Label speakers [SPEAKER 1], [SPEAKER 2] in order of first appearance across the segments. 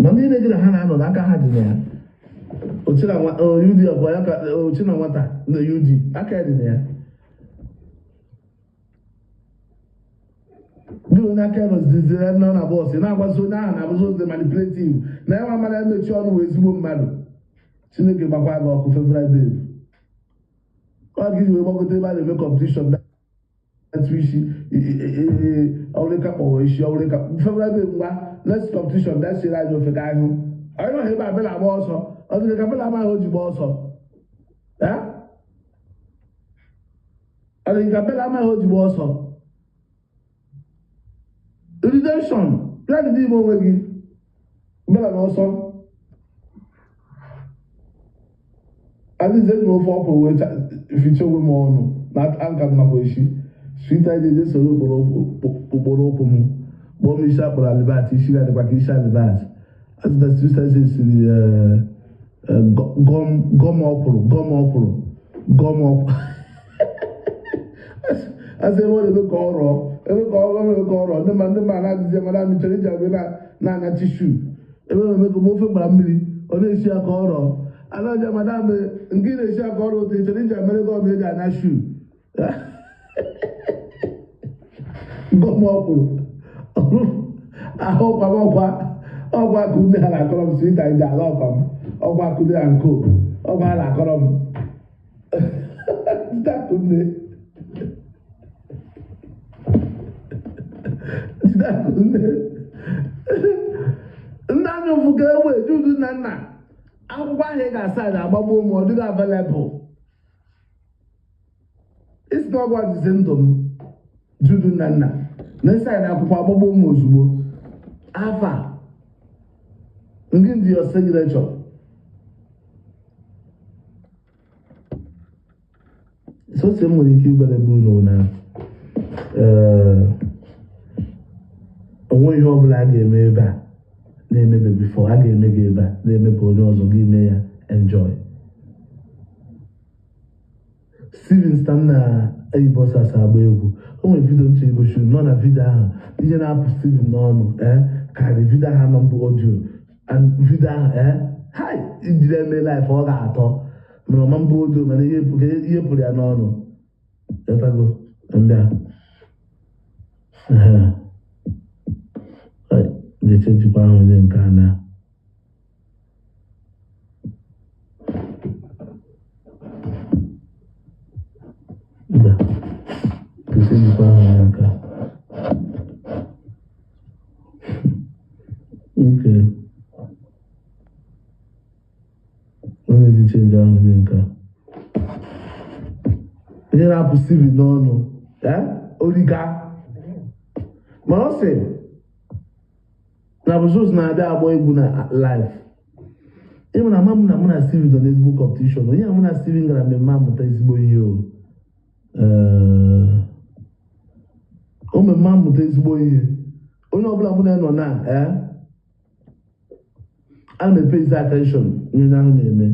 [SPEAKER 1] Ma ndị na-egere ha na-anọ n'aka ha dị na ya. Ochi na nwa UD abụọ ya ka ochi na nwata na UD aka ya dị na ya. Ndị onye aka ya nọzidezere nọ na bọọsụ na-agwazi onye ahụ na-abụzi ozi manipulative na ya nwa mara emechi ọnụ wee ezigbo mmadụ. Chineke gbakwa gị ọkụ, Favourite Babe. Ọ ga iji wee gbagote ebe a na-eme competition atụ isi ọrịka kpọwọ isi ọrịka. Favourite Babe, ngwa, next competition bịa siere anyị ofe ka anyị hụ. Anyị nọ ebe a bịa agba ọsọ. Ọ dịrị ka bịa amaghị o ji gba ọsọ. Ọ dịrị ka bịa amaghị o ji gba ọsọ. Redemption bịa dị n'ime onwe gị bịa na ọsọ. Adịghị eji m ofe ọkwụrụ wee ficha onwe m ọnụ na aka m nakwa esi sweet ide je soro okporo ụkwụ m kpọọ m isi akpọrọ alibat isi ga dịkwa ka isi alibat. Azụta sweet ide siri gọm gọm ọkwụrụ gọm ọkwụrụ gọm ọkwụrụ. Asị ebe ọ na-eme ka ọ rọọ ebe ka ọ eme ka ọ rọọ ndị ma na-adịzi mara m chọrọ iji abịa na-anya tissue ebe ọ na-eme ka ofe gbara mmiri ọ na-esi ya ka ọ rọọ. Anaja madam nke ị na-esi ya ka ọ rọọ otu ị chọrọ iji emere gọm eji anya shu gọm ọkwụrụ ahụ ọkwa m ọkwa ọkwa ka ume ha na-akọrọ m sita iji ala ọkwa m ọkwa kude ya nko ọkwa ha na-akọrọ m Jide Akunne nna anyị ụfụ ka ewe judu nna nna akwụkwọ ahụ ị ga-asa na-agbagbo m ọ dịghị available. Isi na ọgwụ adịzi ndụ m judu nna nna na ịsa na akwụkwọ agbagbo m ozugbo afa ngị ndị your signature. Sọsọ m nwere ike ịgwadebe unu na onwe ihe ọbụla a ga-eme ebe a na-emebe before a ga-eme gị ebe a na-emebe onye ọzọ gị mee ya enjoy. Steven Stam na eyi bọsas agba egwu o nwere video nche igosi nọ na video ahụ ihe na-apụ Steven n'ọnụ karịrị video ahụ nọ mbụ audio and video ahụ hai ijiri eme life ọ ga-atọ mana ọma mbụ audio mana ihe pụrụ ya n'ọnụ etago mbịa na-echejikwa ahụ onye nke a na mba echejikwa ahụ onye nke a. Okay. Onye ji change ahụ onye nke a. Ihe na-apụ Steven n'ọnụ orika mana ọ sị na Buzos na-abịa agba egwu na live. Ịmụ na ama m na mụ na Steven nọ n'ezigbo competition. Onye a mụ na Steven gara mmemme amụta ezigbo ihe o o mmemme amụta ezigbo ihe. Onye ọbụla mụ na ya nọ na ana m epezi attention nye onye ahụ na-eme.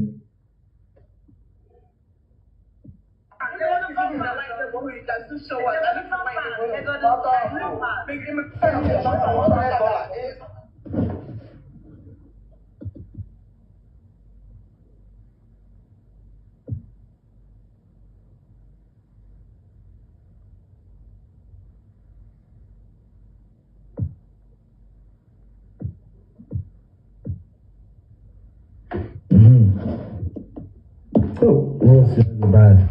[SPEAKER 1] Oh, voice is bad.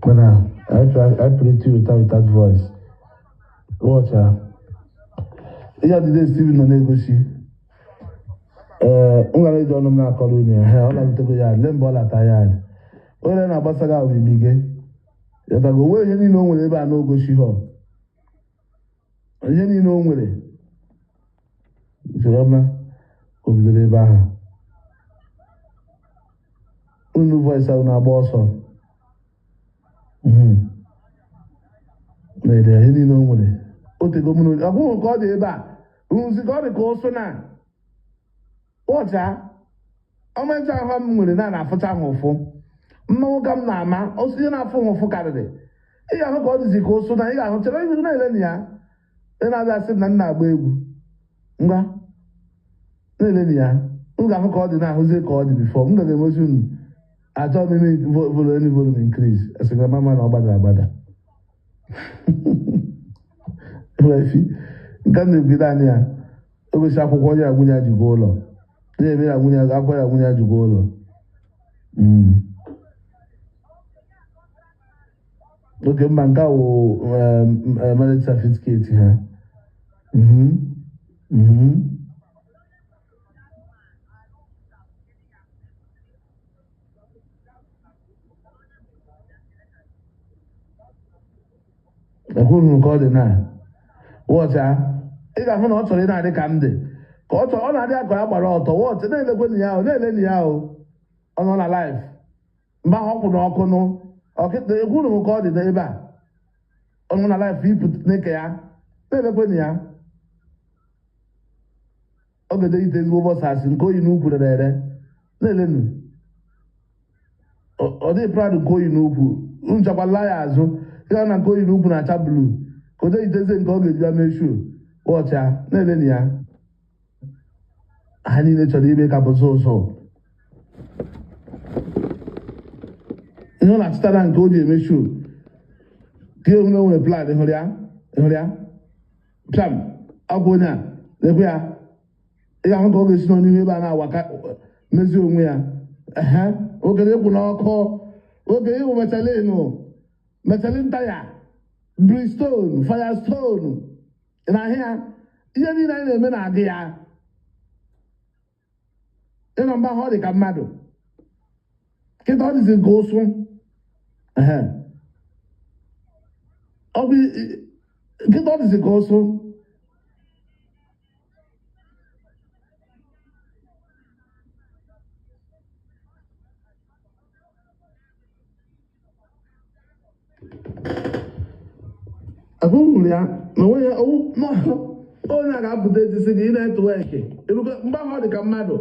[SPEAKER 1] But now, I pray to you without voice. Watch out. Yeah, the day Steven nọ na-egosi. M gara eji ọnụ m na-akọrọ unu ya. Ọ na-abụtego ya lee mgbe ọ lata ya anya. Onye na-agbasa gị ahụ imi gị. Yọtago onwe ihe niile o nwere ebe a na-ogosi ha. Ihe niile o nwere. Jeroma o bidoro ebe ahụ. Unu voice ahụ na-agba ọsọ. Na-ede ihe niile o nwere. O tego m n'obi. Ọ bụghị ka ọ dị ebe a. Nzi ka ọ dị ka ụsụ na. Ọcha. Ọmarịcha ahụ m nwere na na-afụcha ha ụfụ. Mmanwụ ka m na-ama. Ọsọ ihe na-afụ ha ụfụ karịrị. Ị ga-ahụ ka ọ dịzi ka ụsụ na ị ga-ahụ chere ihu na-ele na ya. Ị na-abịa sị m na m na-agba egwu. Ngwa, na-eleni ya. M ga-ahụ ka ọ dị na-ahụzie ka ọ dị before m ga-emezi unu. Achọ m ime volume, volume increase. Asịga mama na ọ gbadara agbada. Efi nke m na-ebido anyị ya o gosi akwụkwọ onye ya nwunye ya jigo ụlọ na-eme ya nwunye akwụkwọ ya nwunye ya jigo ụlọ. Oge mba nke a wụ marriage certificate ha. Ekwuru ka ọ dị na wọcha, ị ga-ahụ na ọ chọrọ ị na-adị ka m dị, ka ọ chọrọ ọ na-adị ka ya gbara ọtọ. Wọchị na-elekwenụ ya ahụ, na-elenu ya ahụ, ọ nọ na live mgbe ahụ ọ kwụ n'ọkụ nụ ọkịta. Ekwuru m ka ọ dị n'ebe a, ọ nọ na live ipụ n'eke ya, na-elekwenụ ya. Ọ ga-eje ite ezigbo boxers nke oyi n'ukwu rere ere, na-elenu. Ọ dịghị proud nke oyi n'ukwu nchakwala ya azụ ịga na nke oyi n'ukwu na-acha blue, ka o jee itezie nke ọ ga-eji bịa mee show. Wọcha, na-elenu ya. Ha niile chọrọ ime ka bụzụ ụzọ ihe ọ na-achịtara nke o ji eme show, ka ihe na o nwere plan. Hụrụ ya, hụrụ ya, pịam ọgwụ onye a na-ekwe ya. Ị ga-ahụ ka ọ ga-esi nọ n'ihu ebe a na-awaka mezie onwe ya. Ehe, oge na-ekwu n'ọkụ, oge ịhụ Michelin, Michelin taya, Bridgestone, Firestone na ahịa, ihe niile anyị na-eme na-agụ ya. Ịnọ mgbe ahụ ọ dị ka mmadụ, kịta ọ dịzi nke ụsụ. Ehe, ọ bụ nkịta, ọ dịzi ka ụsụ. Ahụhụrụ ya na onwe ya onye a ga-apụta ejisi gị network erugo. Mgbe ahụ ọ dị ka mmadụ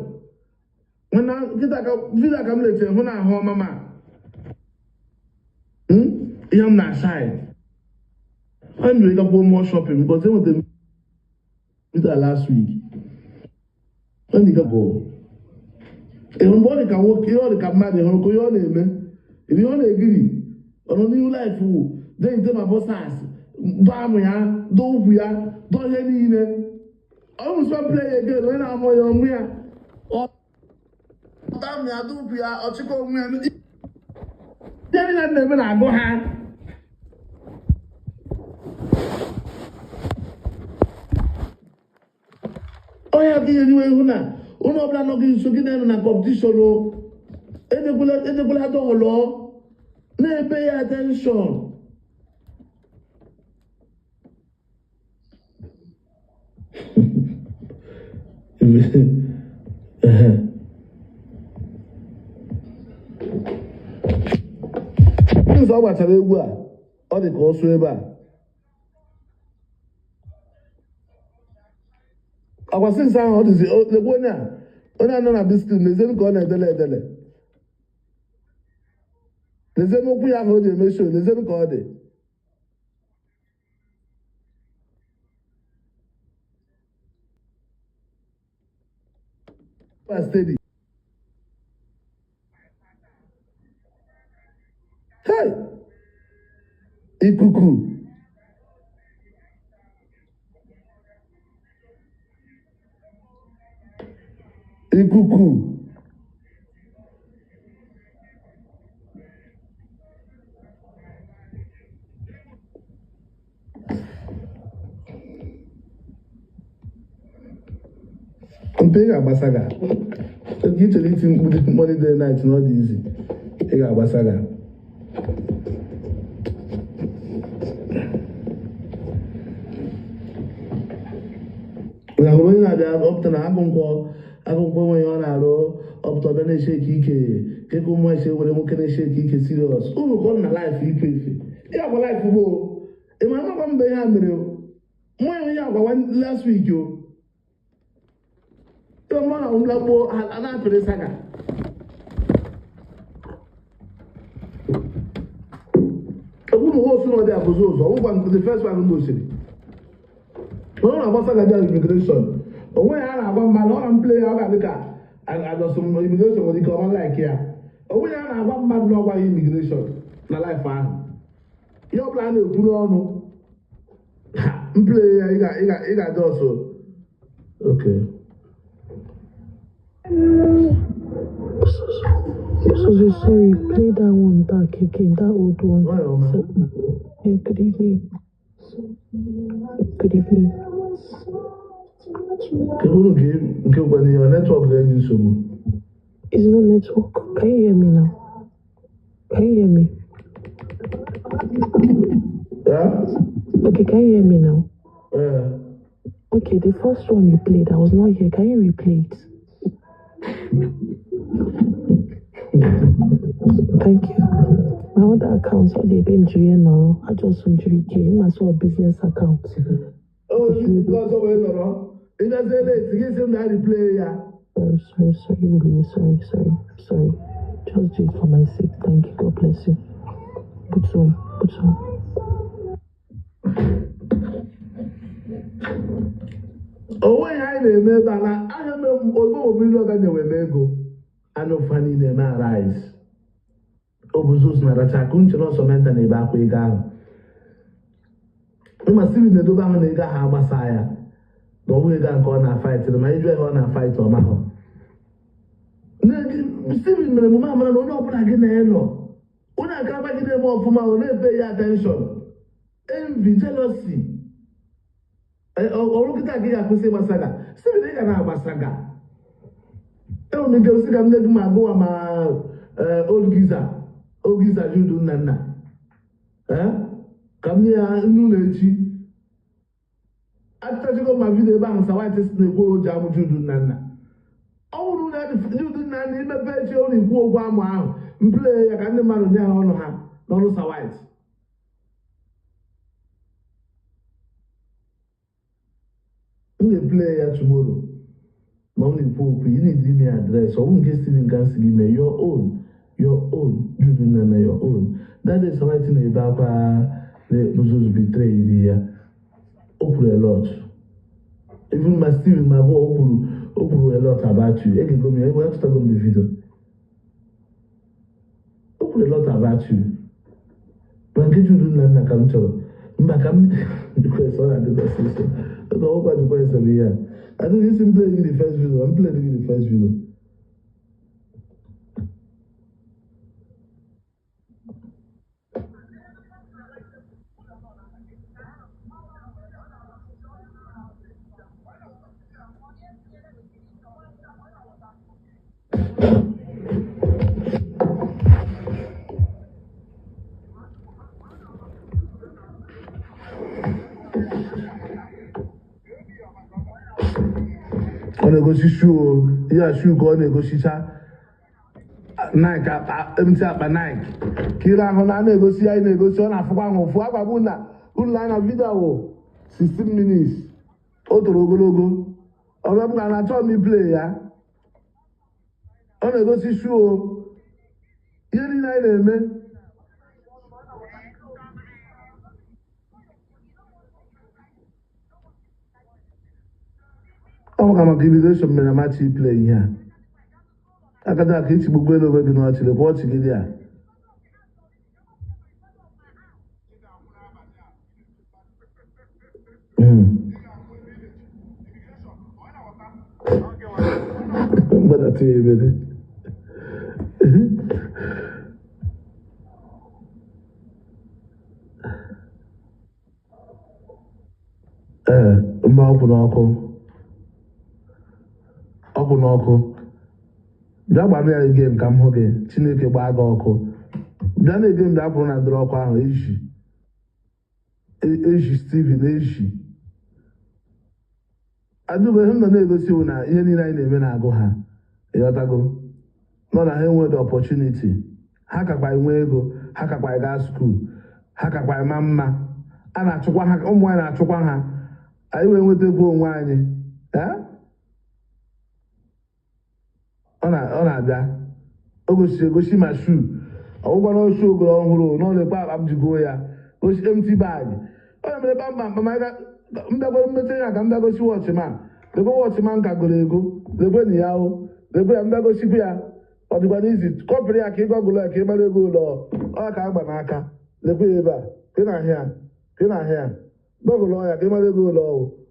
[SPEAKER 1] mana nkịta ka video ka m lechere hụ na ahụ ọma ma ihe m na side ọ mere gakwuo more shopping because enwetara m video last week. Ọ dị bụ ịhụ mgbe ọ dị ka nwoke, ihe ọ dị ka mmadụ, ịhụrụ ka ihe ọ na-eme, ihe ọ na-egiri, ọ nọ n'ihu live wụ jee ite ma boxers dọ amụ ya, dọ ukwu ya, dọ ihe niile. Ọ bụ sọ play again, onye na-amụ ya onwe ya, ọ dọ amụ ya, dọ ukwu ya, ọchịkọ onwe ya, ihe niile na-eme na-agụ ha. Onye aka ihe niwe ihu na onye ọbụla nọ gị nso, gị na-anọ na competition o, ejekwala ejekwala dọọlụ na-ebe ya attention. Nzọ ọ gbachara egwu a, ọ dị ka ọsọ ebe a akwa since ahụ ọ dịzi lekwa onye a, onye a nọ na biscuit. Lezienụ ka ọ na-edele edele, lezienụ ụkwụ ya ahụ o ji eme show, lezienụ ka ọ dị. Steady. Hey! Ikuku ikuku mpe, ị ga-agbasa ga oge ị chere iti mkpu morning, day, night na ọ dị izi, ị ga-agbasa ga. Na hụrụ onye na-abịa ọpụta na agụ nkwọ, agụ nkwọ enweghị ọ na-arụ ọpụta, ọbịa na-eche eke ike keke ụmụ ese were nwoke na-eche eke ike serious uru ka ọ nọ na live ikwe efe ihe agwa live bụ ị ma amakwa mgbe ihe a mere o mụ enwe ihe agwa last week o ịma mma na mlakpo a na-apịrị saga egwu na osu na ọ dị abụzụ ụzọ ọgwụgwa. The first one m gosiri ọ na-agba saga dị immigration. Onwe ya na-agwa mmadụ ọ na m play ya, ọ ga-adị ka adọsụ immigration nwere ike ọma like ya. Onwe ya na-agwa mmadụ na ọ gwaghị immigration na life ahụ. Ihe ọbụla a na-ekwu n'ọnụ ha m play ya, ị ga-adị ọsọ. Okay.
[SPEAKER 2] So sorry, play that one back again, that old one.
[SPEAKER 1] Nwayọọ ma.
[SPEAKER 2] So, yeah, good evening. Good evening.
[SPEAKER 1] Kedu nke kwere ihe network na-enye nsogbu?
[SPEAKER 2] It's no network. Can you hear me now? Can you hear me?
[SPEAKER 1] Yeah?
[SPEAKER 2] Okay, can you hear me now?
[SPEAKER 1] Ee.
[SPEAKER 2] Okay, the first one you played, I was not here. Can you replay it? Thank you. My other account, all the BMG no, I just some J, my sort business account.
[SPEAKER 1] O nwere ike nke ọzọ wee nọrọ ịgazie late, gị sị m na replay ya.
[SPEAKER 2] Sorry, sorry, sorry, really, sorry, sorry, sorry. Just do it for my sake. Thank you. God bless you. Put on, put on.
[SPEAKER 1] Onwe ihe anyị na-eme ebe a na ahịa ozugbo mmiri ọga na-enwe m ego anụ ụfa niile eme arise obuzus na racha akụ nche n'ọsọ menta na-ebe akwa ego ahụ. Ịma Steven na-edobe ahụ na ego ahụ agbasa ya na ọnwụ ego ahụ nke ọ na-afight, ma ịjụ ihe ọ na-afight, ọ mahụ. Steven mere emume amara na onye ọbụla gị na-enọ, onye akaraba gị na-eme ọfụma, ọ na-epe ya attention, envy, jealousy. Ọrụ kịta gị ga-akwụsị ịgbasaga. Steven, ị ga na-agbasaga. Enwere m ike sị ka m nye gị ma gụwa ma Ogiza Ogiza Judu nna nna ka m nye ya nnu na echi achịchachigo ma video ebe ahụ Sawaiti si na-ekwu o ji amụ Judu nna nna. Ọ bụrụ na Judu nna nna imepe echi ọ na-ekwu okwu amụ ahụ, m play ya ka ndị mmadụ nye ha ọnụ ha n'ọnụ Sawaiti. M ga-eplay ya tomorrow ma ọ na-ekwu okwu. You need ime address ọ bụ nke Steven ka si gị mee your own, your own Judu nna na your own. That is Sawaiti na-ebe akwa na Moses betray ya. O kwuru a lot, even ma Steven ma abụọ o kwuru a lot about you. Egego m ya, achọtago m the video. O kwuru a lot about you, ma nke Judu nna nna ka m chọrọ mba ka m request. Ọ na-adịkwa ọsịsọ oge ọgwụkwa jikwa ese m ihe a. I think this play gị the first video. I'm playing gị the first video. Ọ na-egosi shoe ihe a, shoe ka ọ na-egosicha Nike, empty akpa Nike ka ire ahụ na a na-egosi ya, na-egosi, ọ na-afụkwa ahụ ụfụ. Agwa m na ụlọ anya video wụ 16 minutes, o toro ogologo. Ọbịa m ga na-achọ m iplay ya. Ọ na-egosi shoe ihe niile anyị na-eme. Ọ maka immigration mere machi iplay ihe a. Akada aka ichigbukwa elu onwe gị n'ọchị. Lekwa ọchị gị dị a. Mgbadata ya ebere. Ee, mma ọkwụ n'ọkụ, ọkwụ n'ọkụ. Bịa gbara ya game ka m hụ gị. Chineke gbaa gị ọkụ. Bịa na game, bịa kwụrụ na ndịrị ọkụ ahụ eji eji Steven eji adụgo. Ihe m nọ na-egosi bụ na ihe niile anyị na-eme na-agụ ha. Ịghọtago nọ na ha enweghị opportunity, ha kakwa nwee ego, ha kakwa gaa school, ha kakwa ma mma. A na-achụkwa ha, ụmụ nwaanyị na-achụkwa ha. Anyị wee nwetakwa onwe anyị. Ee? Ọ na-abịa o gosiri egosi ma shoe ọgwụgwọ na shoe ogoro ọhụrụ n'ọlekwa akpa m ji goo ya, gosi empty bag. Ọ ya mere kpamkpam kpam. Anyị mbịagoro mmeche ya ka m bịa gosi watch ma Lekwe watch ma nka goro ego. Lekwe na ya o. Lekwe ya mbịa gosikwu ya. Ọ dịkwa n'izi kọpịrị ya ka ị gọgụlụ ya ka ị mara ego ụlọ ọ ka agba n'aka. Lekwe ya ebe a. Ka ị na-ahịa ya. Ka ị na-ahịa ya. Gọgụlụ ya ka ị mara ego ụlọ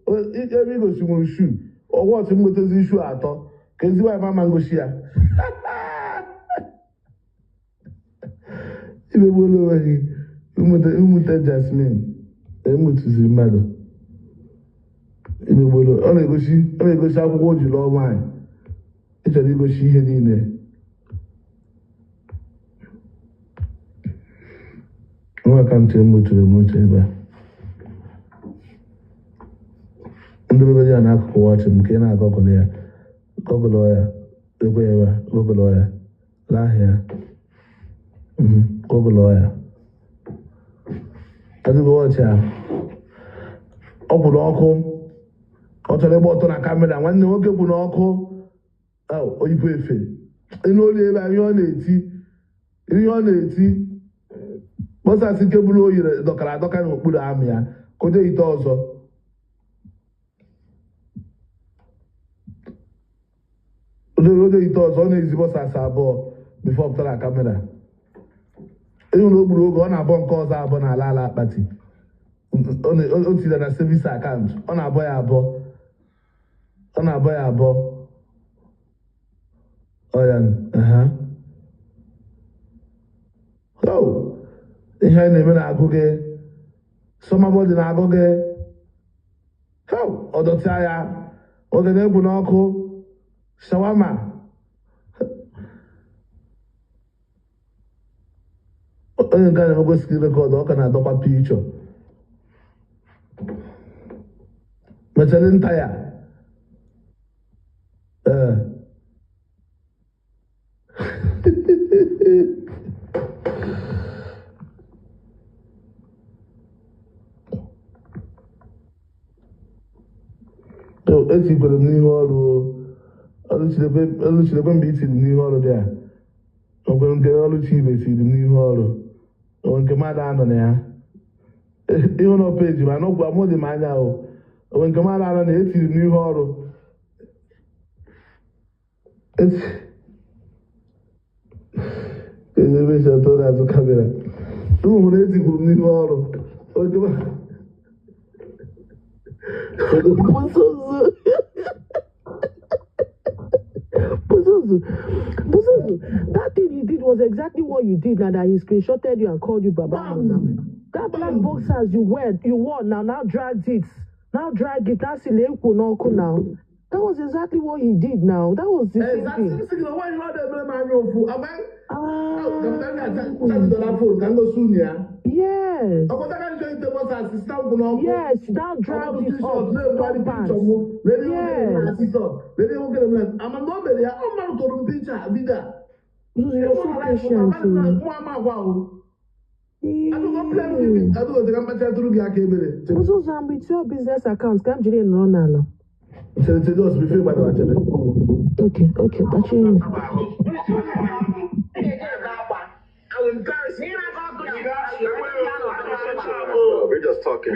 [SPEAKER 1] ọ. Ebe i gosi nwere shoe. Watch m gotezi shoe atọ. Ka ezigbo ya ma ngosi ya. Imegbuola onwe gị. Ụmụnte Jasmine. Emutuziri mmadụ. Imegbuola. Ọ na-egosi akwụkwọ o ji lụọ nwaanyị. Ị chọrọ igosi ihe niile. Nwa akaụntụ emuturu emutu ebe a. Ndị begodi ya n'akụkụ watch m ka ị na-agọgụlụ ya. Gọgụlụ ya. Ekwe ya ebe a. Gọgụlụ ya. Lee ahịa. Gọgụlụ ya. Adịgo watch a. Ọ kwụ n'ọkụ. Ọ chọrọ ịgba ọtọ na camera. Nwanne nwoke kwụ n'ọkụ. Oyibo efe. Ịnụ olu ebe a ihe ọ na-eti. Ihe ọ na-eti. Kpọsasị nke bụrụ oyi dọkara adọka n'okpuru amị ya. Ka o jee ite ọzọ. Oje ite ọzọ ọ na-ezi bọsasị abụọ before pụtara na camera. Ịhụ na o gburu oge ọ na-abọ nke ọzọ abụọ n'ala ala akpati. O tinyere na service account. Ọ na-abọ ya abụọ. Ọ na-abọ ya abụọ. Ọ ya aha. Oh, ihe anyị na-eme na-agụ gị. Sọmabọdị na-agụ gị. Oh, ọ dọtịa ya. Oge na-egwu n'ọkụ. Shawarma. Onye nke a na-emekwa screen record ọ ka na-adọkwa picture. Michelin taya. Ee. Etikwere m n'ihu ọrụ o. Ọlụchilekwe mgbe i tiri m n'ihu ọrụ dị a. Onwere nke Ọlụchi ibe tiri m n'ihu ọrụ. Onwere nke mmadụ anọ na ya. Ịhụ na peji ma anọkwu amụdị m anya o. Onwere nke mmadụ anọ na ya etiri m n'ihu ọrụ. Ebe esi atọ n'azụ camera. Ụmụ hụrụ etikwuru m n'ihu ọrụ. Oge
[SPEAKER 2] Busuzu. Busuzu. Busuzu. That thing he did was exactly what you did now that he screenshotted you and called you Baba now. That black boxers you wear, you wore now, now dragged it. Now drag it. That's now. That was exactly what he did now. That was the same
[SPEAKER 1] Exactly.
[SPEAKER 2] thing.
[SPEAKER 1] Nwaanyị ọ na-emere m anya ụfụ. Chajidọla phone ka m gosi unu ya.
[SPEAKER 2] Yes.
[SPEAKER 1] Ọkọta ka njọ ite bọsa asịsta nkwụ n'ọkụ.
[SPEAKER 2] Yes, now drag it up.
[SPEAKER 1] Na-ebugharị
[SPEAKER 2] Top
[SPEAKER 1] picture
[SPEAKER 2] pants.
[SPEAKER 1] mụ. Lere ihe nwoke na-eme na
[SPEAKER 2] Yes.
[SPEAKER 1] TikTok. Lere ihe nwoke na-eme na ama na o mere ya, ọ mmadụ tụrụ m picture video a.
[SPEAKER 2] You're so patient.
[SPEAKER 1] Mụ ama agwa o. Adụgo plan adụgo ka mkpacha tụrụ gị aka ebere.
[SPEAKER 2] Busuzu, I'm with your business account. Ka m jiri nọrọ n'ala.
[SPEAKER 1] Chere chere just before ịgbadawa chere.
[SPEAKER 2] Okay, okay, kpachie ya.
[SPEAKER 3] We're just talking.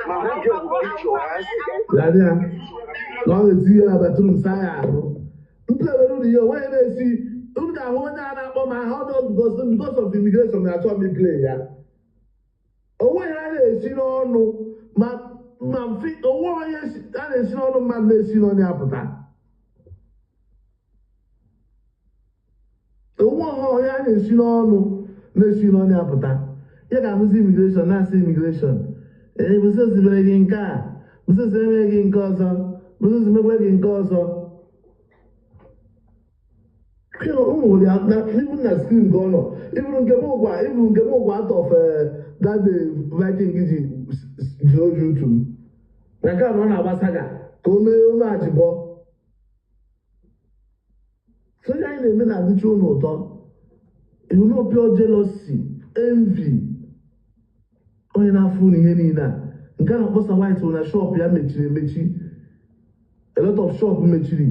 [SPEAKER 3] My homegirl will beat your ass.
[SPEAKER 1] Ladị ya. Na ọ na-eti ihe na bathroom saa ya ahụ. Mpụlewere unu ihe onye na-esi unu ga-ahụ onye a na-akpọ ma ha ọ because of immigration na-achọ m play ya. Onwe ha na-esi n'ọnụ ma ma mfi onwe onye a na-esi n'ọnụ mmadụ na-esi n'ọnụ ya pụta. Onwe ha onye a na-esi n'ọnụ na-esi n'ọnụ ya pụta. Ya ga-ahụzi immigration na-asị immigration. Ee, Busosi mere gị nke a, Busosi mere gị nke ọzọ, Busosi mekwe gị nke ọzọ. Ụmụ hụrụ ya na even na screen ka ọ nọ. Iburu nke m ụgwa iburu nke m ụgwa out of that day Viking ji ji oji utu m. Na nke a na ọ na-agba saga ka o mee ome ajibọ. So ihe anyị na-eme na-adịcha unu ụtọ. You know pure jealousy, envy. Onye na-afụ unu ihe niile a. Nke a na-akpọsa white bụ na shop ya mechiri emechi. A lot of shop mechiri.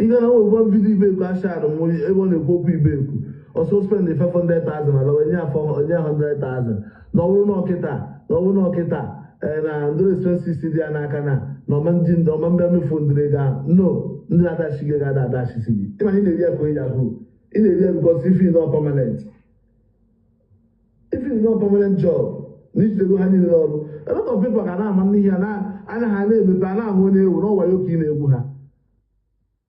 [SPEAKER 1] Ị ga na nwekwa video Ibeku ashadụ m ebe ọ na-ekwu okwu Ibeku. Ọsọ spend 500,000 ala onye afọ onye 100,000 na ọ bụrụ na ọkịta na ọ bụrụ na ọkịta na ndụrụ expenses dị ya n'aka na na ọma ndị ndị ọma mbịa mefu ndịrị ego ahụ no ndị na-adachi gị ga-ada adachisi gị. Ịma na ị na-eri ya ka onye yahoo, ị na-eri ya because if you not permanent, if you not permanent job na ijidego ha niile n'ọrụ. A lot of people ga na-ama n'ihe a na anya ha na-emepe a na-ahụ onye ewu na ọwayo ka ị na-egwu ha.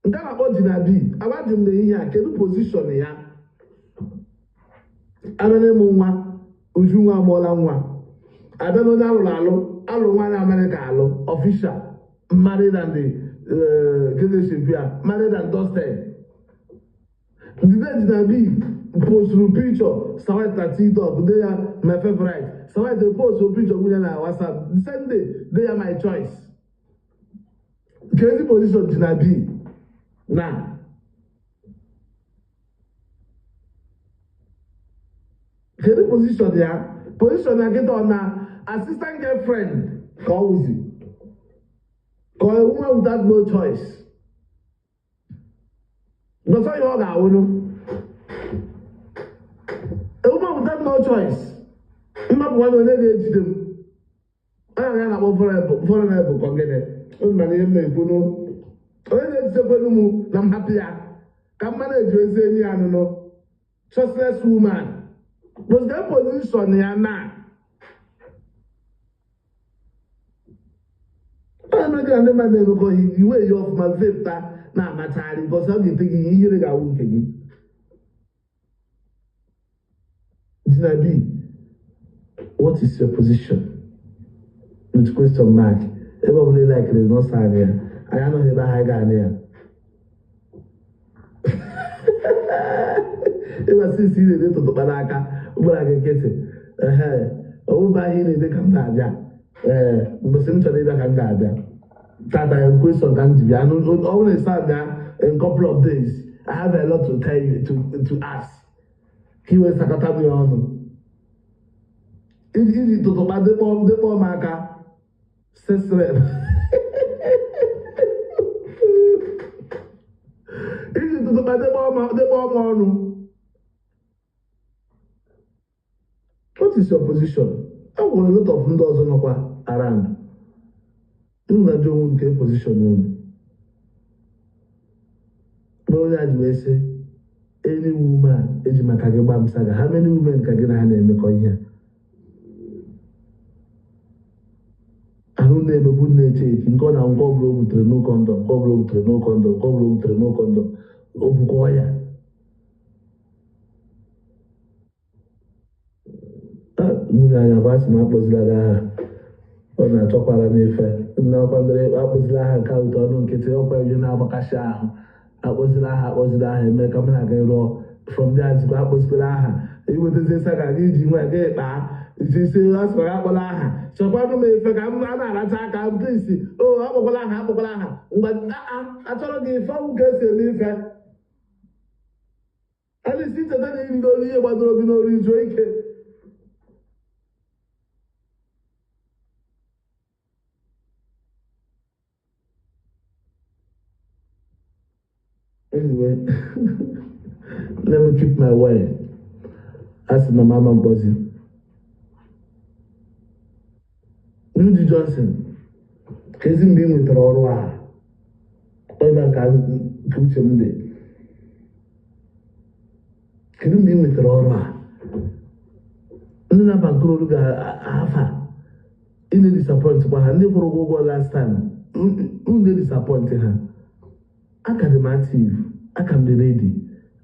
[SPEAKER 1] Nke a na-akpọ Gina B, agbaji m na ihe a, kedu position ya? Abịa n'ịmụ nwa, Ujunwa amụọla nwa. Abịa n'onye alụrụ alụ, alụ nwaanyị Amerịka, alụ official, married and the married and dusted. The day Gina B posturu picture Sawite na TikTok, dey ya my favorite. Sawite post picture nwunye na WhatsApp the same day, dey ya my choice. Kezi position Gina B na kedu position ya? Position ya kịta, ọ na assistant girlfriend ka ọ wụzi, ka ọ woman without no choice? Gbọsọ ihe ọ ga-awụnụ, a woman without no choice. Mmapụkwa na onye ga-ejide m onye ga na-akpọ vulnerable ka gịnị? Unu mana ihe m na-ekwu nụ, onye na-ejidekwenu m na m hapụ ya ka mma na-eji ezi enyi ya nụnụ. Trustless woman, but the position ya na onye mere na ndị mmadụ na-emekọ ihe iwe ya ọfụma vepụta na-amachagharị because ọ ga-ete gị ihe ihere ga-awụ nke gị. Gina B, what is your position? With question mark. Ebe ọ bụla ị laikiri n'ọsọ anyị ya, anyị anọghị ebe ahụ, anyị ga-anị ya. Ịma sisi ị na-ede tụtụkpa n'aka ụgbara gị nkịtị. Ehe, ọwụba ahụ ị na-ede ka m na-abịa. Ee, mbọsị m chọrọ ịbịa ka m ga-abịa. Tata ya question ka m ji bịa. Ọ bụrụ na ịsa bịa in couple of days, I have a lot to tell you, to ask, ka i wee sakọta m ya ọnụ iji tụtụkpa dịkpọ m aka sesrep, iji tụtụkpa dịkpọ m ọnụ. What is your position? E nwere a lot of ndị ọzọ nọkwa around. Unu na-ajụ onwe nke position unu. Mere onye a ji wee sị any woman eji maka gị gba m saga. How many women ka gị na ha na-emekọ ihe a? Ahụ na-emegbu na-eche echi nke ọ na nke ọbụla o butere no condom, nke ọbụla o butere no condom, nke ọbụla o butere no condom, o bukwa ya. Nwunye anya bụ asị m akpọzila gị aha, ọ na-achọkwara m ife nnakwa ndịrị. Akpọzila aha nke ụtọ ọnụ nkịtị, ọkwa ihe na-agbakasị ahụ. Akpọzila aha, akpọzila aha eme ka m na-aga rụọ from there. Zikwa akpọzikwala aha iwetazie saga gị iji nwe gị kpaa isi asịkwa gị akpọla aha, chọkwanụ m ife ka m a na-aracha aka m isi o. Akpọkwala aha, akpọkwala aha mgbe achọrọ gị ife ọgwụ ka esi eme ife. Alisi cheta na iri n'olu ihe gbadoro gị n'olu izuo ike. Anyway, let me keep my word. Asị na mama mkpọzi Rudy Johnson, kezi mgbe ị nwetara ọrụ a ebe a ka nke uche m dị, kedu mgbe ị nwetara ọrụ a? Ndị na-aba nkorolu ga-afa ị na-edisappoint kwa ha. Ndị kwụrụ ụgwọ ụgwọ last time, unu na-edisappoint ha. Aka dị m active, aka m dị ready,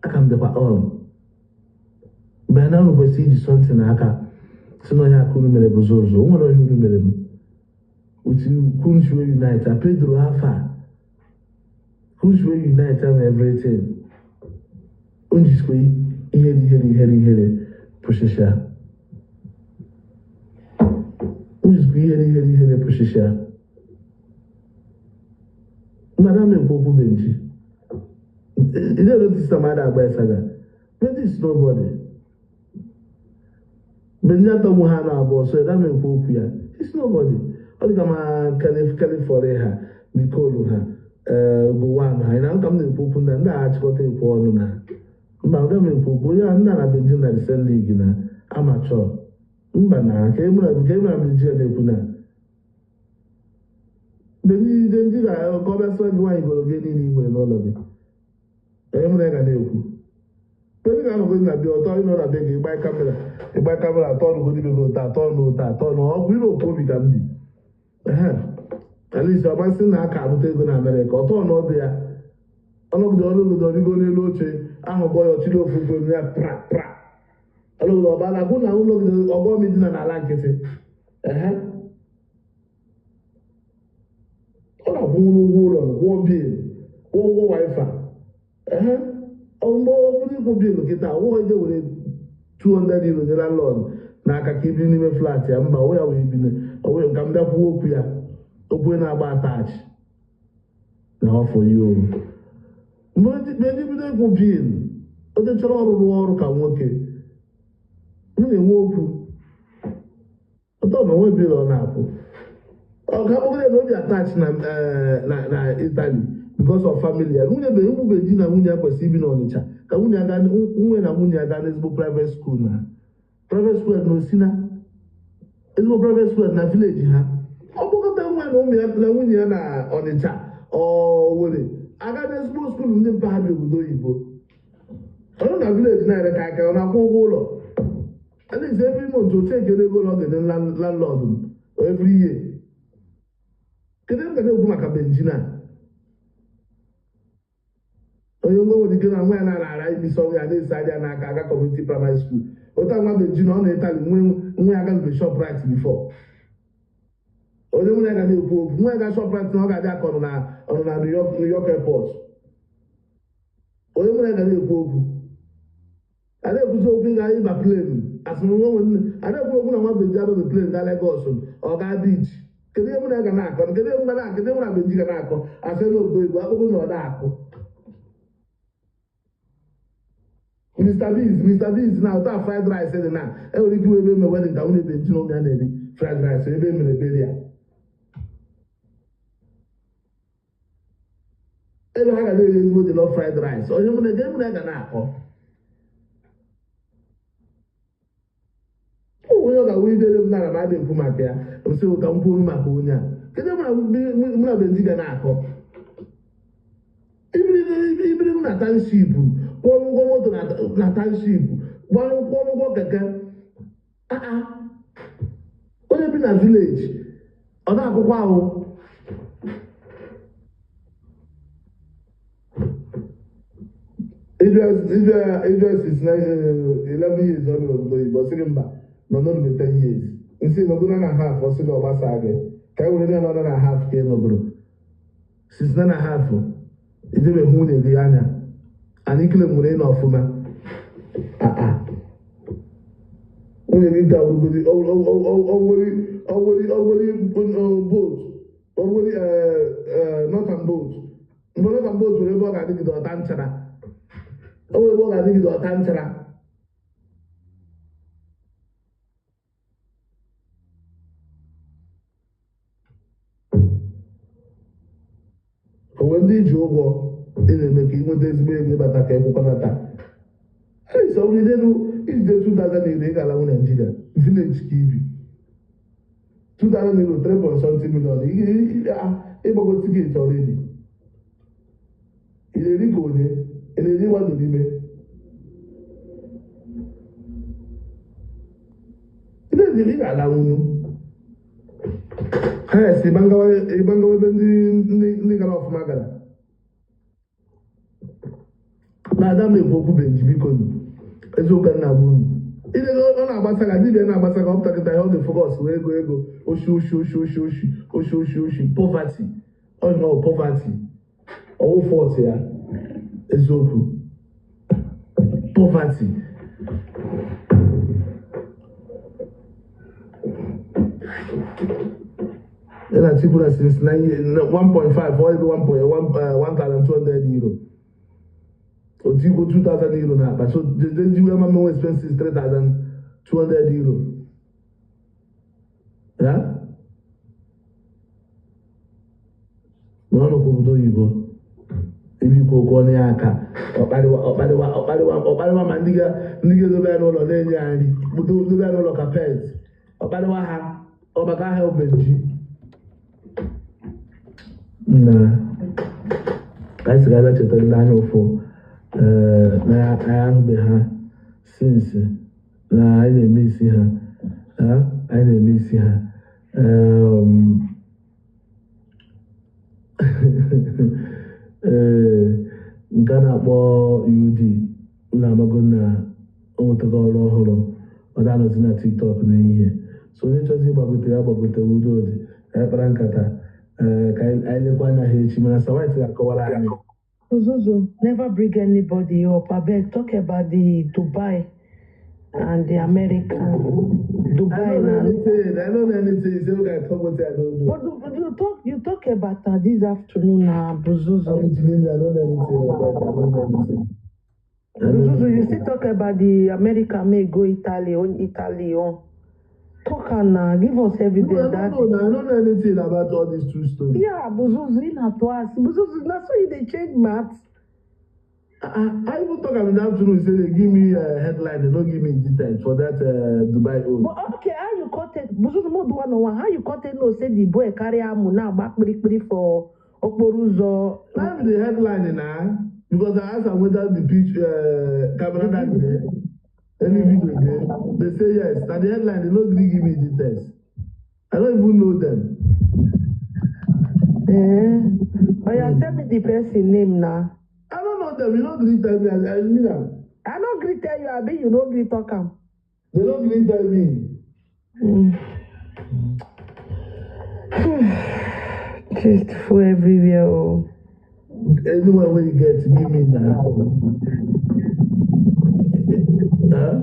[SPEAKER 1] aka m dịkwa on. Mgbe na unu kwesịrị iji something n'aka si na onye aka unu mere bụ ụzọ o nwere onye unu mere m with Kunshwe Unite Pedro afa Kunshwe Unite and everything. Unu jisikwa ihere ihere ihere ihere pụshisha. Unu jisikwa ihere ihere ihere pụshisha. Madam ekwu okwu benchi. You don't notice some other agba saga. Benchi is nobody. Benchi atọgbu ha na abụọ so edam ekwu okwu ya. It's nobody. Ọ dị ka ma California ha, Mikolu ha. Ee, Gowon anyị na nka m na-ekwu okwu na ndị a achịkọta ekwu ọnụ na mba, aga m ekwu okwu onye a ndị a na Benji na the same league na amateur. Mba, na nke mụ na nke mụ na Benji na-ekwu na Benji Benji ga ka ọ bịa sịwa gị nwaanyị goro gị niile ị nwere n'ụlọ gị. Onye mụ na ya ga na-ekwu, Benji ga-anọgodi na bịa ọtọ ịnọ na be gị, ịgba camera, ịgba camera atọ ọnụgodi be gị ụtọ atọ ọnụ ụtọ atọ ọnụ ọgwụ Europe obi ka m bi. Ehe. At least ọ masị na aka arụta ego na Amerịka ọtọ ọnọdụ ya ọnọgide ọnọgide ọrịgo n'elu oche ahụ gọ ya ọchịrị ofu ugbo ya pra pra ọnọgide ọbala gwụ na ụlọgide ọgọ m dina n'ala nkịtị. Ehe, ọ na-akwụnwuru ụgwọ ụlọ, kwụọ bill, kwụọ ụgwọ wifi. Ehe, mgbe ọ bụrụ ịkwụ bill kịta ụgwọ ije were €200 nye landlord n'aka ka ibiri n'ime flat ya. Mba, onwe ya wee bine onwe ka m bịa kwuo okwu ya, okwu na-agba attach na ọfọ ya o. Mgbe ndị bido ịkwụ bill, onye chọrọ ọrụ rụọ ọrụ ka nwoke m na-enwe okwu ụtọ na onwe bill ọ na-akwụ ọ ga-akpọgide na obi attach na Italy because of family ya. Nwunye be nwube di na nwunye ya kwesịrị ibi n'Ọnịcha ka nwunye ya gaa, nwunye na nwunye ya gaa n'ezigbo private school, na private school na osina ezigbo private school na village ha. Ọ kpọkọta nwa na ụmụ ya na nwunye ya na Ọnịcha ọ were aga n'ezigbo school ndị mpaghara obodo oyibo. Ọrụ na village na-ere ka aka ọ na-akwụ ụgwọ ụlọ at least every month, o chekere ego na ọ ga-enye landlord every year. Kedu ebe m ga na-ekwu maka Benjina, onye nwe nwere ike na nwa ya na-ara imi sọ ya na-esi aja n'aka aga community primary school otu nwa Benjina ọ na-Italy nwe nwa ya agazube Shoprite before. Onye nwunye ya ga na-ekwu okwu, nwa ya ga Shoprite na ọ ga-adị aka ọnụ na ọnụ na New York airport. Onye nwunye ya ga na-ekwu okwu, a na-ekwuzi okwu ịga ịba plane asịrị nwa nwe a na-ekwu okwu na nwa Benji ababe plane gaa Lagos, ọ gaa beach. Kedu ihe mụ na ya ga na-akọ? Kedu ihe mụ na kedu ihe mụ na Benji ga na-akọ asị n'obodo oyibo akpụkpọ na ọ na-akụ Mr Beans, Mr Beans na ụta fried rice dị na enwere ike iwe ebe eme wedding ka nwunye Benji na ụmụ ya na-eri fried rice ebe e mere ebere ya ebe ha ga na-eri ezigbo jollof fried rice. Onye mụ na ya ga na-akọ, onye ọ ga-awụ idere m nara m adị ekwu maka ya m sị ka m kwuru maka onye a. Kedu mụ na Benji ga na-akọ? Ibiri m na township kwụọ ụgwọ moto na township, kwụọ ụgwọ keke. Aa, onye bi na village ọ na-akwụkwọ ahụ. Idris is 11 years ọ bịara obodo oyibo, ọ sị gị mba nọ n'obe 10 years nsị nọgoro na half, ọ sị gị ọ gbasaa gị ka e were ya nọ na half ka ị nọgoro since na half ijebe hụ nwunye gị anya anyị ikele nwere ịnọ ọfụma. Aa, nwunye gị ga-awụrụgodi ọwụri ọwụri boat ọwụri northern boat mgbe northern boat nwere ebe ọ ga-adịgide ọta nchara, o nwere ebe ọ ga-adịgide ọta nchara. Onwe ndị ji ụgwọ ị na-eme ka ị nweta ezigbo ego ịbata ka ịkwụkọnata esi ọ bụrụ elu ijide €2,000 ị ga-alanwu Naijiria village ka ibi €2,000, 3 point something million ịgbago ticket already. Ị na-eri ka onye ị na-eri gbado n'ime ị na-eri ị ga-alanwunu ha esi ịgbangawa ebe ndị gara ọfụma gara na-ada m ekwu okwu. Benji, biko nụ, eziokwu nna m unu ile ọ na-agbasa ka dibịa na-agbasa ka ọ pụta kịta ihe ọ ga-efocus wee ego ego oshi oshi oshi oshi oshi oshi oshi oshi poverty ọ nọ poverty ọwụ fault ya eziokwu poverty. Ya na chukwu na since 1.5 or ebe €1,200 otu igbo €2,000 na akpa so jejiwe ma menwe expenses €3,200 ya ma ọ nọkwa obodo oyibo. Ibe ikwu okwu ọnụ ya aka ọkparịwa ọkparịwa ọkparịwa ọkparịwa ma ndị ga-edobe ya n'ụlọ na-enye ya nri, dobe ya n'ụlọ ka pet, ọkparịwa ha ọbaka ha obenji na ka anyị si ga-abịa cheta ndị anya ụfụ na anyị ahụbe ha since na anyị na-eme isi ha, anyị na-eme isi ha. Ee, nke a na-akpọ UD na-amago na o nwetago ọrụ ọhụrụ, ọ da-anọzi na TikTok n'ehihie, so onye chọzi ịgbagote ya gbagote. Udo dị ka anyị kpara nkata. Ee, ka anyị lekwa anya ha echi, mana Sir White ga-akọwara anyị.
[SPEAKER 2] Ozuzu, never bring anybody up. Abeg, talk about the Dubai and the America.
[SPEAKER 1] I
[SPEAKER 2] Dubai
[SPEAKER 1] don't know
[SPEAKER 2] na.
[SPEAKER 1] anything. I don't know anything. Say make I talk wetin I don't know.
[SPEAKER 2] But you talk about this afternoon na Buzuzu.
[SPEAKER 1] I'm telling you, I don't know anything about it. I don't know anything. I don't know.
[SPEAKER 2] Buzuzu, you still talk about the America may go Italy on Italy on. Talk am na, give us
[SPEAKER 1] No,
[SPEAKER 2] evidence
[SPEAKER 1] I
[SPEAKER 2] that.
[SPEAKER 1] don't know. I don't know anything about all these true stories.
[SPEAKER 2] Yeah, Buzuzu, in to us. Buzuzu, na so you dey change math.
[SPEAKER 1] I even talk am in the afternoon. Say they give me a headline. They don't give me details for that Dubai own.
[SPEAKER 2] But okay, how you cut it? Buzuzu mo do one on one. How you cut it? No, say the boy carry am na agba kpirikpiri for okporo ụzọ.
[SPEAKER 1] That be the headline now. Because I ask am whether the pitch camera that day, any video dey. They say yes. Na the headline. They no gree give me details. I don't even know them.
[SPEAKER 2] Eh. Oya, tell me the person name now.
[SPEAKER 1] I don't know them. You no gree tell me. I mean am.
[SPEAKER 2] I no gree tell you, abi you no gree talk am.
[SPEAKER 1] They no gree tell me.
[SPEAKER 2] Gist full everywhere oh.
[SPEAKER 1] Anyone wey you get, give me now. Huh?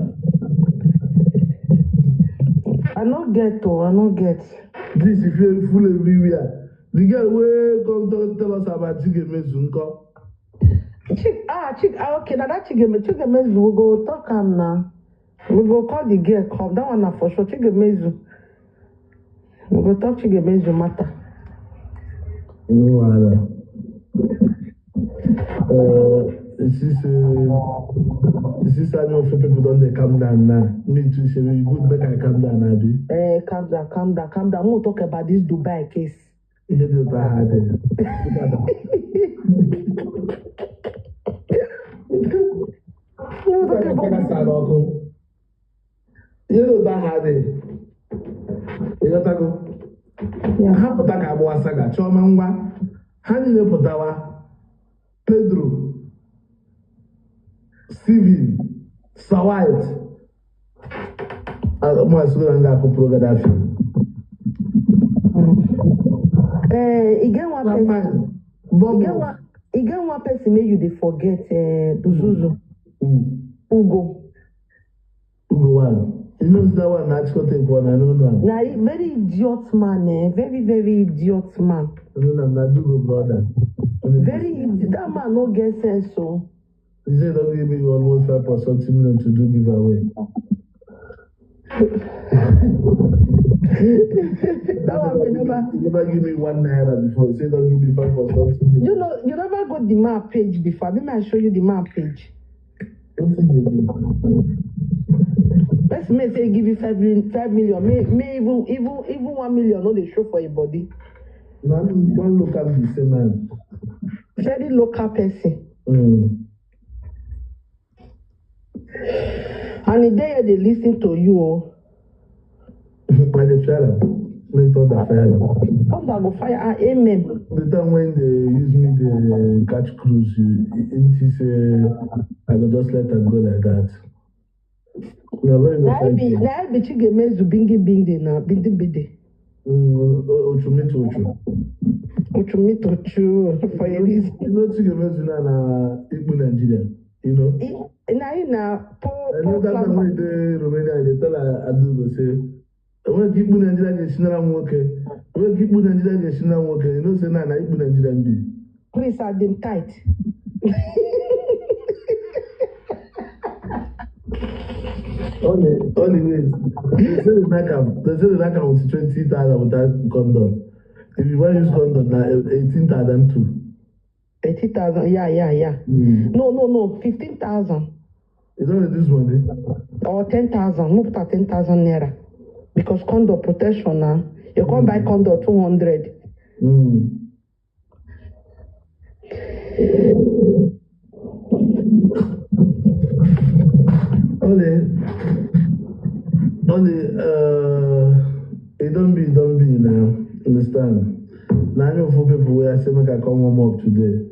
[SPEAKER 2] I no get oh, I no get.
[SPEAKER 1] This if you full everywhere. The girl wey come tell us about Chigemezu nko.
[SPEAKER 2] Chik ah Chik ah, okay, na that Chigemezu, we go talk am na. We go call the girl come. That one na for sure. Chigemezu. We go talk Chigemezu matter.
[SPEAKER 1] No wahala. You see say you see say Anyaofu people don dey calm down now. Me too say e good make I calm down, abi.
[SPEAKER 2] Eh, calm down, calm down, calm down. We wan talk about this Dubai case.
[SPEAKER 1] Ihe dị ụtọ ahụ adịghị.
[SPEAKER 2] We wan talk about
[SPEAKER 1] Sara ọkụ. Ihe dị ụtọ ahụ adịghị. Ịghọtago?
[SPEAKER 2] Yeah.
[SPEAKER 1] Ha pụta ka agbụwa saga chiọma ngwa ha niile pụtawa. Pedro, Steven, Sir White, ụmụasịgo na m ga-akụpụrụ Gaddafi.
[SPEAKER 2] Eh, e get one
[SPEAKER 1] Na
[SPEAKER 2] person.
[SPEAKER 1] fine.
[SPEAKER 2] E
[SPEAKER 1] Bubbles.
[SPEAKER 2] get one person wey you dey forget, eh, Buzuzu. Ugo.
[SPEAKER 1] Ugo one. You know that one na achịkọta ekwu na no know am.
[SPEAKER 2] Na very idiot man, eh? Very, very idiot man.
[SPEAKER 1] I know am, na Dugo brother.
[SPEAKER 2] Very that man no get sense o.
[SPEAKER 1] He say don give me almost five point something million to do giveaway.
[SPEAKER 2] That one wey never.
[SPEAKER 1] He never give me ₦1 before. He say don give me five point something million.
[SPEAKER 2] You know, you never go the man page before. Abi may I show you the man page?
[SPEAKER 1] Wetin dey do?
[SPEAKER 2] Person may say he give you 5 million, may even 1 million no dey show for your body.
[SPEAKER 1] Na one look am be same man.
[SPEAKER 2] Very local person. And e dey here dey listen to you o.
[SPEAKER 1] I dey fear am. Make thunder fire am.
[SPEAKER 2] Thunder go fire ah, amen.
[SPEAKER 1] The time when they use me dey catch cruise, you think say I go just let am go like that? Na very
[SPEAKER 2] Na him be na him be Chigemezu bingi bindi na bindi bindi.
[SPEAKER 1] Ochu meet Ochu.
[SPEAKER 2] Ochu meet Ochu for a reason.
[SPEAKER 1] You know Chigemezu na Igbo Nigeria, you know?
[SPEAKER 2] Na him na po
[SPEAKER 1] I know
[SPEAKER 2] po
[SPEAKER 1] that time when dey Romania, I dey tell Adugo say, enweghị ka Igbo Nigeria ga-esi nara m nwoke. Enweghị ka Igbo Nigeria ga-esi nara m nwoke. You know say na Igbo Nigeria m bi.
[SPEAKER 2] Chris Adim tight.
[SPEAKER 1] Only wait. They say they knack am. They say they knack am with 20,000 without condom. If you wan use condom, na 18,002.
[SPEAKER 2] 30,000. Yeah. No, 15,000
[SPEAKER 1] You don't reduce money.
[SPEAKER 2] or 10,000. No, put 10,000 naira. Because condom protection now. You can't buy condom 200.
[SPEAKER 1] Only, it don't be now. Understand? Now I know for people where I say make I come warm up today.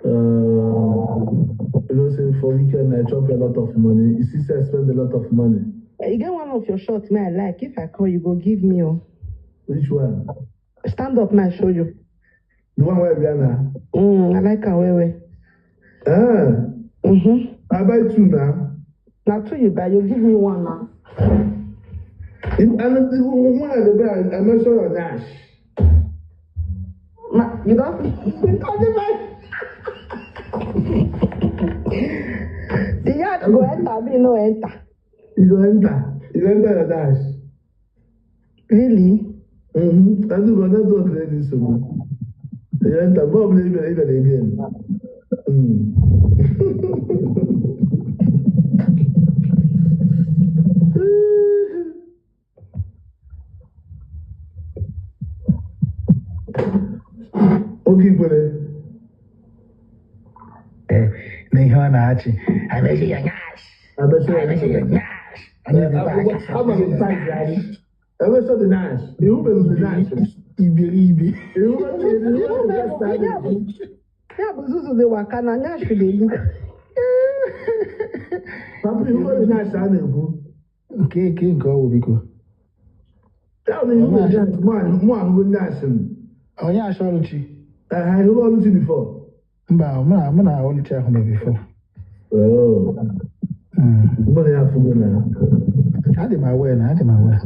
[SPEAKER 1] You know, say for weekend I chop a lot of money. You see, say I spend a lot of money.
[SPEAKER 2] You get one of your shorts, man. I like. If I call, you go give me. Oh.
[SPEAKER 1] Which one?
[SPEAKER 2] Stand up, man. Show you.
[SPEAKER 1] The one where we are now.
[SPEAKER 2] I like her well.
[SPEAKER 1] Ah,
[SPEAKER 2] Mm-hmm.
[SPEAKER 1] I buy two now.
[SPEAKER 2] Now two you buy, you give me one now.
[SPEAKER 1] And the one at the back, I measure your dash.
[SPEAKER 2] Ma, you don't. The yard go enter, me no enter.
[SPEAKER 1] You go enter. You go enter your dash.
[SPEAKER 2] Really?
[SPEAKER 1] Mm-hmm. I do go network ready so. You enter, probably even again. Mm. Okay, brother.
[SPEAKER 4] N'ihe ọ na-achị amechi ya nyash amechi ya nyash iberibe.
[SPEAKER 2] Ya bụ Zuzu dey waka na nyash dey look.
[SPEAKER 1] Papa, ihu the nash a na-ekwu.
[SPEAKER 4] Nke nke ọwụ biko.
[SPEAKER 1] Mụ ahụgo nyash m.
[SPEAKER 4] Onye achọ ọlụchi?
[SPEAKER 1] I hụgo ọlụchi before.
[SPEAKER 4] Mba, mụ na ọlụchi ahụ mee before.
[SPEAKER 1] Oh. Mgbe ya afụgo na.
[SPEAKER 4] Adị m aware na adị m aware.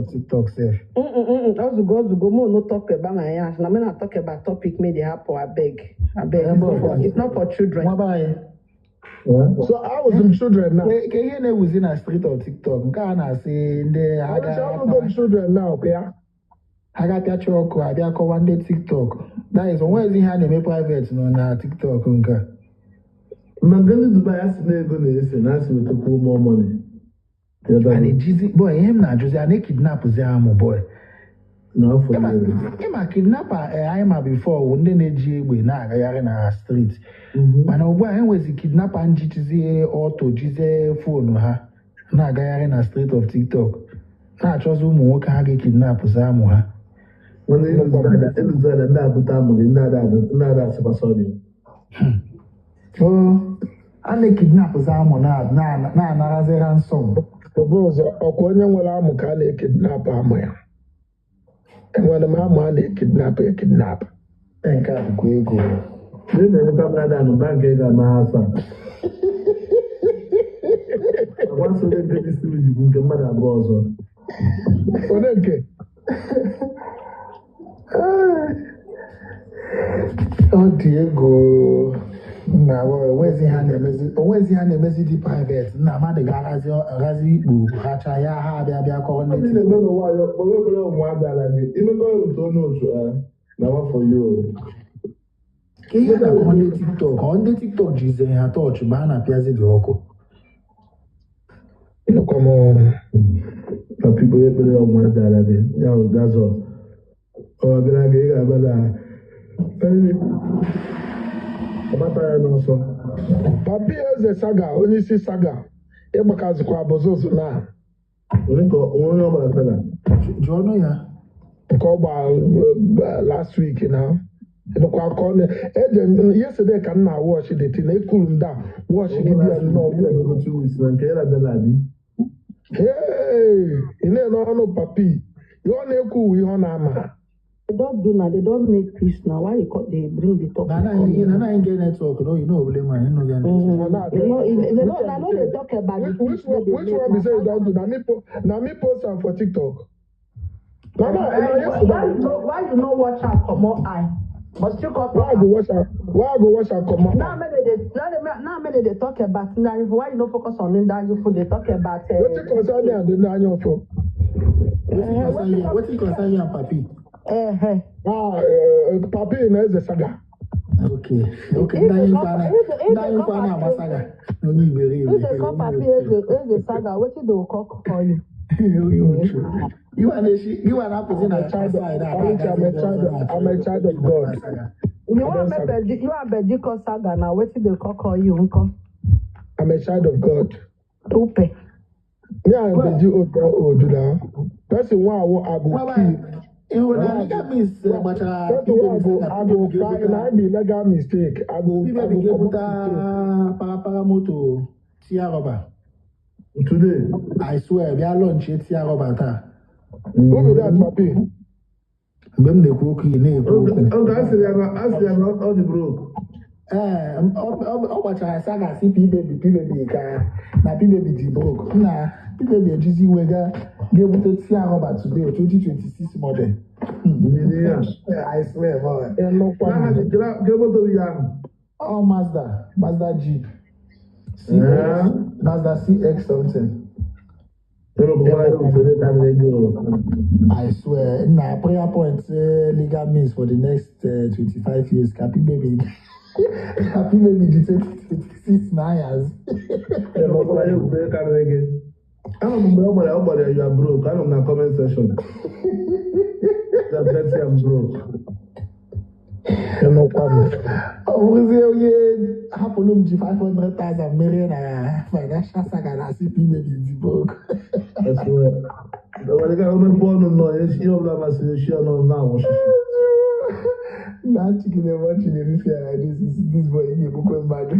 [SPEAKER 4] TikTok sef.
[SPEAKER 2] Ozugo, mo no talk about my ass. Na me na talk about topic may dey happen. Abeg. It's not for children.
[SPEAKER 5] So I was in children now.
[SPEAKER 4] Ke ihe na-ewuzi na street of TikTok nke a na-asị ndị
[SPEAKER 5] children now, yeah.
[SPEAKER 4] Ha ga-apịacha ọkụ abịa kọwa ndị TikTok. That is, onwezi ihe a na-eme private nọ na TikTok nke a.
[SPEAKER 1] Ma nke ndị Dubai asị na ego na-ese na asị wetakwuo more money.
[SPEAKER 4] A na-ejizi boy ihe m na-ajụzi a na-ekidnapụzi amụ boy. Ịma kidnapper anyị ma before wụ ndị na-eji egbe na-agagharị na street. Mana ugbu a enwezi kidnapper njichizie ọtọ jizie foonu ha na-agagharị na street of TikTok na-achọzi ụmụ nwoke ha ga-ekidnapụzi amụ ha. A na-ekidnapụzi amụ na-anarazi ransom.
[SPEAKER 5] Ọ bụ ụzọ ọkwa onye nwere amụ ka a na-ekidnapụ amụ ya. Enwere m amụ a na-ekidnapụ ekidnapụ.
[SPEAKER 4] Nke a bụkwa ego.
[SPEAKER 1] Ndị na-emekwa mmadụ anụ bankị ego ama afa. Agbaso onye nke distrikti bụ nke mmadụ abụọ ọzọ.
[SPEAKER 5] Onye nke?
[SPEAKER 4] Ọ dị ego. Nna onwezi ha na-emezi dị private. Nna mmadụ ga-aghazi ikpu hacha ya ha abịa bịa kọrọ ndị
[SPEAKER 1] na-eme n'ụwa ya kpọrọ obere ụmụ abịala gị imekọ ya otu onye otu na nwafọ ya o.
[SPEAKER 4] Ihe na-akọ ndị TikTok ọ ndị TikTok jiziri ha tọọchị mgbe a na-apịazi gị ọkụ.
[SPEAKER 1] Papi onye ekpere ọmụ abịala gị ya dazọ ọ bịara gị ị ga-aba na agbata ya n'ọsọ.
[SPEAKER 5] Papi eze saga onye isi saga ịgbakazikwa abụzụzụ na
[SPEAKER 1] onye ọgbara saga
[SPEAKER 4] jụọnụ ya
[SPEAKER 5] nke ọ gbara last week na nụkwa aka ọ eje yesterday ka m na watch the thing ekuru m down watch gị dị ya nnọọ. Ị na-ele ọnụ papi ihe ọ na-ekwu ihe ọ na-ama.
[SPEAKER 2] They don't do now. They don't make peace now. Why you cut? They bring the topic.
[SPEAKER 4] Na na get network. No, you know, blame man. You know get network.
[SPEAKER 2] They know. They know they talk about the
[SPEAKER 5] which one? Be say you don't do? Na me post am for TikTok.
[SPEAKER 2] Why you no watch am come out eye? But still come.
[SPEAKER 5] Why I go watch am? Why I go watch am come out?
[SPEAKER 2] Now many they talk about Ndanyi. Why you no focus on Ndanyi? They talk about.
[SPEAKER 5] Wetin concern me and the Ndanyi for?
[SPEAKER 4] Wetin concern you and Papi?
[SPEAKER 5] Ah, Papi na Eze Saga.
[SPEAKER 4] Okay. Okay. Ndị anyị kwa na-agba saga n'onye iberibe.
[SPEAKER 2] If they call Papi Eze Saga, wetin they go call you?
[SPEAKER 4] Iwa na-apụzi na side.
[SPEAKER 5] I'm a child of God.
[SPEAKER 2] You want Beji call Saga now? Wetin they call you, uncle?
[SPEAKER 5] I'm a child of God.
[SPEAKER 2] Upe.
[SPEAKER 5] Me and Beji old now. Person one I go kill.
[SPEAKER 4] Person
[SPEAKER 5] I go cry na be legal mistake. I go
[SPEAKER 4] para moto tia rubber.
[SPEAKER 1] Today.
[SPEAKER 4] I swear, we are launch tia rubber taa.
[SPEAKER 5] Who be that, Papi?
[SPEAKER 4] Mgbe m na-ekwu okwu ị na-ekwu okwu.
[SPEAKER 1] Asị ya na ọ dị broke.
[SPEAKER 4] Ee, ọ gbachara saga si P-Baby ka na P-Baby dị broke. Na P-Baby ejizi iwe ga-ebute tia rọba today 2026 model. I swear, boy. Oh, Mazda Jeep. Mazda CX something. I swear, na prayer point legal means for the next 25 years. Happy baby, happy baby, 2026 9 years.
[SPEAKER 1] You are broke. I'm in the comment section. I'm broke.
[SPEAKER 5] No problem.
[SPEAKER 4] Oh, hapụrụ m ji 500,000 merie na financial saga na CP baby dị broke. Na chikine watching the fear like this boy ga-egbukwe mmadụ.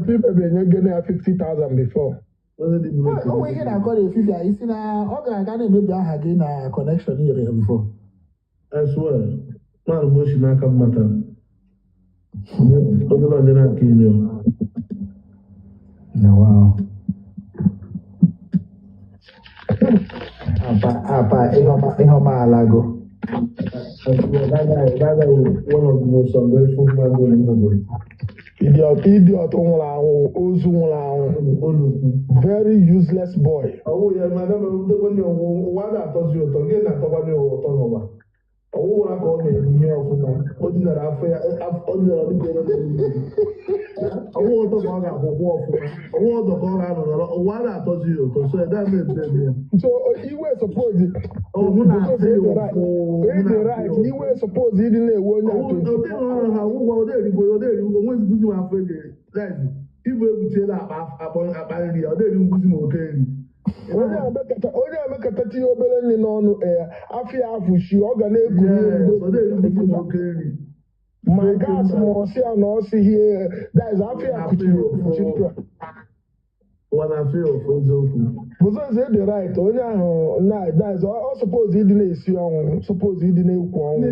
[SPEAKER 5] People enye gene ya 50,000 before.
[SPEAKER 4] O nwere ihe na-akọ na efifia isi na ọ gara aga na-emebi aha gị na connection nyere ya before.
[SPEAKER 1] I swear, man, moshi n'aka mmata. Onye na aka inyo.
[SPEAKER 4] Wow. Apa, ihe ọma alago.
[SPEAKER 1] I swear, that guy was one of the most ungrateful men in the world.
[SPEAKER 5] Idiot nwụrụ anwụ, ozu nwụrụ anwụ. Very useless boy.
[SPEAKER 1] Ọwụ ya, madam, ụwa na-atọzi ụtọ, gị na-atọkwanye ụwa ụtọ n'ụwa. Ọwụ ụra ka ọ na-eme ihe ọfụma, o dinara afọ ya, ọ dinara dịka ọwụ ụtọ ka ọ ga-akwụkwọ ọfụma, ọwụ ụtọ ka ọ ga-anọ nọrọ, ụwa na-atọzi ya ụtọ, so ede ama ebe ya.
[SPEAKER 5] So iwe suppose iwe suppose ịdị na-ewe onye atọ.
[SPEAKER 1] Ọwụ ọdịrigbo onwe nkuzi ma afọ ede ibu ebuchiela akpa nri ya, ọ dịrị nkuzi ma oke nri.
[SPEAKER 5] Onye emekata tinye obere nri n'ọnụ ya afọ ya afụchi ọ ga na-eku ma gas ma ọsị ya na ọsị hie that afọ ya kuchiri Bụzọzi dị right onye ahụ na that ọ suppose ịdị na-esi ọnwụ suppose ịdị na-ekwu ọnwụ.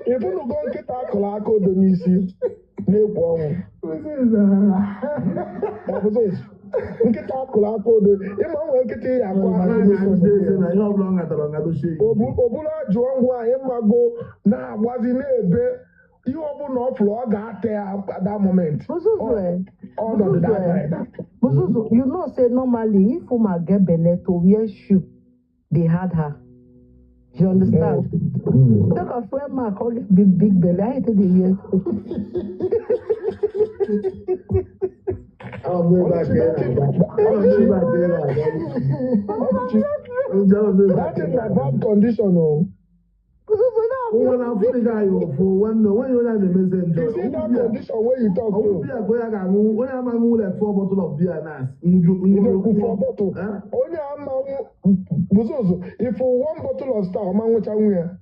[SPEAKER 5] Ịfụnụgo nkịta akụrụ aka odo n'isi na-ekwu ọnwụ. Nkịta akụrụ aka odo ịma nwee nkịta ya akụ aka o buru ajụ ọgwụ anyị mmago na-agbazi na-ebe ihe ọbụla ọ fụrụ ọ ga-ata ya at that moment.
[SPEAKER 2] Buzuzu, you know say normally if woman get belle to wear shoe dey hard her. You understand? Talk of when man call it big big belly, I hate the wear.
[SPEAKER 5] That is a bad condition, oh.
[SPEAKER 1] When I'm feeling guy for one, when you're not the messenger,
[SPEAKER 5] you see that condition where you talk to.
[SPEAKER 1] When I'm like 4 bottles of beer now,
[SPEAKER 5] 4 bottles. Only I'm if 1 bottle of star, man, which I'm here.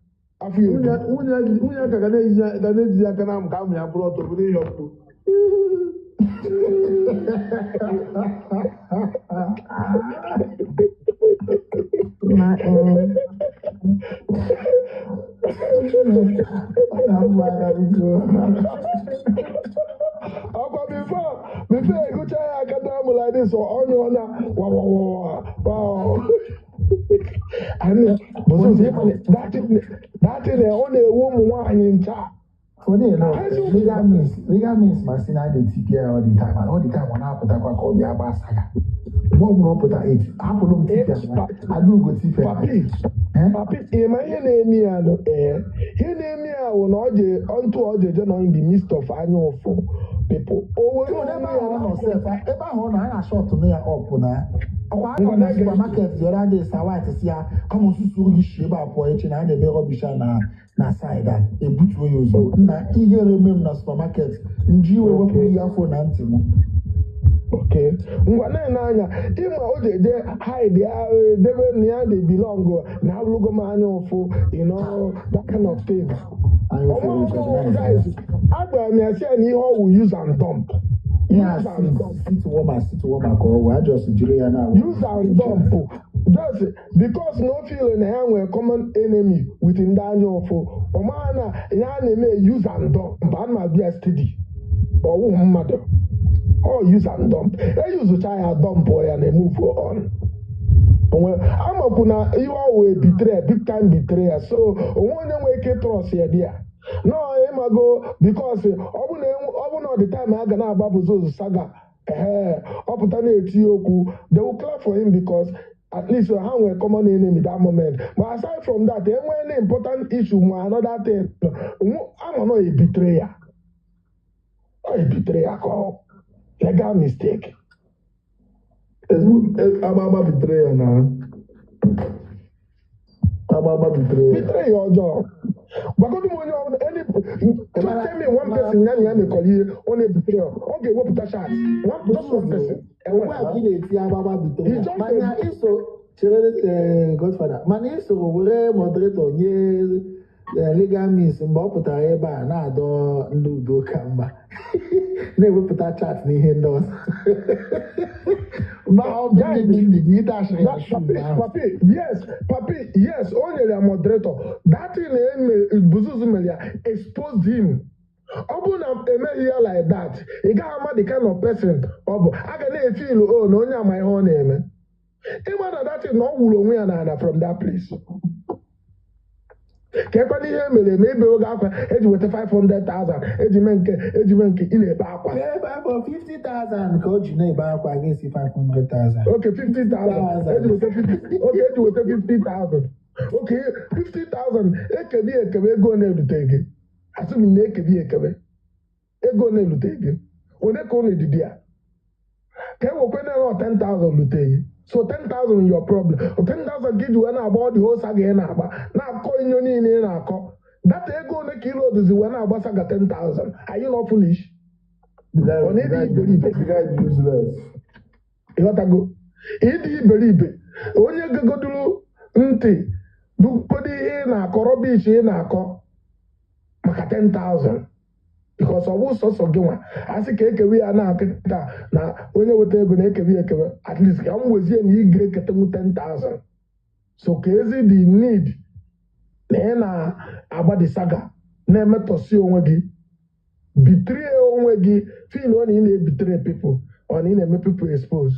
[SPEAKER 5] Before I go try, I can down like this or on your wow. And that thing only a woman in chat.
[SPEAKER 4] Funny enough,
[SPEAKER 5] Eziokwu.
[SPEAKER 4] Legal means ma sị na a na-etipịa ya all the time, and all the time ọ na-apụtakwa ka ọ bịa gbaa saga. Mgbe ọ bụla ọ pụta eti, hapụrụ m tipịa na Adaugo tipịa na.
[SPEAKER 5] Papi.
[SPEAKER 4] Eh?
[SPEAKER 5] Papi, ị ma ihe na-eme ya nụ? Ee, ihe na-eme ya wụ na ọ je ntụ, ọ je eje nọ in the midst of anya ụfụ people, o were
[SPEAKER 4] Even
[SPEAKER 5] onwe
[SPEAKER 4] ebe
[SPEAKER 5] ya
[SPEAKER 4] ahụ ọ nọ sef, ebe ahụ ọ nọ, a na-ashọtụ ya up na. Ọkwa anọ
[SPEAKER 5] Ngwa
[SPEAKER 4] na
[SPEAKER 5] na-ege.
[SPEAKER 4] Supermarket the other day, Sir White si ya, kama osusu gị shi ebe a pụọ echi na a na-ebe rubbish a na side a, ebutuo ya ozugbo. Nna, ihere eme m na supermarket, nji iwe wepụ ihe afọ na ntị m.
[SPEAKER 5] Okay, ngwa, na-ene anya, ịma o ji eje hide ya, debe na ya dey belong na abụrụgo m anya ụfụ, you know that kind of thing.
[SPEAKER 4] Anya ụfụ.
[SPEAKER 5] Ọnwa guys, agwara m ya, sị ya na ihe ọ wụ use and dump.
[SPEAKER 4] Ya.
[SPEAKER 5] Use and dump.
[SPEAKER 4] Seat warmer, seat warmer ka ọ wụ, a just jiri ya na
[SPEAKER 5] Use and dump, just because no feel na ya nwere common enemy with ndị anya ụfụ. Ọ maa na ya na-eme use and dump. A na abịa steady, ọwụ mmadụ ọ use and dump, eyuzucha ya, dump ya na move on. Onwe amakwu na ihe ọ wee betray, big time betray. So onwe onye nwere ike trust ya dị ya no ịmago, because ọ bụ na ọ dị time a ga na-agba Buzozu saga, ehe, ọ pụta na-eti okwu, they will clap for him because at least ha nwere common enemy that moment. But aside from that, enwee any important issue ma another thing, ama na ọ betray ya, ọ betray ya ka ọ legal mistake.
[SPEAKER 1] Ezigbo agba bitere ya na agba bitere ya.
[SPEAKER 5] Betray ya ọjọọ. Gwagodu m onye ọbụla, any, just tell me one person ya na ya mekọrọ ihe ọ na-ebitere ya, ọ ga-ewepụta chat. One, just one person.
[SPEAKER 4] Ugbu a ka ị na-eti agbagba bitere
[SPEAKER 5] He
[SPEAKER 4] ya.
[SPEAKER 5] just
[SPEAKER 4] Mana iso chere, Godfather, mana iso were moderator nye legal means mgbe ọ pụtara ebe a na-adọ ndị udo ka mma na-ewepụta chat na ihe ndị ọzọ mgbe ahụ ọ bụ ndị ndị gị dashịrị ya shoe
[SPEAKER 5] Papi,
[SPEAKER 4] ahụ.
[SPEAKER 5] Papi, yes, papi, yes, o nyere ya moderator. That thing eme Buzuzu mere ya exposed him. Ọ bụrụ na emeghị ya like that, ị gaghị ama the kind of person ọ bụ. A ga na-efe ilu o na onye ama ihe ọ na-eme. Ịma na that thing na ọ wụrụ onwe ya n'ala from that place. Ka ekwana ihe mere eme ebe oge akwa eji weta 500,000 eji mee nke eji mee nke ị na-ebe akwa.
[SPEAKER 4] Ee, 50,000 ka o ji na-ebe akwa ga-esi 500,000.
[SPEAKER 5] Okay, 50,000. Eji weta 50. Okay, eji weta 50,000. Okay, 50,000. Ekebe ekebe, ego na-erute gị. Asị m na ekebe ekebe. Ego na-erute gị. One ka unu didi ya? Ka e wekwe na 10,000 rute gị. So 10,000 your problem. 10,000 ka iji wee na-agba ọ dị whole saga ị na-agba. Na-akọ inyo niile ị na-akọ. Data ego one ka ilo oduzi wee na-agba saga 10,000. Are you not foolish? Ọ na-edi iberibe.
[SPEAKER 1] The guy is useless.
[SPEAKER 5] Ịghọtago ịdị iberibe, onye gegoduru ntị dugodo ihe ị na-akọ, rubbish ị na-akọ maka 10,000, because ọ bụ sọsọ gị nwa a sị ka ekewe ya na kịta na onye weta ego na-ekewe ya ekewe, at least ka m wezie na ị ga-eketenwu 10,000. So ka ezi the need na ị na-agba the saga, na-emetọsi onwe gị, betray onwe gị, feel ọ na ị na-ebetray people or na ị na-eme people expose.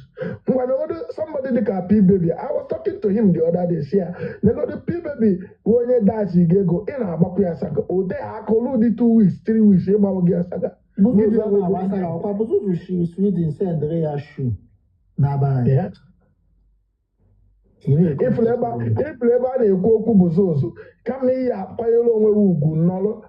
[SPEAKER 5] Ngwa, negodo somebody dịka P Baby. I was talking to him the other day, si ya negodo P Baby bụ onye dachi gị ego, ị na-agbakwa ya saga, o tee aka olu dị 2 weeks, 3 weeks, ịgbawa gị ya saga.
[SPEAKER 4] Buzuzu ọ na-agba saga, ọkwa Buzuzu shi Sweden sendịrị ya shoe n'abalị.
[SPEAKER 5] Yeah. Ifuru ebe a na-ekwu okwu Buzuzu, kama iyi akwanyere onwe gị ugwu nọrọ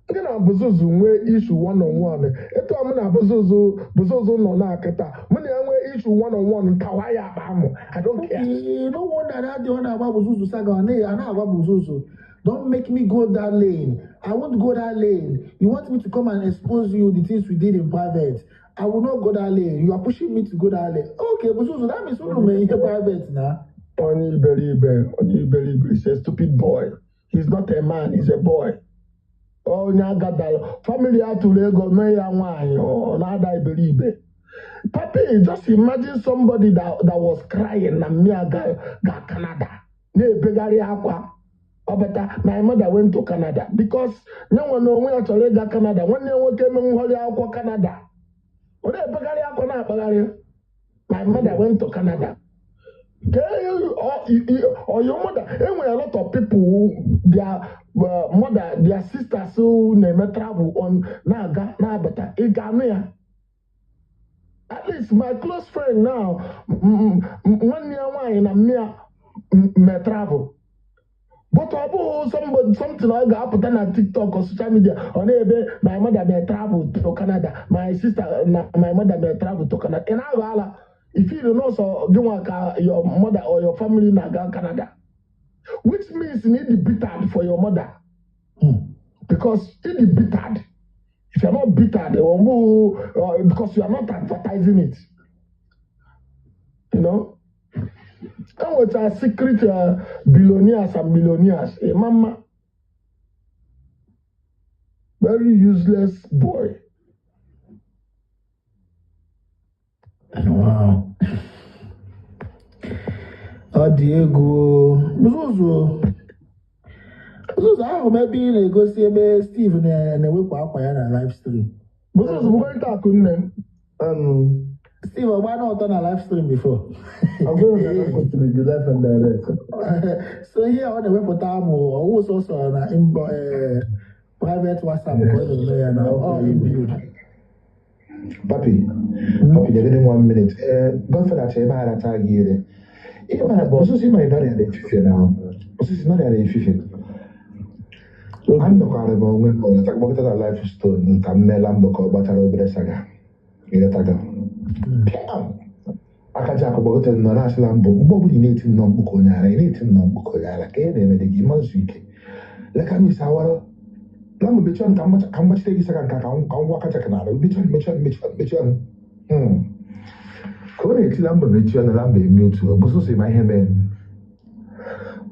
[SPEAKER 5] ndị na Buzuzu nwee issue one on one, etu a mụ na Buzuzu nọ na kịta, mụ na ya nwee issue one on one, ntawa ya akpa amụ. I don't care.
[SPEAKER 4] Okay, no wonder that day ọ na-agba Buzuzu saga, ọ na-agba Buzuzu, "Don't make me go that lane. I won't go that lane. You want me to come and expose you, the things we did in private. I will not go that lane. You are pushing me to go that lane." Okay, Buzuzu, that means unu mee ihe private na.
[SPEAKER 5] Onye iberibe, onye iberibe is a stupid boy. He's not a man, he's a boy. Onye agadala family atụrụ ego mee ya nwaanyị, ọ na-ada iberibe. Papi, just imagine somebody that was crying na mmịa ga Canada, na-ebegharị akwa ọbata, "My mother went to Canada," because nye nwe na onwe ya chọrọ ịga Canada. Nwanne ya nwoke emenwughọrị akwụkwọ Canada, ọ na-ebegharị akwa, na-akpagharị, "My mother went to Canada." Or your mother, enwere a lot of people who their mother, their sisters who na-eme travel on na-aga na-abata, ị ga-anụ ya. At least my close friend now, nwanne ya nwaanyị na mme ya me travel. But ọ bụghị something ọ ga-apụta na TikTok or social media ọ na-ebe, "My mother may travel to Canada, my sister na my mother may travel to Canada." Ị na-aghọ ala ifeel n'ọsọ gị nwa ka your mother or your family na-aga Canada, which means you need to bitter for your mother, because it is bitter. If you are not bitter, ọ bụghị because you are not advertising it. Enwechara secret billionaires and millionaires. Mama, very useless boy.
[SPEAKER 4] Wow. Ọ dị egwu o. Buzuzu, Buzuzu, ahụrụ m ebe ị na-egosi ebe Steve na-ewepụ akwa ya na live stream.
[SPEAKER 5] Buzuzu bụkọrịta akụ nne m.
[SPEAKER 4] Steve ọgba na ọtọ na live stream before.
[SPEAKER 1] Ọ bụrụ na m kwụsịrị gị live and direct.
[SPEAKER 4] So ihe a ọ na-ewepụta amụ ọwụ sọsọ na mbọ private WhatsApp ka ọ na-eme ya na ọ inbuild.
[SPEAKER 6] Papi, papi, nyere m one minute. Godfather chọrọ ebe a racha gị ire. Ị mara, ọsụsụ ị mara nọrịa na-efife na ọsụsụ nọrịa na-efife. Anọkwara m onwe m gbakọta na life stone ka m meela mbọ ka ọ gbachara obere saga. Ịghọtaga? Pịam! Aka ji akụ gbagotere nọ na-asịla mbụ mgbe ọbụla ị na-eti nnọọ mkpu ka onye ara, ị na-eti nnọọ mkpu ka onye ara, ka ị na-emede gị ịma nzu ike. Leka m isi awara na mbụ mechie ọnụ ka m gbachite gị saga nke a ka m gwa kacha ka n'ala mechie ọnụ, mechie ọnụ, mechie ọnụ, mechie ọnụ. Ka ọ na-etila mbọ mechie ọnụ na mba eme otu ọ bụsụsụ ma ihe mere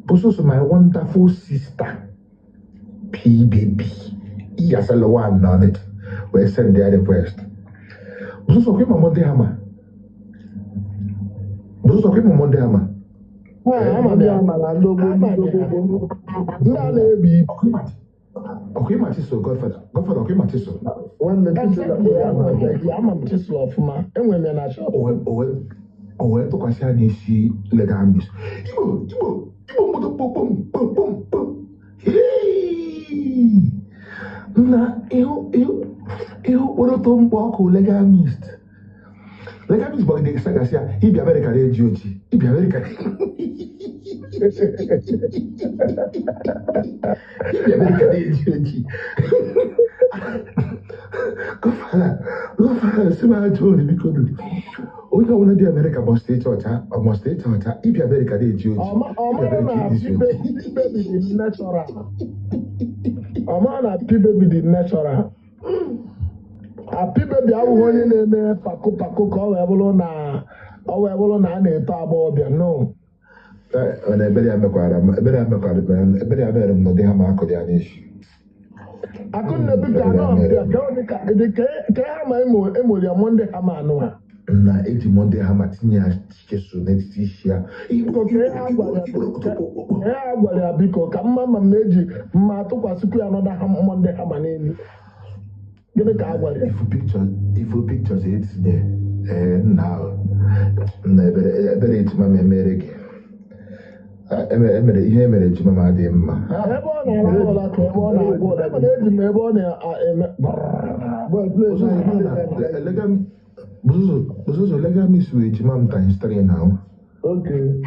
[SPEAKER 6] bụsụsụ my wonderful sister PBB iyasala one on it wee send their request. Bụsụsụ ọkwa ịma Monday Hammer, bụsụsụ ọkwa ịma Monday Hammer.
[SPEAKER 5] Ama m
[SPEAKER 2] Ndị
[SPEAKER 5] ya.
[SPEAKER 2] ama na ndị ogbo
[SPEAKER 5] Ama
[SPEAKER 2] ndị
[SPEAKER 5] m ya.
[SPEAKER 2] ogbo.
[SPEAKER 5] Ndị a na-ebi ibu.
[SPEAKER 6] Ọkwa ịma Chiso, Godfather, Godfather, ọkwa ịma Chiso.
[SPEAKER 1] Nwanne Chiso
[SPEAKER 5] Exactly,
[SPEAKER 1] na-akpọ ya
[SPEAKER 5] ama m
[SPEAKER 1] ma
[SPEAKER 5] ya, ama m Chiso ọfụma, enwere m ya na shop.
[SPEAKER 6] O wee tụkwasị ya n'isi legal miss Igbo Igbo Igbo mmadụ kpokpom kpokpom kpom. Hey! Na ịhụ ịhụ ịhụ kpọrọtọ mkpọ ọkụ legal mist, legal mist gbagide sagasị ya ịbịa Amerịka na-eji oji ịbịa Amerịka, ịbịa Amerịka na-eji oji. Gọvanọ, gọvanọ si m ajọ ori, biko nụ. Onye ọbụla bi Amerịka must ịcha ọcha, ọ must ịcha ọcha. Ịbịa Amerịka na-eji oji, ịbịa
[SPEAKER 5] Ọmara
[SPEAKER 6] Amerịka
[SPEAKER 5] na
[SPEAKER 6] ejizi oji.
[SPEAKER 5] P-Baby dị natural. Ọmara na P-Baby dị natural. A P-Baby abụghị onye na-eme pako pako ka ọ wee bụrụ na ọ wee bụrụ na a na-eto agbọghọbịa, no.
[SPEAKER 6] Ọ na ebere ya mekwara m, ebere ya mekwara m, ebere ya mere m n'ụdị ha ma akụrụ ya n'isi.
[SPEAKER 5] Akụnne biko
[SPEAKER 6] Ebere ya
[SPEAKER 5] anọ
[SPEAKER 6] mere
[SPEAKER 5] ya
[SPEAKER 6] m.
[SPEAKER 5] ka ọ dị ka dị ka ha ma emori ya Monday ha ma anụ ha.
[SPEAKER 6] Na eji Monday ha ma tinye ya chesu n'etiti isi ya. Igbo
[SPEAKER 5] Biko ka
[SPEAKER 6] Igbo
[SPEAKER 5] ha
[SPEAKER 6] Igbo
[SPEAKER 5] gwara ya
[SPEAKER 6] Igbo
[SPEAKER 5] ka ha gwara ya, biko, ka mma ma m na-eji mma tụkwasịkwu ya nọda ha Monday ha ma n'elu. Gịnị ka a gwara ya?
[SPEAKER 6] Ifu pictures, ifu pictures etinye, ee, nna ahụ nna ebere ebere ejima m emere gị. Ah, emere ihe emere ejima m adịghị mma. Ah,
[SPEAKER 5] Ebe ọ na-arahụ ụra ka ebe ọ na-agwụ ụra, ebe na-eji m ebe ọ na-eme.
[SPEAKER 1] Boy, play
[SPEAKER 6] Ụzụzụ
[SPEAKER 1] na
[SPEAKER 6] ịma na legal ụzụzụ ụzụzụ legal miss wee ejima m times 3 now.
[SPEAKER 1] Okay.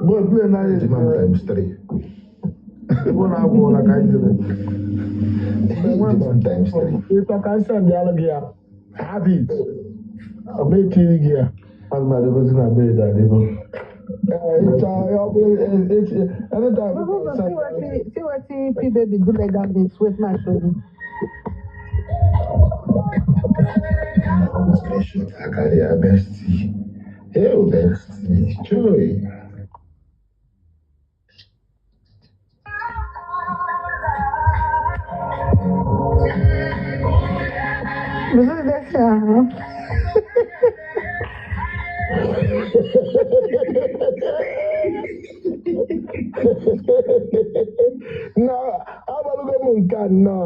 [SPEAKER 1] Boy, play na
[SPEAKER 6] Ejima m times 3.
[SPEAKER 1] Ebe na-agwụ ụra ka anyị jere.
[SPEAKER 6] Ejima m times 3.
[SPEAKER 5] Ịtọ ka nsị abịala gị ya have it, ọ bụ ekiri gị ya.
[SPEAKER 1] Ana m adịgozi na bed adịgo.
[SPEAKER 5] Ee, ịchọ ọ bụ echi anytime.
[SPEAKER 2] Buzuzu, see wetin P-Baby do legal mix with my show you.
[SPEAKER 6] Screenshot akarịa bestie. Ew, bestie. Joy.
[SPEAKER 2] Buzuzu, that's
[SPEAKER 5] Na agbalụgo m nke a nnọọ.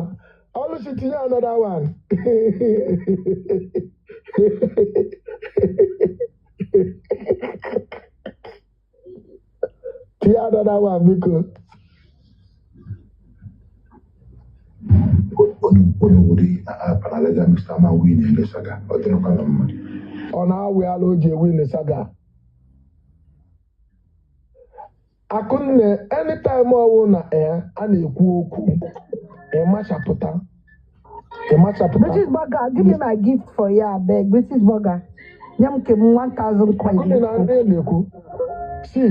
[SPEAKER 5] Ọlụchi, tinye another one. Tinye another one, biko.
[SPEAKER 6] Onye nwere panalaga Mr. Man win ele saga. Ọ dịrịkwa na mma.
[SPEAKER 5] Ọ na-awị ala o ji ewin saga. Akụnne, anytime ọwụ na a na-ekwu okwu, ịmachapụta ịmachapụta.
[SPEAKER 7] British Burger, give me my gift for ya, abeg. British Burger. Nye m nke m 1000 coins.
[SPEAKER 5] Akụnne na ndị na-ekwu si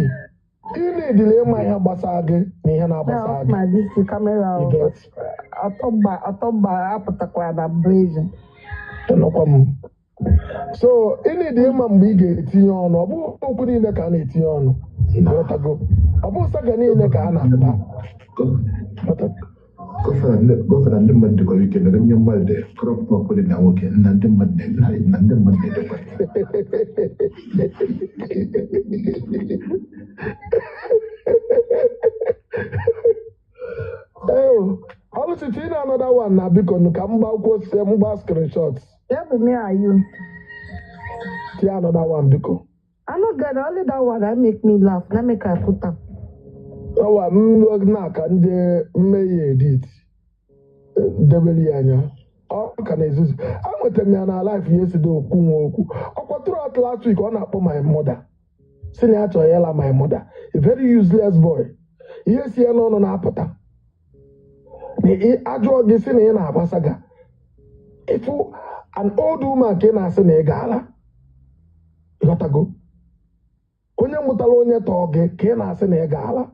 [SPEAKER 5] ị na-edile ịma ihe gbasara gị na ihe na-agbasa
[SPEAKER 7] Now,
[SPEAKER 5] gị.
[SPEAKER 7] my this camera.
[SPEAKER 5] You get?
[SPEAKER 7] Ọtọmba ọtọmba apụtakwara na brazen.
[SPEAKER 5] Enọkwa m. So ị na-edi ịma mgbe ị ga-etinye ọnụ. Ọ bụghị okwu niile ka a na-etinye ọnụ. Ịghọtago? Ọ bụghị saga niile ka a na-ata.
[SPEAKER 6] Gọvanọ ndị mmadụ dịkwara ike na onye mmadụ dị crop top dị na nwoke na ndị mmadụ na ndị mmadụ na-edekwa.
[SPEAKER 5] Oh, Oluchi, tinye another one na biko nụ ka m gbakwuo sie m gba screenshot.
[SPEAKER 7] Ya bụ me and you.
[SPEAKER 5] Tinye another one, biko.
[SPEAKER 7] I no get only that one that make me laugh. That make I put am.
[SPEAKER 5] Ọwa m na ka ndị mmehie edit debere ya anya. Ọ ka na-ezuzu. Enwetara m ya na life ya esido okwu nwa okwu. Ọkwa throughout last week ọ na-akpọ my mother. Si na ya chọrọ ịla my mother. A very useless boy. Ihe si ya n'ọnụ na-apụta. Na ajụọ gị sị na ị na-agba saga. Ịfụ an old woman ka ị na-asị na ị ga-ala. Ịghọtago? Onye mụtara onye tọọ gị ka ị na-asị na ị ga-ala.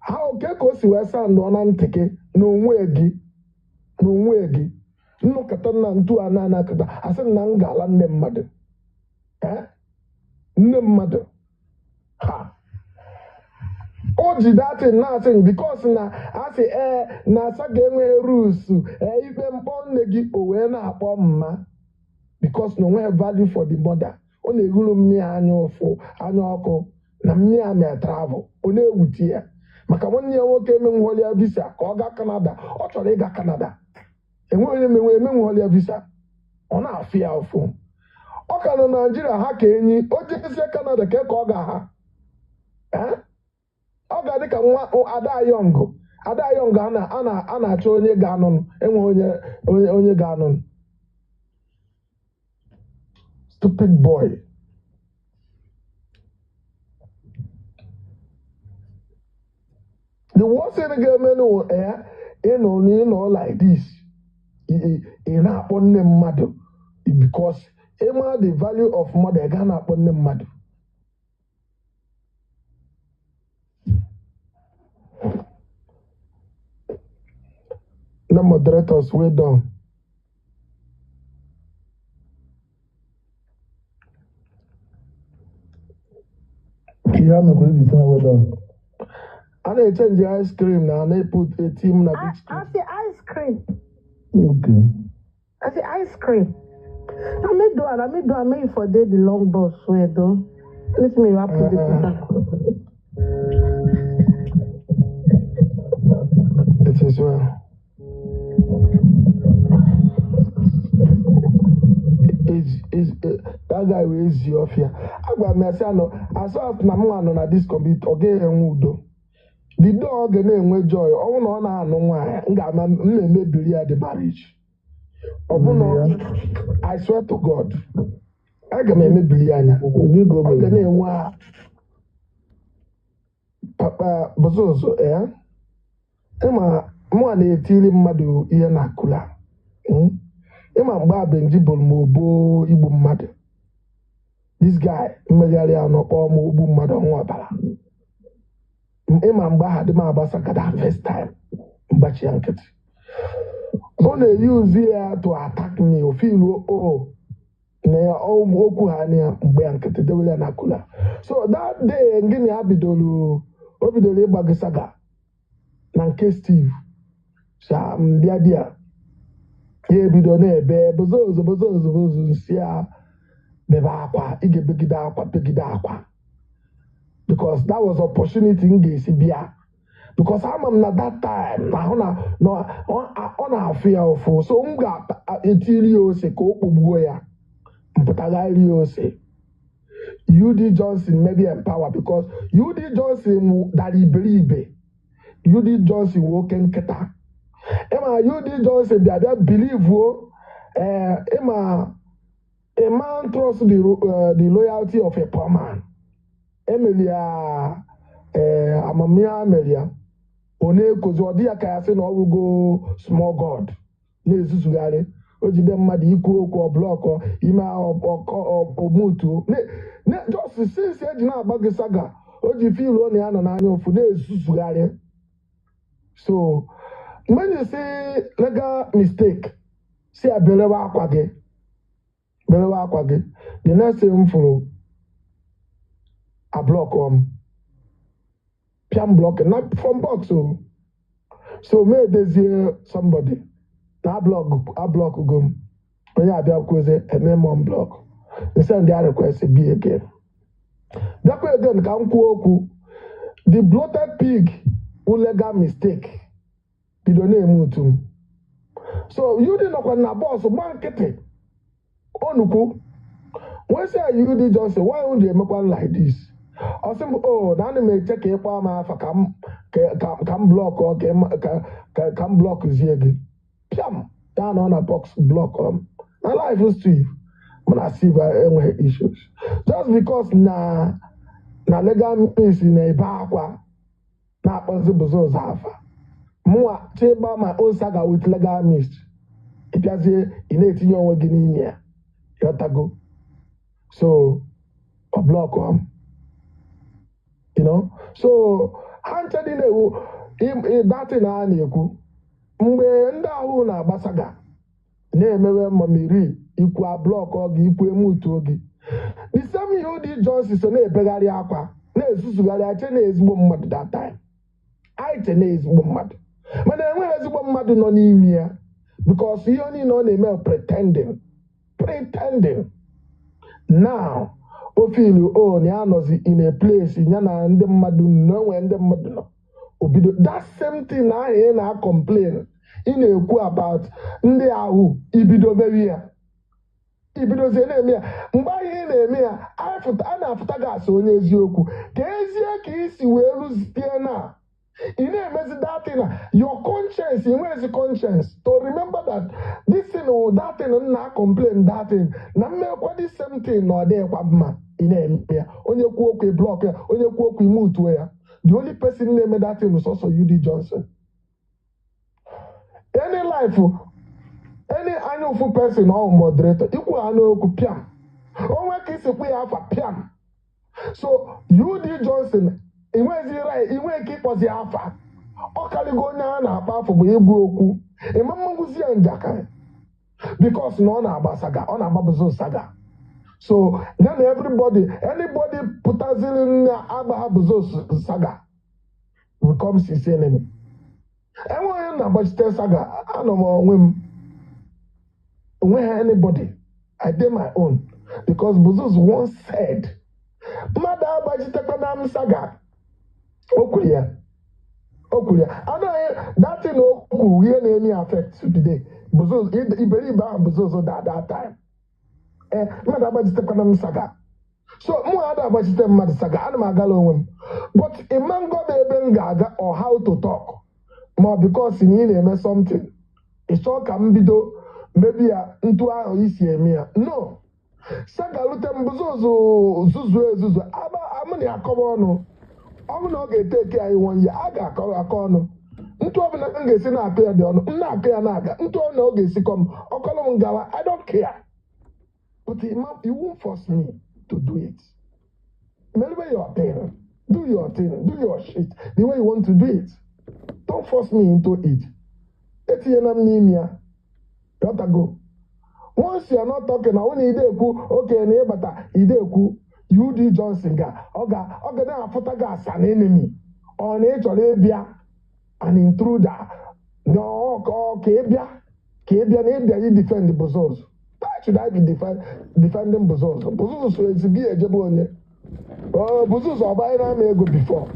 [SPEAKER 5] Ha oke ka o si wee saa ndụọ na ntị gị n'onwe gị n'onwe gị nnọkọta nna ntu a na-anakọta asị m na m ga-ala nne mmadụ. Eh? Nne mmadụ ha o ji datin na-asị m because na asị ee na asa ga-enweghị rules ee ikpe mkpọ nne gị o wee na-akpọ mma because na onweghị value for the mother. Ọ na-ehuru mmiri anya ụfụ anya ọkụ na mmiri amịa travel ọ na-ewute ya maka nwanne ya nwoke emenwughọli ya visa ka ọ gaa Canada. Ọ chọrọ ịga Canada, enweghị onye emenwughọli ya visa. Ọ na-afụ ya ụfụ. Ọ ka nọ Naijiria ha ka enyi o jezie Canada ka ọ ga-ha. Eh? Ọ ga-adị ka nwa Ada Yọngụ Ada Yọngụ a na-achọ onye ga-anụnụ enweghị onye ga-anụnụ. Stupid boy. The worst thing ga-eme n'ụwa ya ịnọ n'ịnọ like this, ị na-akpọ nne mmadụ because ịma the value of mother. Ị ga na-akpọ nne mmadụ. Ndị moderators, well done.
[SPEAKER 1] Ihe a mekwara iji sị na well done.
[SPEAKER 5] A na-echange ice cream na na-eput eti m na
[SPEAKER 7] I,
[SPEAKER 5] big screen.
[SPEAKER 7] I say ice cream.
[SPEAKER 1] Okay.
[SPEAKER 7] I say ice cream. I may do it. I may do. I may for day the long bus where though. Let me wrap put the put am.
[SPEAKER 5] It is well. Is that guy wee ezi ọfịa agwara m ya sị anọ asọ na m nwa nọ na this computer ọ gaghị enwe udo. The door ọ ga na-enwe joy ọnwụ na ọ na-anụ nwaanyị m ga-ama m na-emebiri ya the marriage. Ọ bụ na I swear to God, aga m emebiri ya anya. Ọ ga na-enwe papa bụzụzụ ya ịma mụa na-etiri mmadụ ihe na akụla. Ịma mgbe a Benji bụrụ m obo igbu mmadụ, this guy mmegharị anọ kpọọ m ogbu mmadụ ọnwa ọbara. Ịma mgbe aha dị m agbasa gada first time mgbachi ya nkịtị ọ na-eyuzi ya to attack me ofilu o na ya okwu ha na ya mgbe ya nkịtị dewere ya na kula. So that day gịnị ha bidoro o bidoro ịgba gị saga na nke Steve sa mbịa di ya ya ebido na-ebe bozozo bozozo bozo nsi ya bebe akwa ị ga-ebegide akwa begide akwa because that was opportunity m ga-esi bịa because ama m na that time na ahụ na ọ na-afụ ya ụfụ, so m ga-etiri ya ose ka o kpogbuo ya mpụtagharị ya ose. UD Johnson maybe empower because UD Johnson dara iberibe. UD Johnson wụ oke nkịta. Ịma UD Johnson bịa bịa believe o, ịma a man trust the loyalty of a poor man. Emelia amamihe amelia ọ na-ekozi ọ dị ya ka ya sị na ọ rụgo small god na-ezuzugharị o jide mmadụ ikwu okwu ọ block ime omutuo. Just since eji na-agba gị saga o ji filuo na ya nọ n'anya ụfụ na-ezuzugharị. So mgbe you say legal mistake, si ya belewe akwa gị, belewe akwa gị. The next thing m fụrụ, a block m piam, block not from box o. So mee edezie somebody na block a block go m, onye abịa kwuozie eme m block, send ya request be again, bịakwa again ka m kwuo okwu. The bloated pig wụ legal mistake bido na-eme otu m. So UD nọkwa na box gba nkịtị onukwu wee sị ya, "UD Johnson, why unu ji emekwa like this?" Ọ sị m, "Oh, na ana m eche ka ịkpọ m afa ka m ka m block ọ ka m block zie gị." Piam, ya nọ na box block m na life. Steve, mụ na Steve enweghị issues. Just because na legal means na-ebe akwa na-akpọzi bụzọ ụzọ afa mụnwa chịgba my own saga with legal means, ịbịazie ị na-etinye onwe gị n'ime ya, yọtago. So ọ block m. So ha nche dị na-ewu datin a na-ekwu mgbe ndị ahụ na-agba saga na-emewe mamiri ikwu a block gị, ikwu emutuo gị. The same ihe ụdị Johnson so na-ebegharị akwa na-ezuzugharị ache na ezigbo mmadụ that time. Anyị che na ezigbo mmadụ, mana enweghị ezigbo mmadụ nọ n'ime ya because ihe niile ọ na-eme, pretending, pretending. Now o feel o na ya nọzi in a place ya na ndị mmadụ nọ, enwe ndị mmadụ nọ, obido that same thing ahụ ị na-complain, ị na-ekwu about ndị ahụ, ibido mewe ya, ibidozie na-eme ya. Mgbe ahụ ị na-eme ya, a na-afụta gị asị onye eziokwu ka ezie ka isi wee rụzie na ị na-emezi that thing na your conscience, ị nwezi conscience to remember that this thing or that thing m na-complain, that thing na mmekwa this same thing na ọ dịghịkwa mma. Ị na-eme ya, onye kwuo okwu block ya, onye kwuo okwu ime utuo ya. The only person na-eme that thing is also UD Johnson. Any life, any anya ụfụ person ọ moderator ikwu ha n'okwu, piam, onwe ka isi kwu ya afa, piam. So UD Johnson inwezi right, inwe ike ịkpọzi afa. Ọ karịgo onye a na-akpọ afọ bụ ịgwu okwu ịma mmangwụzi ya njakịrị because na ọ na-agba saga, ọ na-agbabuzo saga. So then everybody, anybody pụtaziri na agba buzo saga becomes his enemy. Enwe onye na-agbachite saga, anọ m onwe m, onweghị anybody. I dey my own because Buzos once said mmadụ agbachitekwana m saga. O kwuru ya, o kwuru ya anaghị datin. O kwuru ihe na-eme affect today. Buzos iberibe ahụ Buzos da that time, ee, mmadụ agbachitekwana m saga. So mụ ada agbachite mmadụ saga, ana m agala onwe m. But ịma ngọba ebe m ga-aga or how to talk ma because na ị na-eme something, ị chọọ ka m bido mebi ya ntu ahụ isi eme ya. No saga rute m bụzụzụ zuzu ezuzu aba amụ na akọba ọnụ ọnụ na ọ ga-ete eke anyị one year a ga-akọ akọ ọnụ. Ntụ ọbụla m ga-esi na-akụ ya dị ọnụ, m na-akụ ya na-aga. Ntụ ọbụla ọ ga-esi kọ m ọkọlụ m gawa, I don't care. But you won't force me to do it. Melibe your thing, do your thing, do your shit the way you want to do it. Don't force me into it. Etinyela m n'ime ya, ghọtago? Once you are not talking, na ọ na ide ekwu oke na ịbata ide ekwu, UD Johnson ga ọ ga na-afụta gị as an enemy. Ọ na ị chọrọ ịbịa an intruder na ọ ka ịbịa na ịbịa i defend Buzos. Why should I be defending Buzos? Buzos ezigbo ejebe onye. Ọ Buzos ọ banyere ama ego before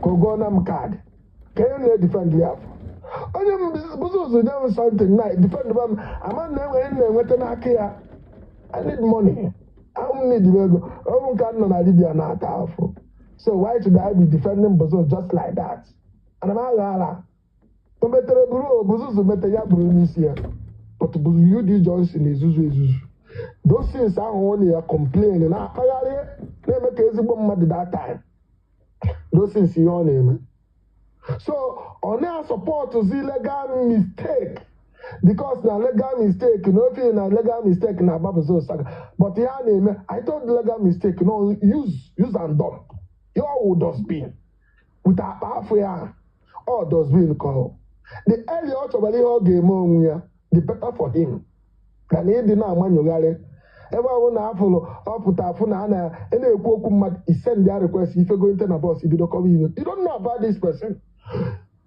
[SPEAKER 5] ka o gụọ na m kaadị ka onye na-edefend ya afọ onye m. Buzos nye m something na defend m, ama na enwere m na-enweta n'aka ya. I need money. Ahụ m need ego. Ọ bụ nke a nọ na Libya na-ata afọ. So why should I be defending Bozo just like that? Ana m agha ara. O metere buru o Buzuzu mete ya buru n'isi ya. But UD Johnson ezuzu ezuzu. Those things ahụ ọ na ya complain na-akpagharị na-eme ka ezigbo mmadụ that time. Those things ihe ọ na-eme. So ọ na-asọpọtụzi legal mistake because na legal mistake na ofe na legal mistake na agbapụzi saga, but ihe a na-eme, I told legal mistake no use and dump ya, ọwụ dustbin with akpa afọ ya, ọ dustbin ka ọ the earlier ọ chọbara ihe ọ ga-eme onwe ya, the better for him ka na ịdị na-amanyụgharị ebe ọ bụ na afụrụ ọ pụta afụ na a na-ekwu okwu mmadụ isend ya request ifego inte na bọs ibido kọwa iwe. You don't know about this person.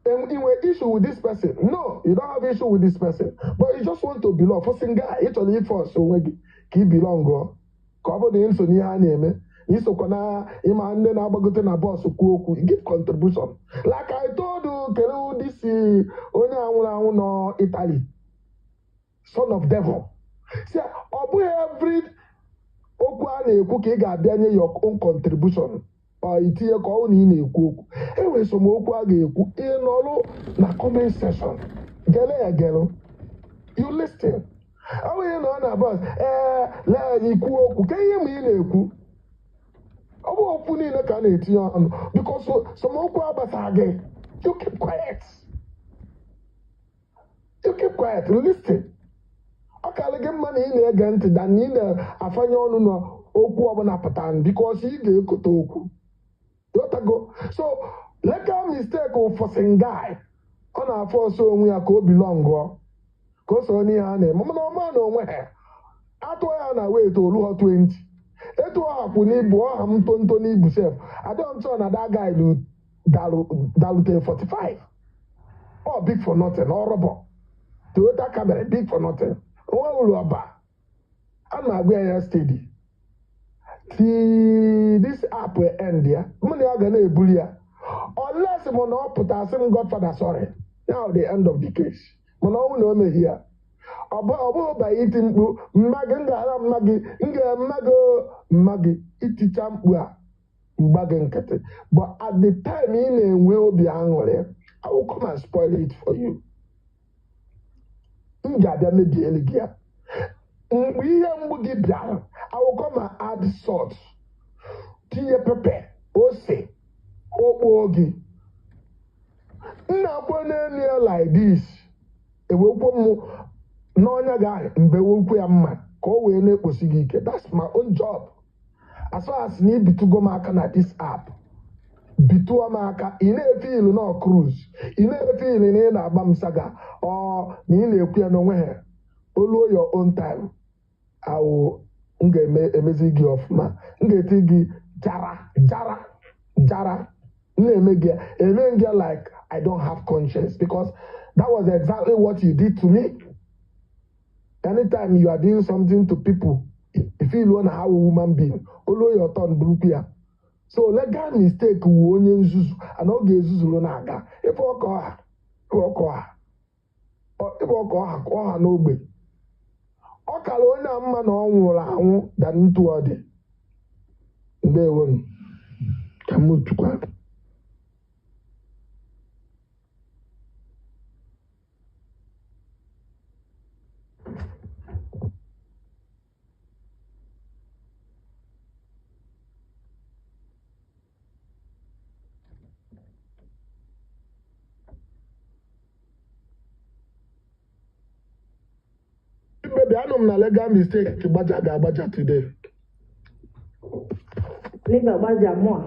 [SPEAKER 5] Inwe issue with this person? No, you don't have issue with this person, but you just want to belong. For single ị chọrọ ịfọs onwe gị ka ị belong gụọ ka ọ bụrụ na ị so n'ihe a na-eme na isokwa na ịma ndị na-agbagote na bọs kwuo okwu, give contribution like I told you. Kele this onye a nwụrụ anwụ nọ Italy, son of devil. Si ọ bụghị every okwu a na-ekwu ka ị ga-abịa nye your own contribution ọ itinye ka ọ na ị na-ekwu okwu. Enwere esomokwu a ga-ekwu, ịnọrụ na comment section gele ya gelu, you listen. Ọ bụghị na ọ na bọs ee lee anyị kwuo okwu ka ihe ma ị na-ekwu. Ọ bụ okwu niile ka a na-etinye ọnụ because somokwu agbasa gị, you keep quiet, you keep quiet, listen. Ọ karị gị mma na ị na-ege ntị dan na ị na-afanye ọnụ n'okwu ọbụla pụtara because ị ga-ekote okwu. Yotago. So legal mistake forcing guy, ọ na-afọ ọsọ onwe ya ka o belong ka o soro n'ihe a na-eme, mana ọma na onwe ha atụọ ya na wet olu ha 20 etu ọha kwụ n'ibu ọha m ntonto n'ibu sef adịghị m sure na that guy dalute 45. Ọ big for nothing, ọ rọbọ Toyota Camry, big for nothing, nwa uru ọba a na-agwa ya steady till this app end ya, mụ na ya ga na-ebuli ya unless mụ na ọ pụta sị m Godfather sorry, now the end of the case. Mana ọnwụ na o meghị ya, ọ bụghị ba iti mkpu mma gị m ga-ara mma gị m ga-mma gị mma gị iticha mkpu a mgba gị nkịtị, but at the time ị na-enwe obi aṅụrị, I will come and spoil it for you. M ga-abịa mebielu gị ya mgbe ihe mgbu gị bịara. I will come and add salt, tinye pepper, ose, okpo gị nna kwe n'elu ya like this, ewekwo m n'ọnya gị ahụ mgbe wekwu ya mma ka o wee na-ekposi gị ike. That's my own job. As far as na ibitugo m aka na this app, bituo m aka, ị na-efe ilu na cruise, ị na-efe ilu na ị na-agba m saga ọ na ị na-ekwu ya n'onwe ha oluo your own time awụ m ga-emezi gị ọfụma, m ga-eti gị jara jara jara, m na-eme gị eme gị like I don't have conscience because that was exactly what you did to me. Anytime you are doing something to people, if you na how human being oluo your turn burukwu ya. So legal mistake wu onye nzuzu and ọ ga-ezuzuru na-aga ife ọkọ ha ife ọkọ ha ka ọha n'ogbe. Ọ kara onye a mma na ọ nwụrụ anwụ dan ntu ọ dị. Ndewo m ka m chukwa. Baby, anọ m na legal mistake gbaja ga-agbaja today.
[SPEAKER 7] Legal gbaja mụ a.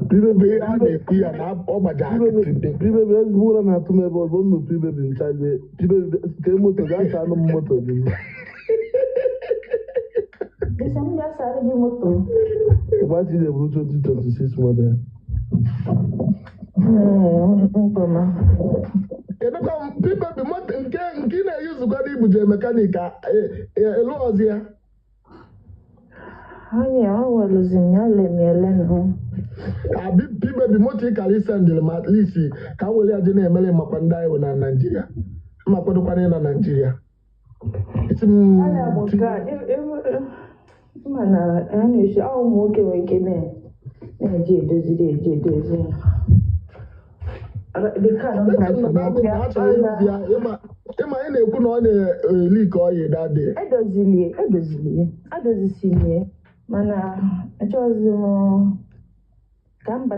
[SPEAKER 5] Baby, a na-ekwu ya na ọ gbaja today.
[SPEAKER 1] Pibebi ezigbo ụra na-atụ m ebe ọzọ m pibebi nchaje pibebi ke moto gaa saa anụ m moto gị.
[SPEAKER 7] Bisi m bịa sara gị moto.
[SPEAKER 1] Ịgbachi na-eburu 2026 model.
[SPEAKER 7] Nkoma.
[SPEAKER 5] Kedụkwa pibebi moto nke ị na-eyuzukwa n'ibuje mekanik elu ọzọ ya.
[SPEAKER 7] Onye ọ welụzi m ya lemiele nụ.
[SPEAKER 5] Abi pibebi moto ị kara isendịrị ma at least ka m were ya je na-emere makwa ndị anyị na Naịjirịa mma kwadokwana na Naịjirịa. Isi m
[SPEAKER 7] Ala bụ nke a.
[SPEAKER 8] Mma na a na-esi ọ ụmụ nwoke nwere ike na-eji edoziri eji edozi ya. The car don
[SPEAKER 5] Eche
[SPEAKER 8] try
[SPEAKER 5] m
[SPEAKER 8] to
[SPEAKER 5] na that day na ha chọrọ ịrụzi ya. Ịma ị na-ekwu na ọ na-eli ka ọ yi that day.
[SPEAKER 8] Edozilie, edozilie, adozisilie, mana achọghịzi m ka m